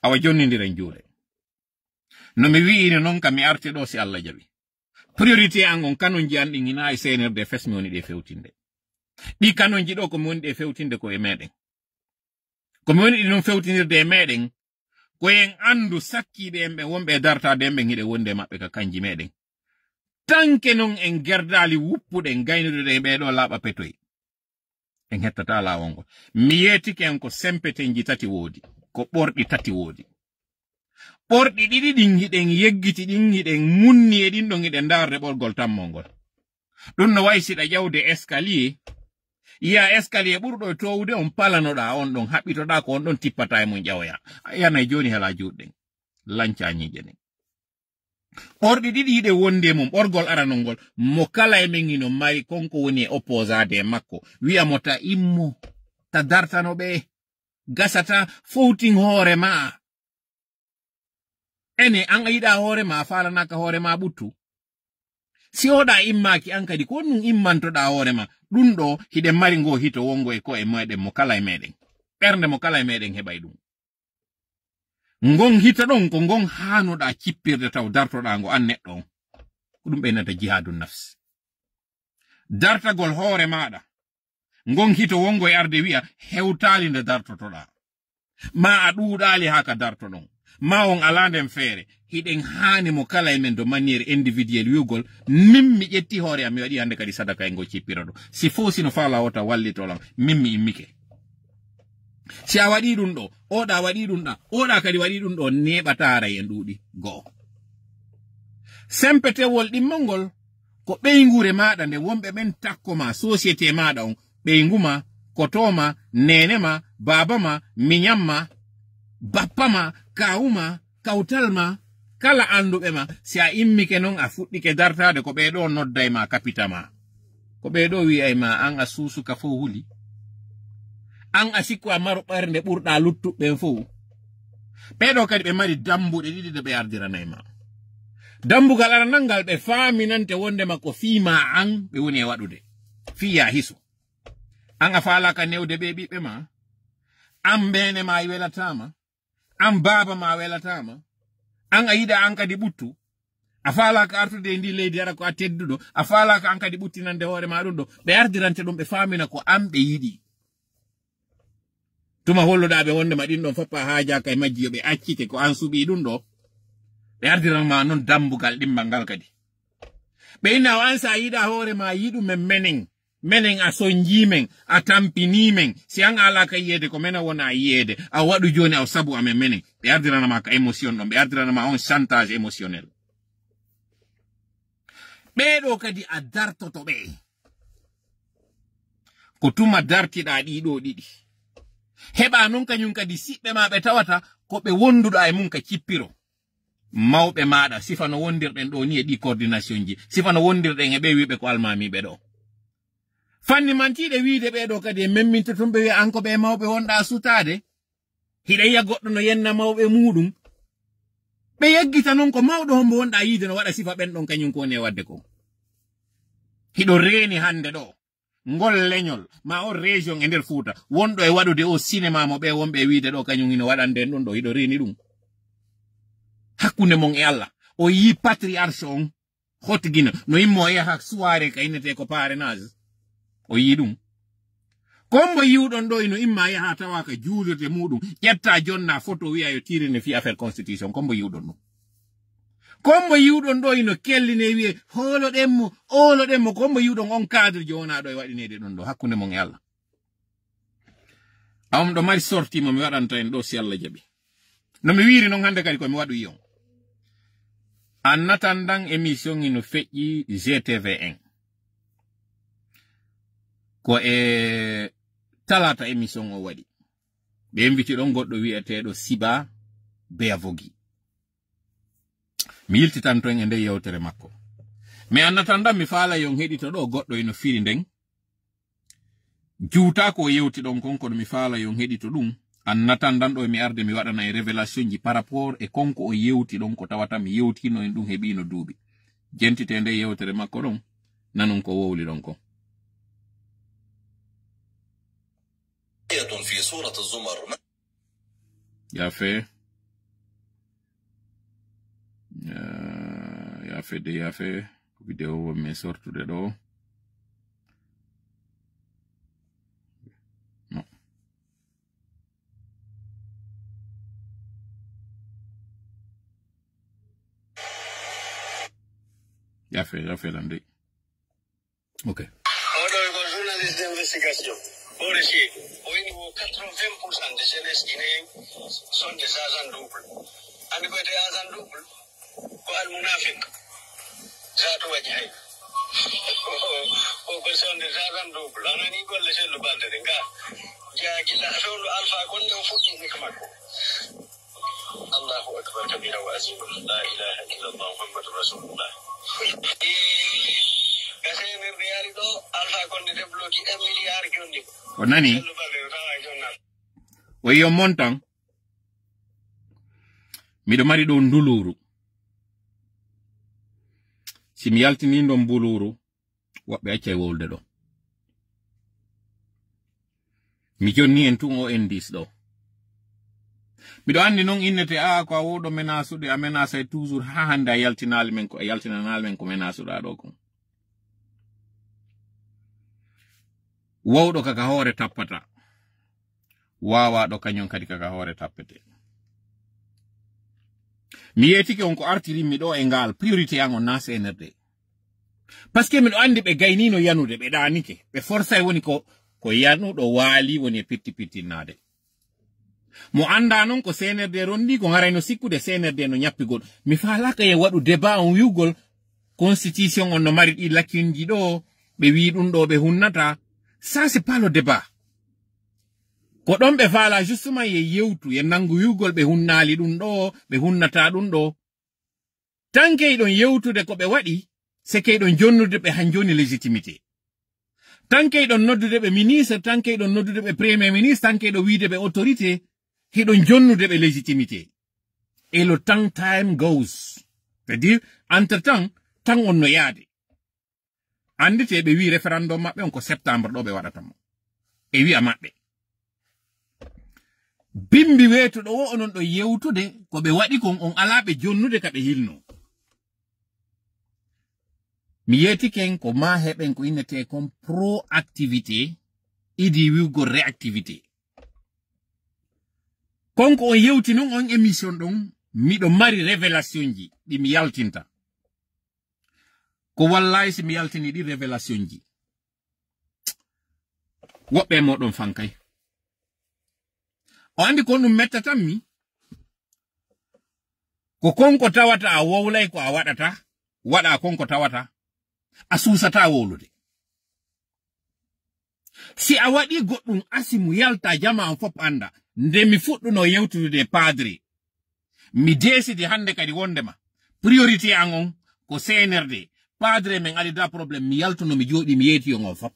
Awa jonnindiren juuɗe. No mi wi'iri non ka mi arti ɗo si Allah jaɓi. Priorité an on kanonji an ɗin hinaa e C N R D fes mi woni ɗe fewtinde. Ɗi kanonji ɗo ko mi woni ɗe fewtinde ko e meɗen. Ko mi woni ɗi non fewtinirde e meɗen. Ko en andu sakkiiɓe en ɓe wonɓe e dartaade en ɓen hiɗe wonde e maɓɓe ka kanji meɗen. Tanke non en gerdaali wuppuɗen gaynude ɗe ɓee ɗo laaɓa petoy. En hettata laawol ngol. Mi yeetike en ko sempetenji tati woodi, ko ɓorɗi tati woodi. Ɓorɗi ɗiɗi ɗin hiɗen yeggiti ɗin, hiɗen munni e ɗin ɗon hiɗen ndaarde ɓorgol tammol ngol. Ɗum no wayi siɗa ƴawde escalier. Yiya escalier ɓurɗo e toowude on palanoɗaa on ɗon, haɓɓitoɗaa ko on ɗon tippata e mum ƴawoya. A yiyanay jooni hela juuɗɗen. Lancaa ñiiƴe ɗen. Ɓorɗi ɗiɗi hiɗe wondi e mum, ɓorgol aranol ngol, mo kala e men hino mari kon ko woni e opposade e makko. Wi'a mo ta immo, ta dartano ɓe, gasata, fowtin hoore ma. Ene, an a yiɗa hoore ma, a faalanaaka hoore ma ɓuttu. Si oɗa immaaki an kadi, ko honɗum immantoɗa hoore ma? Ɗum ɗo, hiɗen mari ngo hito wongo e ko'e meɗen mo kala e meɗen. Ɓernde mo kala e meɗen heɓay ɗum. Ngon hito ɗon ko ngon haanuɗa cippirde taw dartoɗa ngo an neɗɗo on. Ko ɗum ɓe innata jihaadu nafsi. Dartagol hoore maɗa. Ngon hito wongo e arde wi'a hewtaali nde dartotoɗa. Ma a ɗuuɗaali haa ka dartoɗon. Ma on alaa nden feere. Hiɗen haani mo kala e men de manière individuelle wi'ugol, min mi ƴetti hoore am, mi waɗi hannde kadi sadaka e ngo cippiro ɗo. Si fow sino faala wota wallitolan, min mi immike. Si a waɗi ɗum ɗo, oɗa waɗi ɗum ɗa, oɗa kadi waɗi ɗum ɗo, neeɓataara en ɗuuɗi. Go'o. Sempetewol ɗimmol ngol, ko ɓeynguure maɗa nde wonɓe ɓen takko ma, société maɗa on, ɓeyngu ma, koto ma, neene ma, baaba ma, miñam ma, bappa ma, kaawu ma, kawtal ma, kala annduɓe ma, si a immike non a fuɗɗike dartaade ko ɓee ɗo nodday ma kapita ma. Ko ɓee ɗo wi'ay ma an a suusuka fow huli. An a sikku a maro ɓernde ɓurɗa luttuɓe ɓen fow. Ɓee ɗo kadi ɓe mari dambuɗe ɗiɗi ɗe ɓe ardiranay ma. Dambugal aranal ngal ɓe faaminante wondema ko fii ma an ɓe woni e waɗude. Fii ya hiso. An a faalaaka newde ɓe ɓiɓɓe ma. An mbeene ma welataama. An baaba ma welataama. An a yiɗa an kadi ɓuttu. A faalaaka artude e ndi leydi hara ko a tedduɗo. A faalaaka an kadi ɓuttinande hoore ma ɗum ɗo. Ɓe ardirante ɗum ɓe faamina ko an ɓe yiɗi. Tuma holluɗa ɓe wondema ɗin ɗon fop a haajaaka e majji yo ɓe accite ko an suɓi ɗum ɗo. Ɓe ardiran ma non dambugal ɗimmal ngal kadi. Ɓe inna o an sa yiɗa hoore ma yiɗu men menen. Menen a sonji men, a tampini men. Si an ala ka yiyeede ko menen wona yiyeede. A waɗu jooni aw sabu amen menen. Ɓe ardirana ma ka émotion ɗon. Ɓe ardirana ma on chantage émotionnel. Ɓee ɗo kadi a dartoto ɓe. Ko tuma dartiɗa ɗiɗo ɗiɗi. Heɓa non kañum kadi siɓɓe ma ɓe tawata ko ɓe wonduɗa e mum ka cippiro. Mawɓe maɗa, sifa no wondirɗen ɗo ni e ɗi coordination ji. Sifa no wondirɗen e ɓe wiɓe ko almamiɓe ɗo. Fanni mantiɗe wiide ɓee ɗo kadi e memminto tun ɓe wi'a an ko ɓe mawɓe wonɗa sutaade. Hiɗa yiya goɗɗo no yenna mawɓe muɗum. Ɓe yeggita non ko mawɗo hombo wonɗa yiide no waɗa sifa ɓen ɗon kañum ko woni e waɗde ko. Hiɗo reeni hannde ɗo. Ngol leñol, ma on région e nder Fuuta, wonɗo e waɗude o cinéma mo ɓe wonɓe e wiide ɗo kañum hino waɗande en ɗum ɗo, hiɗo reeni ɗum. Hakkunde mon e Allah. O yii patriarche on. Hot Gina, no immo yaha soirée ka innete ko parrainage. O yii ɗum. Kombo yiwɗon ɗo ino imma yaha tawa ka juulirde muɗum, ƴetta jonna photo wi'a yo tirine fi affaire constitution. Kombo yiwɗon ɗum. Kombo yiwɗon ɗo ino kelline wi'e, hooloɗen mo, ooloɗen mo. Kombo yiwɗon on cadre jo wona ɗo e waɗinede ɗum ɗo hakkunde mon e Allah. A on ɗo mari sorti mo mi waɗanta en ɗo si Allah jaɓi. No mi wiiri non hannde kadi ko mi waɗu yi on. En attendant émission ino feƴƴi G T V un. Ko e talaata émission o waɗi. Ɓe inviti ɗon goɗɗo wi'eteeɗo Siba Beyavogi. Mi yiltitanto en e nder yewtere makko. Mais en attendant mi faala yon heɗito ɗo goɗɗo ino firi nden. Juuta ko o yewti ɗon kon, kono mi faala yo on heɗito ɗum. An natan ɗan ɗo mi arde mi waɗana e révélation ji par rapport e kon ko o yewti ɗon, ko tawata mi yewtino en ɗum heɓino duuɓi. Jentite nde yewtere makko ɗon, nanon ko wowli ɗon kon. في سورة الزمر. Yaafe. Ah, yaafe de, yaafe. Ko video o mi sortude ɗo. No. Yaafe, yaafe lan de. Ok. Oɗo ko journaliste d'investigation. Ɓore si o ini wo quatre-vingts pour cent de jeunesse guinéen sont des agents doubles. Andi ko wiyete agent double? Ko al munafik. Zato waji hay. O ko sont des agents doubles. A nani golle sellu balde ɗe nga. Jaa gila fewndo Alpha Condé o fuɗɗi nik makko. Allahu akbar kabira wa azima. La ilaha illallah Muhammadur Rasulullah. Ka C N R D yari ɗo, Alpha Condé débloqué un milliard jonni. O nani? Sellu balde o tawa e jonnal. O yi on montant. Miɗo mari ɗo nduluru. Si mi yaltini ndo mbuluru, woɓɓe accay wowlude ɗo. Mi jonni en tun o indice ɗo. Miɗo andi non innete, a, ko a wowɗo menasude, a menasay toujours, ha hande a yaltinaali men ko, a yaltinanaali men ko menasuɗa ɗo kon. Wowɗo ka ka hoore tappata. Wawaɗo kañum kadi ka ka hoore tappete. Mi yeetike on ko artirimmi ɗo e ngal priorité an on na C N R D. Parce que miɗo andi ɓe gaynino yanude, ɓe ɗanike, ɓe forsay woni ko, ko yanuɗo waali woni e pitti pittinnade. Mo anda non ko C N R D rondi ko ngarayno sikkude C N R D no ñappigol. Mi faalaka e waɗu débat on wi'ugol constitution on no mari ɗi lakinji ɗo, ɓe wi ɗum ɗo ɓe hunnata. Ça, c'est pas le débat. Ko ɗon ɓe faala justement ye yewtu, ye nangu wi'ugol ɓe hunnaali ɗum ɗo, ɓe hunnata ɗum ɗo. Tan keyɗon yewtude ko ɓe waɗi, se keyɗon jonnude ɓe han joni légitimité. Tan keyɗon noddude ɓe ministre, tan keyɗon noddude ɓe premier ministre, tan keyɗon wiide ɓe autorité, hiɗon jonnude ɓe légitimité. Et le temps time goes. C'est-à-dire, entre temps, tan on no yaade. Andite ɓe wi référendum maɓɓe on ko septembre ɗo ɓe waɗata mo. E wi'a maɓɓe. Bimbi weetuɗo o onon ɗo yewtude ko ɓe waɗi kon on alaa ɓe jonnude ka ɓe hilno. Mi yeetiken ko ma heɓen ko innete kon proactivité, idi wi'ugol réactivité. Kon ko on yewti non on émission ɗon, miɗo mari révélation ji ɗi mi yaltinta. Ko wallahi si mi yaltini ɗi révélation ji. Woɓɓe e moɗon fankay. O andi ko ɗum mettatammi. Ko kon ko tawata a wowlay ko a waɗata, waɗa kon ko tawata a suusata wowlude. Si a waɗi goɗɗum asimu yalta jama on fof anda. Nde mi fuɗɗuno yewtude e padre, mi décidi hande kadi wondema priorité an on ko C N R D. Padre men alida problème, mi yaltuno mi jooɗi mi yeeti on on fof.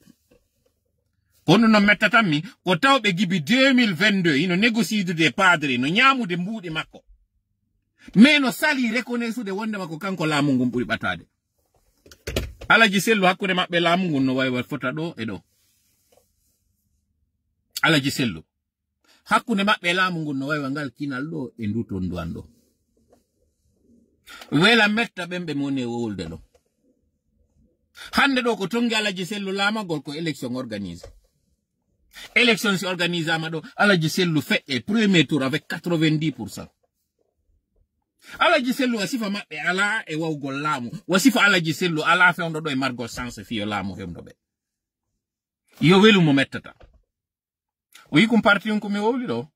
Kono no mettatammi ko tawɓe gibi deux mille vingt-deux ino négocidude e padre, no ñaamude mbuuɗi makko. Mais no sali reconnaissude wondema ko kanko laamu ngun ɓuri ɓataade. Alaji Sellu hakkunde maɓɓe laamu ngun no wawi fota ɗo e ɗo. Alaji Sellu hakkunde maɓɓe laamu ngun no wawi ngal kinal ɗo e ndu ton nduwan ɗo. Wela metta ɓen ɓe moni e wowlde ɗo. Hande ɗo ko tongi Alaji Sellu laamagol ko élection organisé. Élection si organisama ɗo, Alaji Sellu feƴƴe premier tour avec quatre-vingt-dix pour cent. Alaji Sellu wa sifa maɓɓe ala e wawgol laamu. Wa sifa Alaji Sellu ala fewndo ɗo e margol chance fiyo laamu fewndo ɓe. Yo welu mo mettata. O yi kum parti on ko mi wowli ɗo.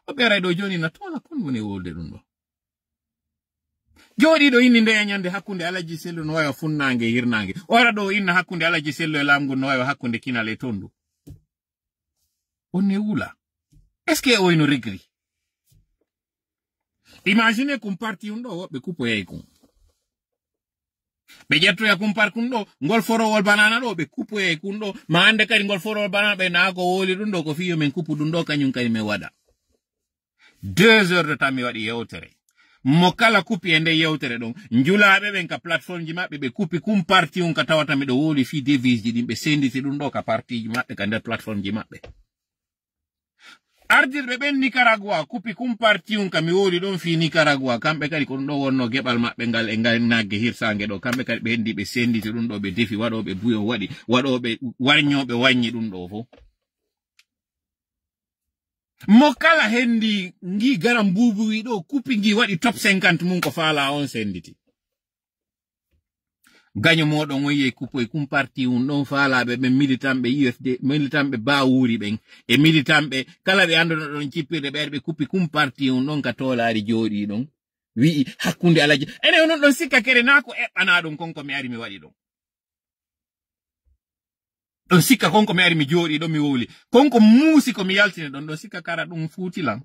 O ɓeray ɗo joni na tola kon woni wowlde ɗum ɗo. Jooɗiiɗo inni ndeya ñande hakkunde Alaji Sellu no wawi funnaange e hirnaange. O ara ɗo o inna hakkunde Alaji Sellu e laamu ngu no wawi hakkunde kinal e tondu. On ne wula. Est-ce que o ino regri? Imaginez kum parti on ɗo woɓɓe kupoyay kum. Ɓe ƴettoya kum par kun ɗo, ngol forowol banana ɗo, ɓe kupoya e kun ɗo. Ma annde kadi ngol forowol banana ɓe naa ko wowli ɗum ɗo, ko fii yo min kupu ɗum ɗo, kañum kadi min waɗa. Deux heures de temps mi waɗi yewtere. Mo kala kupi e nder yewtere ɗon. Njulaaɓe ɓen ka plateforme ji maɓɓe, ɓe kupi kum parti un ka tawata miɗo wowli fii devise ji ɗin, ɓe senditi ɗum ɗo ka parti ji maɓɓe, ka nder plateforme ji maɓɓe. Ardirɓe ɓen Nicaragua, kupi kum parti un ka mi wowli ɗon fii Nicaragua, kamɓe kadi ko ɗum ɗo wonno geɓal maɓɓe ngal e ngal nagge hirsaange ɗo, kamɓe kadi ɓe hendi ɓe senditi ɗum ɗo, ɓe defi waɗooɓe buyon waɗi, waɗooɓe warñooɓe waññi ɗum ɗo fof. Mo kala hendi ngi garam buubu wi ɗo kupi ngi waɗi top cinquante mum ko faala on senditi. Gaño moɗon on yehi kupoy kum parti un ɗon faalaaɓe ɓen militanɓe U F D, militanɓe Baawuuri ɓen, e militanɓe kala ɓe annduno ɗon cippirde ɓe ari ɓe kupi kum parti un ɗon ka toolaari jooɗi ɗon. Wi'i hakkunde Alaji. Enen onon ɗon sikka kere naa ko eɓɓanaa ɗum kon ko mi ari mi waɗi ɗon. Ɗon sikka kon ko mi ari mi jooɗi ɗon mi wowli. Kon ko muusi ko mi yaltini ɗon, ɗon sikka kara ɗum fuuti lan.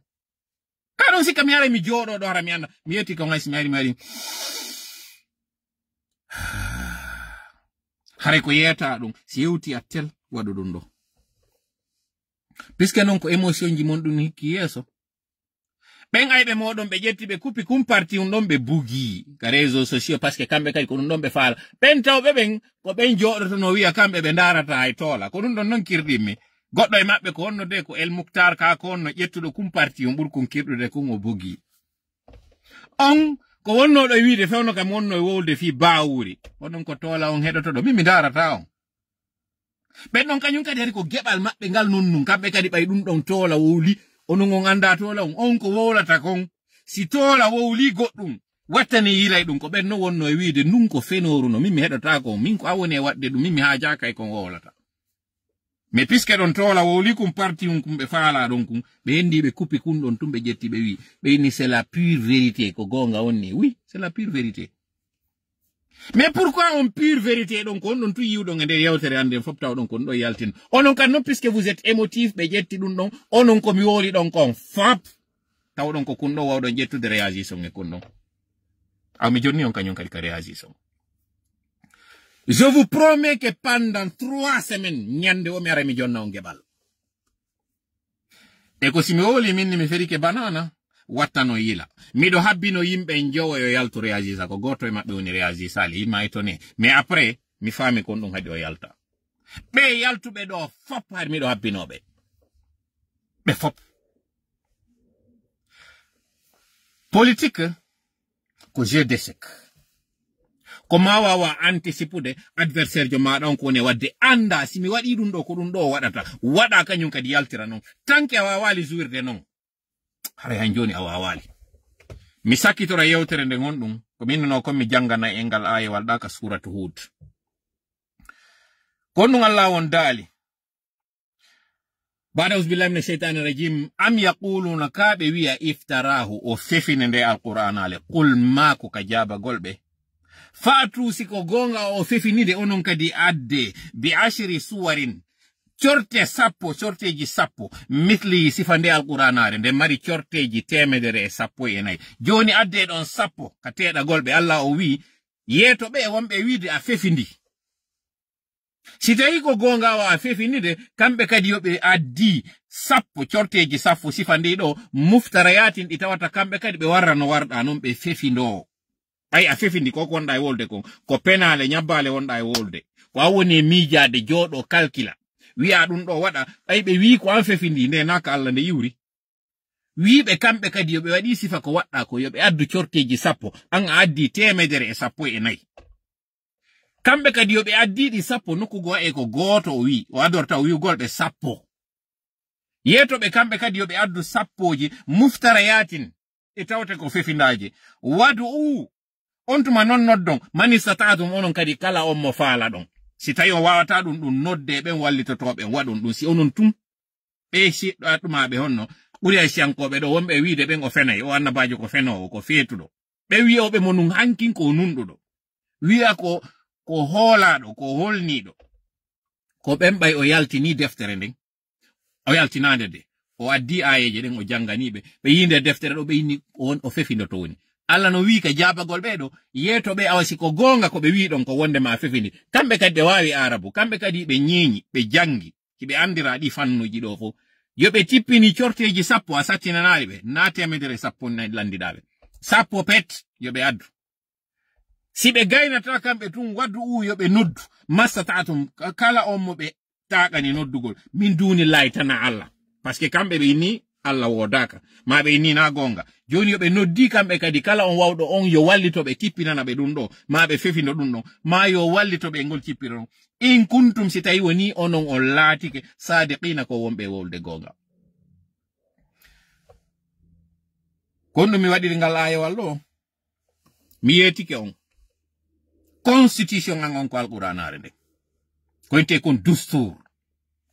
Ka ɗon sikka mi ara mi jooɗo ɗo hara mi anda. Mi yetti kon hay si mi ari mi ari. Haray ko yeeta ɗum. Si yewti a tel waɗu ɗum ɗo. Puisque non ko émotion ji mon ɗum hikki yeeso. Ɓen ayɓe moɗon ɓe ƴetti ɓe kupi kum parti un ɗon ɓe bugi ka réseaux sociaux parce que kamɓe kadi ko ɗum ɗon ɓe faala. Ɓen tawɓe ɓen ko ɓen jooɗotono wi'a kamɓe ɓe ndaarata hay toola. Ko ɗum ɗon non kirɗimmi. Goɗɗo e maɓɓe ko honno de ko El Muktar ka ko honno ƴettuɗo kum parti un ɓuri kun kirɗude kun o bugi. On ko wonnoɗo e wiide fewno kam wonno e wowlde fii Baawuuri. Onon ko toola on heɗotoɗo. Min mi ndaarata on. Ɓen ɗon kañum kadi hari ko geɓal maɓɓe ngal non nun. Kamɓe kadi ɓay ɗum ɗon toola wowli. Onon on anndaa toola on. On ko wowlata kon. Si toola wowli goɗɗum. Wattani yilay ɗum. Ko ɓen no wonno e wiide ndun ko fenooru no. Min mi heɗotaako on. Min ko a woni e waɗde ɗum. Min mi haajaaka e kon wowlata. Mais puisque ɗon toola wowli kun parti un kun ɓe faala ɗon kun. Ɓe hendi ɓe kupi kun ɗon tun ɓe ƴetti ɓe wi. Ɓe inni c'est la pure vérité. Ko goonga on ni. Oui, c'est la pure vérité. Mais pourquoi on pure vérité ɗon ko on ɗon tun yiwɗon e nder yewtere an nden fof tawɗon ko on ɗon yaltin? Onon kan non puisque vous êtes émotif ɓe ƴetti ɗum ɗon. Onon ko mi wowli ɗon kon fop. Tawɗon ko kun ɗon wawɗon ƴettude réagison e kun ɗon. Aw mi jonni on kañum kadi ka réagison. Je vous promets que pendant trois semaines, ñande o mi ara mi jonna on geɓal. E ko si mi wowli min ni mi ferike banana, wattano yila. Miɗo habbino yimɓe njowo yo yaltu réagisa, ko gooto e maɓɓe woni réagisali, yimma e tone. Mais après, mi faami kon ɗum haɗi o yalta. Ɓe yaltuɓe ɗo fop hari miɗo habbinoɓe. Ɓe fop. Politique, ko jeu d'échec. Ko ma wawa anticipude adversaire jo maɗa on ko woni e wadde anda si mi waɗi ɗum ɗo ko ɗum ɗo o waɗata. Waɗa kañum kadi yaltira non. Tanke a wawali jouirde non. Haray han joni a wawali. Mi sakkitora yewtere nde ngon ɗum. Ko min no kon mi jangana e ngal ayewal ɗa ka suratu Hud. Kon ɗum Allah on daali. Baada auzu billahi mina shaytani rajim. Am yaquluna ka ɓe wi'a iftarahu o fefine nde alqur'anale. Qul ma ko ka jabagol ɓe. Fa'tu si ko goonga o fefinide onon kadi adde bi ashri suwarin. Corte sappo, corteji sappo. Misli sifa nde alqur'anare nde mari corteji temedere e sappo e nayi. Joni adde ɗon sappo ka teɗagol ɓe Allah o wi yeeto ɓe wonɓe wiide a fefindi. Si tawi ko goonga o a fefindide, kamɓe kadi yo ɓe addi sappo, corteji sappo, sifa ndi ɗo, muftara yaatin ɗi tawata kamɓe kadi ɓe warra no warɗa non ɓe fefindoo. Ɓay a fefindi ko ko wonɗa e wolde kon, ko penaale, ñabbaale wonɗa e wolde. Ko an woni e miijaade, jooɗo, kalkila. Wi'a ɗum ɗo waɗa, ɓay ɓe wii ko an fefindi, nde naka Allah nde iwri. Wiiɓe kamɓe kadi yo ɓe waɗi sifa ko waɗɗa ko, yo ɓe addu corteji sappo, an a addi teemedere e sappo e nayi. Kamɓe kadi yo ɓe addiɗi sappo nokku goo e ko gooto o wi, o adorta o wi'ugol ɓe sappo. Yeeto ɓe kamɓe kadi yo ɓe addu sappoji muftara yaatin e tawte ko fefindaaji. Wadu u on tuma non noddon man istata'tum onon kadi kala on mo faala ɗon. Si tawi on wawata ɗum, ɗum nodde ɓen wallitotooɓe waɗon ɗum si onon tun. Ɓe siɗɗo aɗɗumaaɓe honno ɓuri ay siyankooɓe ɗo wonɓe e wiide ɓen o fenay, o annabaajo ko fenoowo, ko feetuɗo. Ɓe wi'ooɓe mo nun hankin ko nunɗuɗo. Wi'a ko, ko hoolaaɗo, ko holniiɗo. Ko ɓen ɓay o yaltini deftere nden. O yaltinaande de. O addi aayeeje ɗen o jannganii ɓe. Ɓe yii nde deftere ɗo ɓe inni on o fefindoto woni. Allah no wi'i ka jaabagol ɓee ɗoo, yeeto ɓe awa si ko goonga ko ɓe wi'i ɗon ko wonde ma fefindi. Kamɓe kadi ɓe waawi Aarabu, kamɓe kadi ɓe ñeeñi, ɓe janngi, hiɓe anndira ɗi fannuuji ɗoo fof. Yo ɓe tippini corteeji sappo a sattinanaali ɓe, naa teemedere e sappo na lanndiɗaa ɓe. Sappo pet, yo ɓe addu. Si ɓe gaynataa kamɓe tun, waddu u yo ɓe noddu. Mastata'tum, ka-, kala on mo ɓe taaɗani noddugol. Min duuni laaytana Allah. Parce que kamɓe ɓe inni Allah woodaaka. Ma ɓe inni naa goonga. Jooni yo ɓe noddi kamɓe kadi kala on wawɗo on yo wallito ɓe tippinana ɓe ɗum ɗo. Ma ɓe fefindo ɗum ɗon. Ma yo wallito ɓe e ngol cippiro ɗon. In kuntum si tawi woni onon on laatike saadiqiina ko wonɓe wowlude goonga. Kon ɗum mi waɗiri ngal aayewal ɗo. Mi yeetike on. Constitution an on ko Alqur'aanaare nden. Ko wi'etee kon dustur.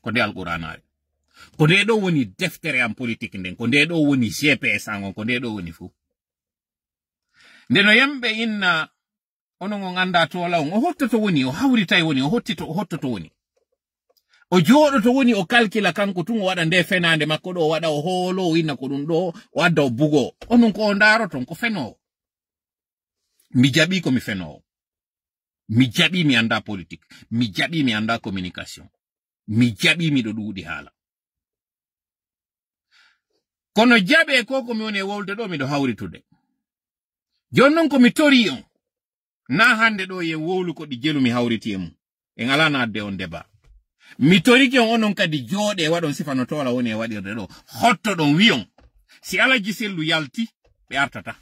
Ko nde Alqur'aanaare. Ko nde ɗo woni deftere am politique nden. Ko nde ɗo woni G P S an on. Ko nde ɗo woni fof. Nde no yamɓe inna, onon on anndaa toola on. O hottoto woni, o hawritay woni, o hottito, o hottoto woni. O jooɗoto woni, o kalkila kanko tun, o waɗa nde fenaande makko ɗo, o waɗa, o hoolo, o inna ko ɗum ɗo, o adda, o bugo. Onon ko o ndaaroton, ko fenoowo. Mi jaɓi ko mi fenoowo. Mi jaɓi mi anndaa politique. Mi jaɓi mi anndaa communication. Mi jaɓi miɗo ɗuuɗi haala. Kono jaɓe ko ko mi woni e wowlude ɗo, miɗo hawritude. Jooni non ko mi tori on. Na hannde ɗo yen wowlu ko ɗi jelu mi hawriti e mum. En alaa naatde on débat. Mi torike on onon kadi jooɗe waɗon sifa no toola woni e waɗirde ɗo. Hotto ɗon wi'on. Si Alaji Sellu yalti, ɓe artata.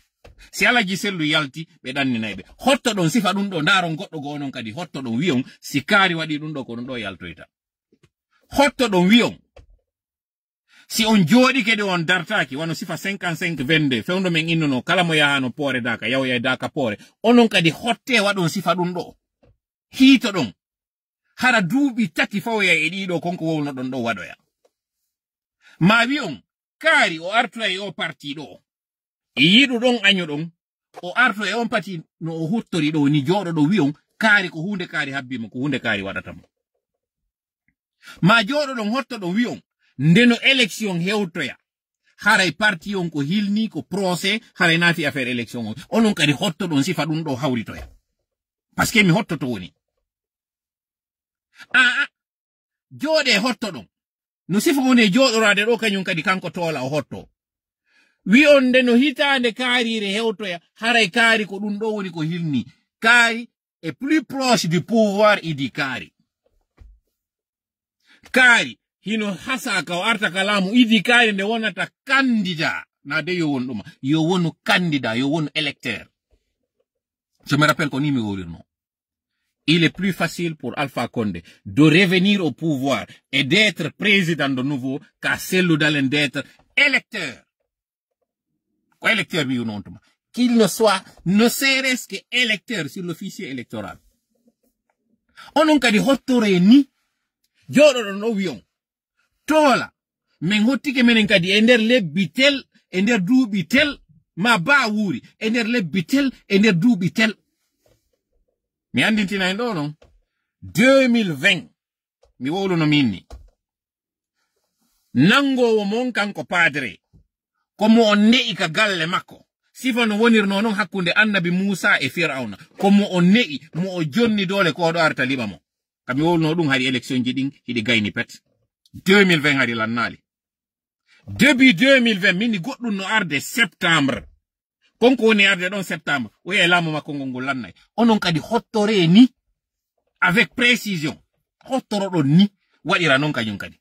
Si Alaji Sellu yalti, ɓe ɗanninay ɓe. Hotto ɗon sifa ɗum ɗo, ndaaron goɗɗo go onon kadi. Hotto ɗon wi'on, si kaari waɗi ɗum ɗo, ko ɗum ɗo yaltoyta. Hotto ɗon wi'on. Si on jooɗike ɗo on dartaaki, wano sifa cinquante-cinq vingt-deux, fewndo men innuno, kala mo yahano poore daaka, yawoya daaka poore. Onon kadi hotte waɗon sifa ɗum ɗo. Hiito ɗon. Hara duuɓi tati fawoya e ɗiɗo kon ko wowno ɗon ɗo waɗoya. Ma wi'on, kaari o artoya e o parti ɗo. E yiɗu ɗon año ɗon, o arto e on pati no o huttori ɗo ni jooɗo ɗo wi'on, kaari ko huunde kaari habbi mo, ko huunde kaari waɗata mo. Ma jooɗo ɗon hotto ɗon wi'on, nde no élection hewtoya. Haray parti on ko hilni, ko procès, haray naati affaire élection on. Onon kadi hotto ɗon sifa ɗum ɗo hawritoya. Parce que mi hottoto woni. Aa, jooɗe hotto ɗon. No sifa woni e jooɗoraade ɗo, kañum kadi kanko toola o hotto. Wi'on nde no hitaande kaariire hewtoya, haray kaari ko ɗum ɗo woni ko hilni. Kaari est plus proche du pouvoir, idi kaari. Kaari, hino hasa ka o arta ka laamu, idi kaari nde wonata candidat. Na de yo won ɗuma. Yo wonu candidat, yo wonu électeur. Je me rappelle ko ni mi wowlirno. Il est plus facile pour Alpha Condé de revenir au pouvoir et d'être président de nouveau qu'à Cellou Dalein d'être électeur. Ko électeur mi wi'uno on tuma. Qu'il ne soit, ne serait-ce que électeur sur le fichier électoral. Onon kadi hottore ni. Jooɗoɗon ɗo wi'on. Toola. Min hottike menen kadi e nder lebbi tel, e nder duuɓi tel, ma baa wuuri, e nder lebbi tel, e nder duuɓi tel. Mi anndintina en ɗo non. Deux mille vingt, mi wowluno min ni. Nangoowo mon kanko padre, ko mo on ne'i ka galle makko. Sifa no wonirno non hakkunde annabi Muusa e Firawna. Ko mo on ne'i, mo o jonni doole ko ɗo arta liɓa mo. Ka mi wowluno ɗum hari élection ji ɗin, hiɗi gayni pet. Deux mille vingt hari lannaali. Début deux mille vingt, min goɗɗum no arde septembre. Kon ko woni arde ɗon septembre, o wi'a laamu makko ngol ngol lannay. Onon kadi hottore ni, avec précision. Hottoro ɗon ni, waɗira non kañum kadi.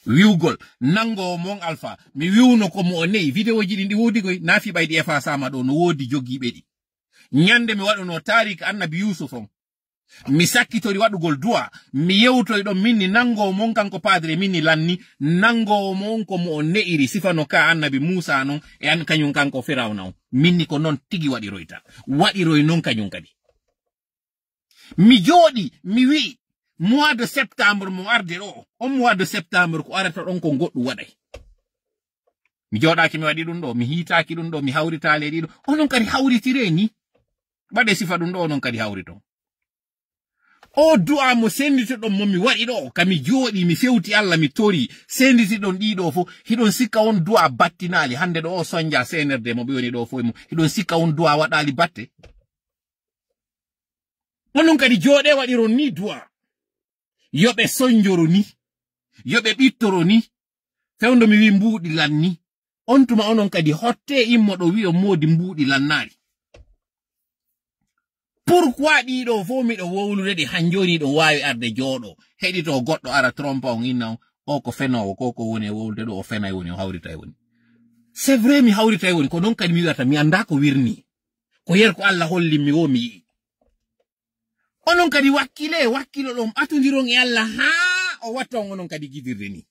Wi'ugol, nanngo mon Alpha, mi wi'uno ko mo o ne'i, vidéo ji ɗin ɗi woodi koy, na fi ɓayɗi effacer ma ɗo, no woodi jogiiɓe ɗi. Ñande mi waɗuno taariika annabi Yuusuf on. Mi sakkitori waɗugol du'a, mi yewtoy ɗon minni nanngo mon kanko padre minni lanni, nanngo mon ko mo o ne'iri sifano ka annabi Muusa non, e an kañum kanko Firawna on. Minni ko non tigi waɗiroyta. Waɗiroy non kañum kadi. Mi jooɗi, mi wi'i, mois de septembre mo arde ɗo, on mois de septembre ko arata ɗon ko goɗɗum waɗay. Mi jooɗaaki mi waɗi ɗum ɗo, mi hiitaaki ɗum ɗo, mi hawritaali e ɗiɗo. Onon kadi hawritire ni. Waɗe sifa ɗum ɗo, onon kadi hawrito. O du'a mo senditoɗon mo mi waɗi ɗo, ka mi jooɗi, mi fewti Allah, mi tori, senditiɗon ɗiɗo fo, hiɗon sikka on du'a battinaali, hande ɗo o sonja C N R D mo ɓe woni ɗo fo e mum, hiɗon sikka on du'a waɗaali batte. Onon kadi jooɗe waɗiron ni du'a. Yo ɓe sonjoro ni, yo ɓe ɓittoro ni, fewndo mi wi mbuuɗi lanni. On tuma onon kadi hotte immo ɗo wi'o moodi mbuuɗi lannaari. Pourquoi ɗiɗo fof miɗo wowlude ɗi hanjoni ɗo waawi arde jooɗo heɗito goɗɗo ara trompa on inna on, o ko fenoowo, ko ko woni e wowlude ɗo, o fenay woni, o hawritay woni. C'est vrai, mi hawritay woni, ko ɗon kadi mi wi'ata, mi annda ko wirni. Ko yer ko Allah hollimmi wo mi yi'i. Onon kadi wakkile, wakkilo ɗon, ɓatondiron e Allah haa o watta on onon kadi gidirde ni.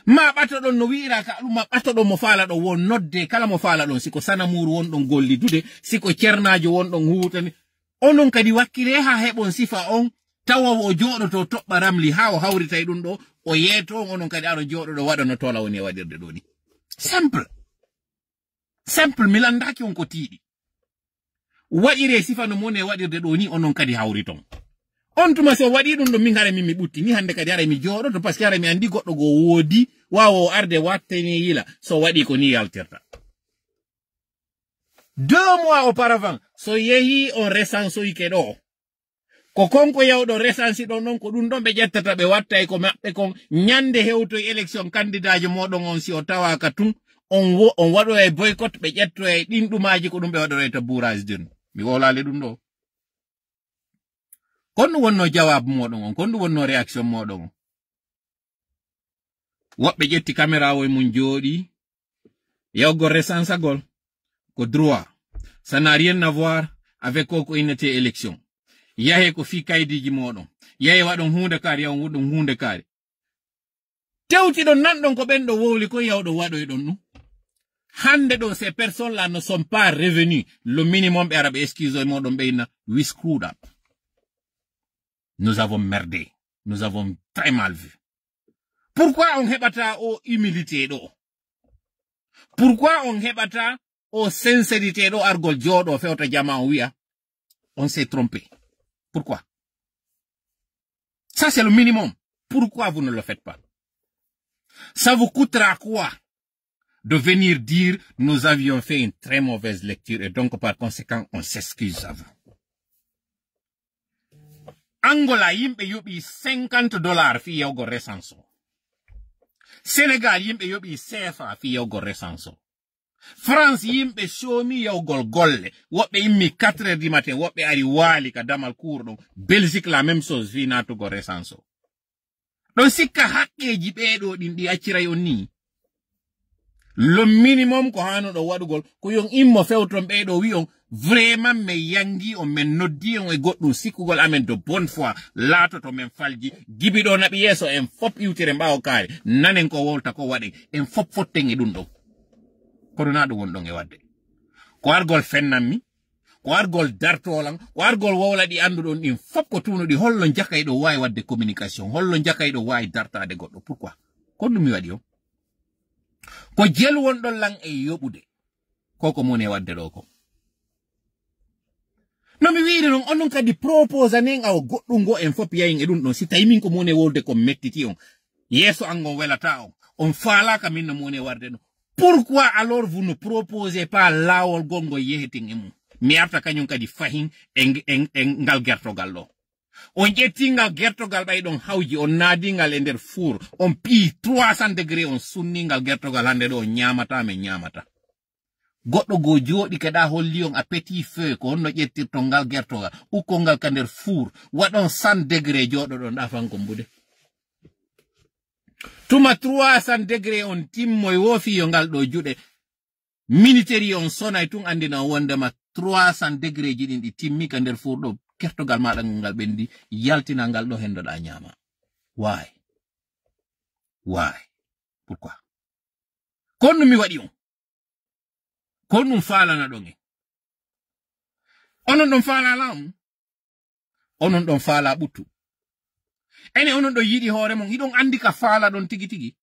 Ma ɓatoɗon no wi'ira ka ɗum, ma ɓatoɗon mo faala ɗon, won nodde kala mo faala ɗon, si ko sanamuuru won ɗon gollidude, si ko cernaajo won ɗon huwutani. Onon kadi wakkile haa heɓon sifa on, tawa o jooɗoto toɓɓa ramli haa o hawritay ɗum ɗo, o yeeto on, onon kadi aron jooɗoɗo waɗa no tola woni e waɗirde ɗo ni. Simple. Simple, mi landaaki on ko tiiɗi. Waɗire sifa no mone waɗirde ɗo ni, onon kadi hawriton. On tuma so waɗi ɗum ɗo, min hara min mi ɓutti ni, hande kadi hara mi jooɗoto, parce que hara mi andi goɗɗo go woodi, waawo o arde wattani yila, so waɗi ko ni yaltirta. Deux mois auparavant, so yehi on resansoyke ɗo, ko kon ko yawɗo resansi ɗon ɗon, ko ɗum ɗon ɓe ƴettata, ɓe watta e ko maɓɓe kon. Ñande hewtoy élection, kandidaajo mooɗon on, si o tawaaka tun, on wo-, on waɗoyay boycott, ɓe ƴettoyay ɗin ɗumaaji, ko ɗum ɓe waɗoroyta bourrage d'urne. Mi wowlaali ɗum ɗo. Kon ɗum wonno jawaabu mooɗon on, kon ɗum wonno réaction mooɗon on. Woɓɓe ƴetti caméra o e mum jooɗi. Yawgol resansagol ko droit. Ça n'a rien à voir avec ko ko innete élection. Yahe ko fii kaydiji mooɗon. Yahe waɗon huunde kaari, yawon wuɗɗon huunde kaari. Tewtiɗon nanɗon ko ɓen ɗo wowli kon yawɗo waɗoyɗon ɗum. Hande ɗo, ces personnes-là ne sont pas revenus. Le minimum ɓe ara ɓe excuse e mooɗon ɓe inna, "We screwed up. Nous avons merdé. Nous avons très mal vu." Pourquoi on heɓata o humilité ɗo? Pourquoi on heɓata o sincérité ɗo, argol jooɗo fewta jama on wi'a, "On s'est trompé"? Pourquoi? Ça, c'est le minimum. Pourquoi vous ne le faites pas? Ça vous coûtera quoi de venir dire, "Nous avions fait une très mauvaise lecture et donc par conséquent, on s'excuse à vous"? Angola, yimɓe yoɓi cinquante dollars fii yawgol resanso. Sénégal, yimɓe yoɓi C F A fii yawgol resanso. France, yimɓe soomi yawgol golle. Woɓɓe immi quatre heures du matin, woɓɓe ari waali ka damal kuur ɗon. Belgique, la même chose, fii naatugol resanso. Ɗon sikka haqqeeji ɓeeɗo ɗin ɗi acciray on ni. Le minimum ko haanoɗo waɗugol, ko yon immo fewton ɓeeɗo wi'on, "Vraiment, men yangi on, men noddi on e goɗɗum sikkugol amen de bonne foi, laatoto men falji, gibi ɗo naɓi yeeso en fop iwtire ɓaawo kaari, nanen ko wowlta ko waɗen, en fop fotten e ɗum ɗon." Kono na ɗum wonɗon e waɗde. Ko argol fennanmi, ko argol dartolan, ko argol wowla ɗi annduɗon ɗin fop ko tuunuɗi, hollo jakayɗo waawi waɗde communication, hollo jakayɗo waawi dartaade goɗɗo. Pourquoi? Kon ɗum mi waɗi on. Ko jelu wonɗon lan e yoɓude. Ko ko mone waɗde ɗo ko. No mi wiiri non, onon kadi proposanen awa goɗɗum ngo en fop yayin e ɗum ɗon. Si tawi min ko mone wolde ko mettiti on. Yeeso an ngon welata on. On faalaka min no mone warde ɗum. Pourquoi alors vous ne proposez pas laawol gol ngol yeheten e mum? Mi arta kañum kadi fahin e, e, e ngal gertogal ɗo. On ƴetti ngal gertogal ɓay ɗon hawji, on naadi ngal e nder four, on piyi trois cents degrés, on sunni ngal gertogal hande ɗo, on ñaamata, min ñaamata. Goɗɗo goo jooɗi keɗa holli on à petit feu, ko honno ƴettirton ngal gertogal, ukkon ngal ka nder four, waɗon cent degrés, jooɗoɗon ɗa fan kombude. Tuma trois cents degrés on timmoy, wo fii yo ngal ɗo juɗe. Miniteri on sonay tun, andina on wondema trois cents degrés ji ɗin ɗi timmi ka nder four ɗo, kertogal maɗa ngal ɓendi, yaltina ngal ɗo hendoɗa ñaama. Why? Why? Pourquoi? Kon ɗum mi waɗi on. Kon ɗum faalana ɗon en. Onon ɗon faala laamu. Onon ɗon faala ɓuttu. Ene onon ɗon yiɗi hoore mon. Hiɗon andi ka faala ɗon tigi tigi.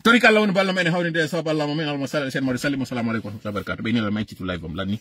Tori ka Allah woni ballo men, hawrinde e sabab Allah mo men, Allahumma salli ala sayyidina Muhammad wa sallim. Assalamu alaikum wa rahmatullahi wa barakatuh. Ɓe ni la mayti to live am lanni.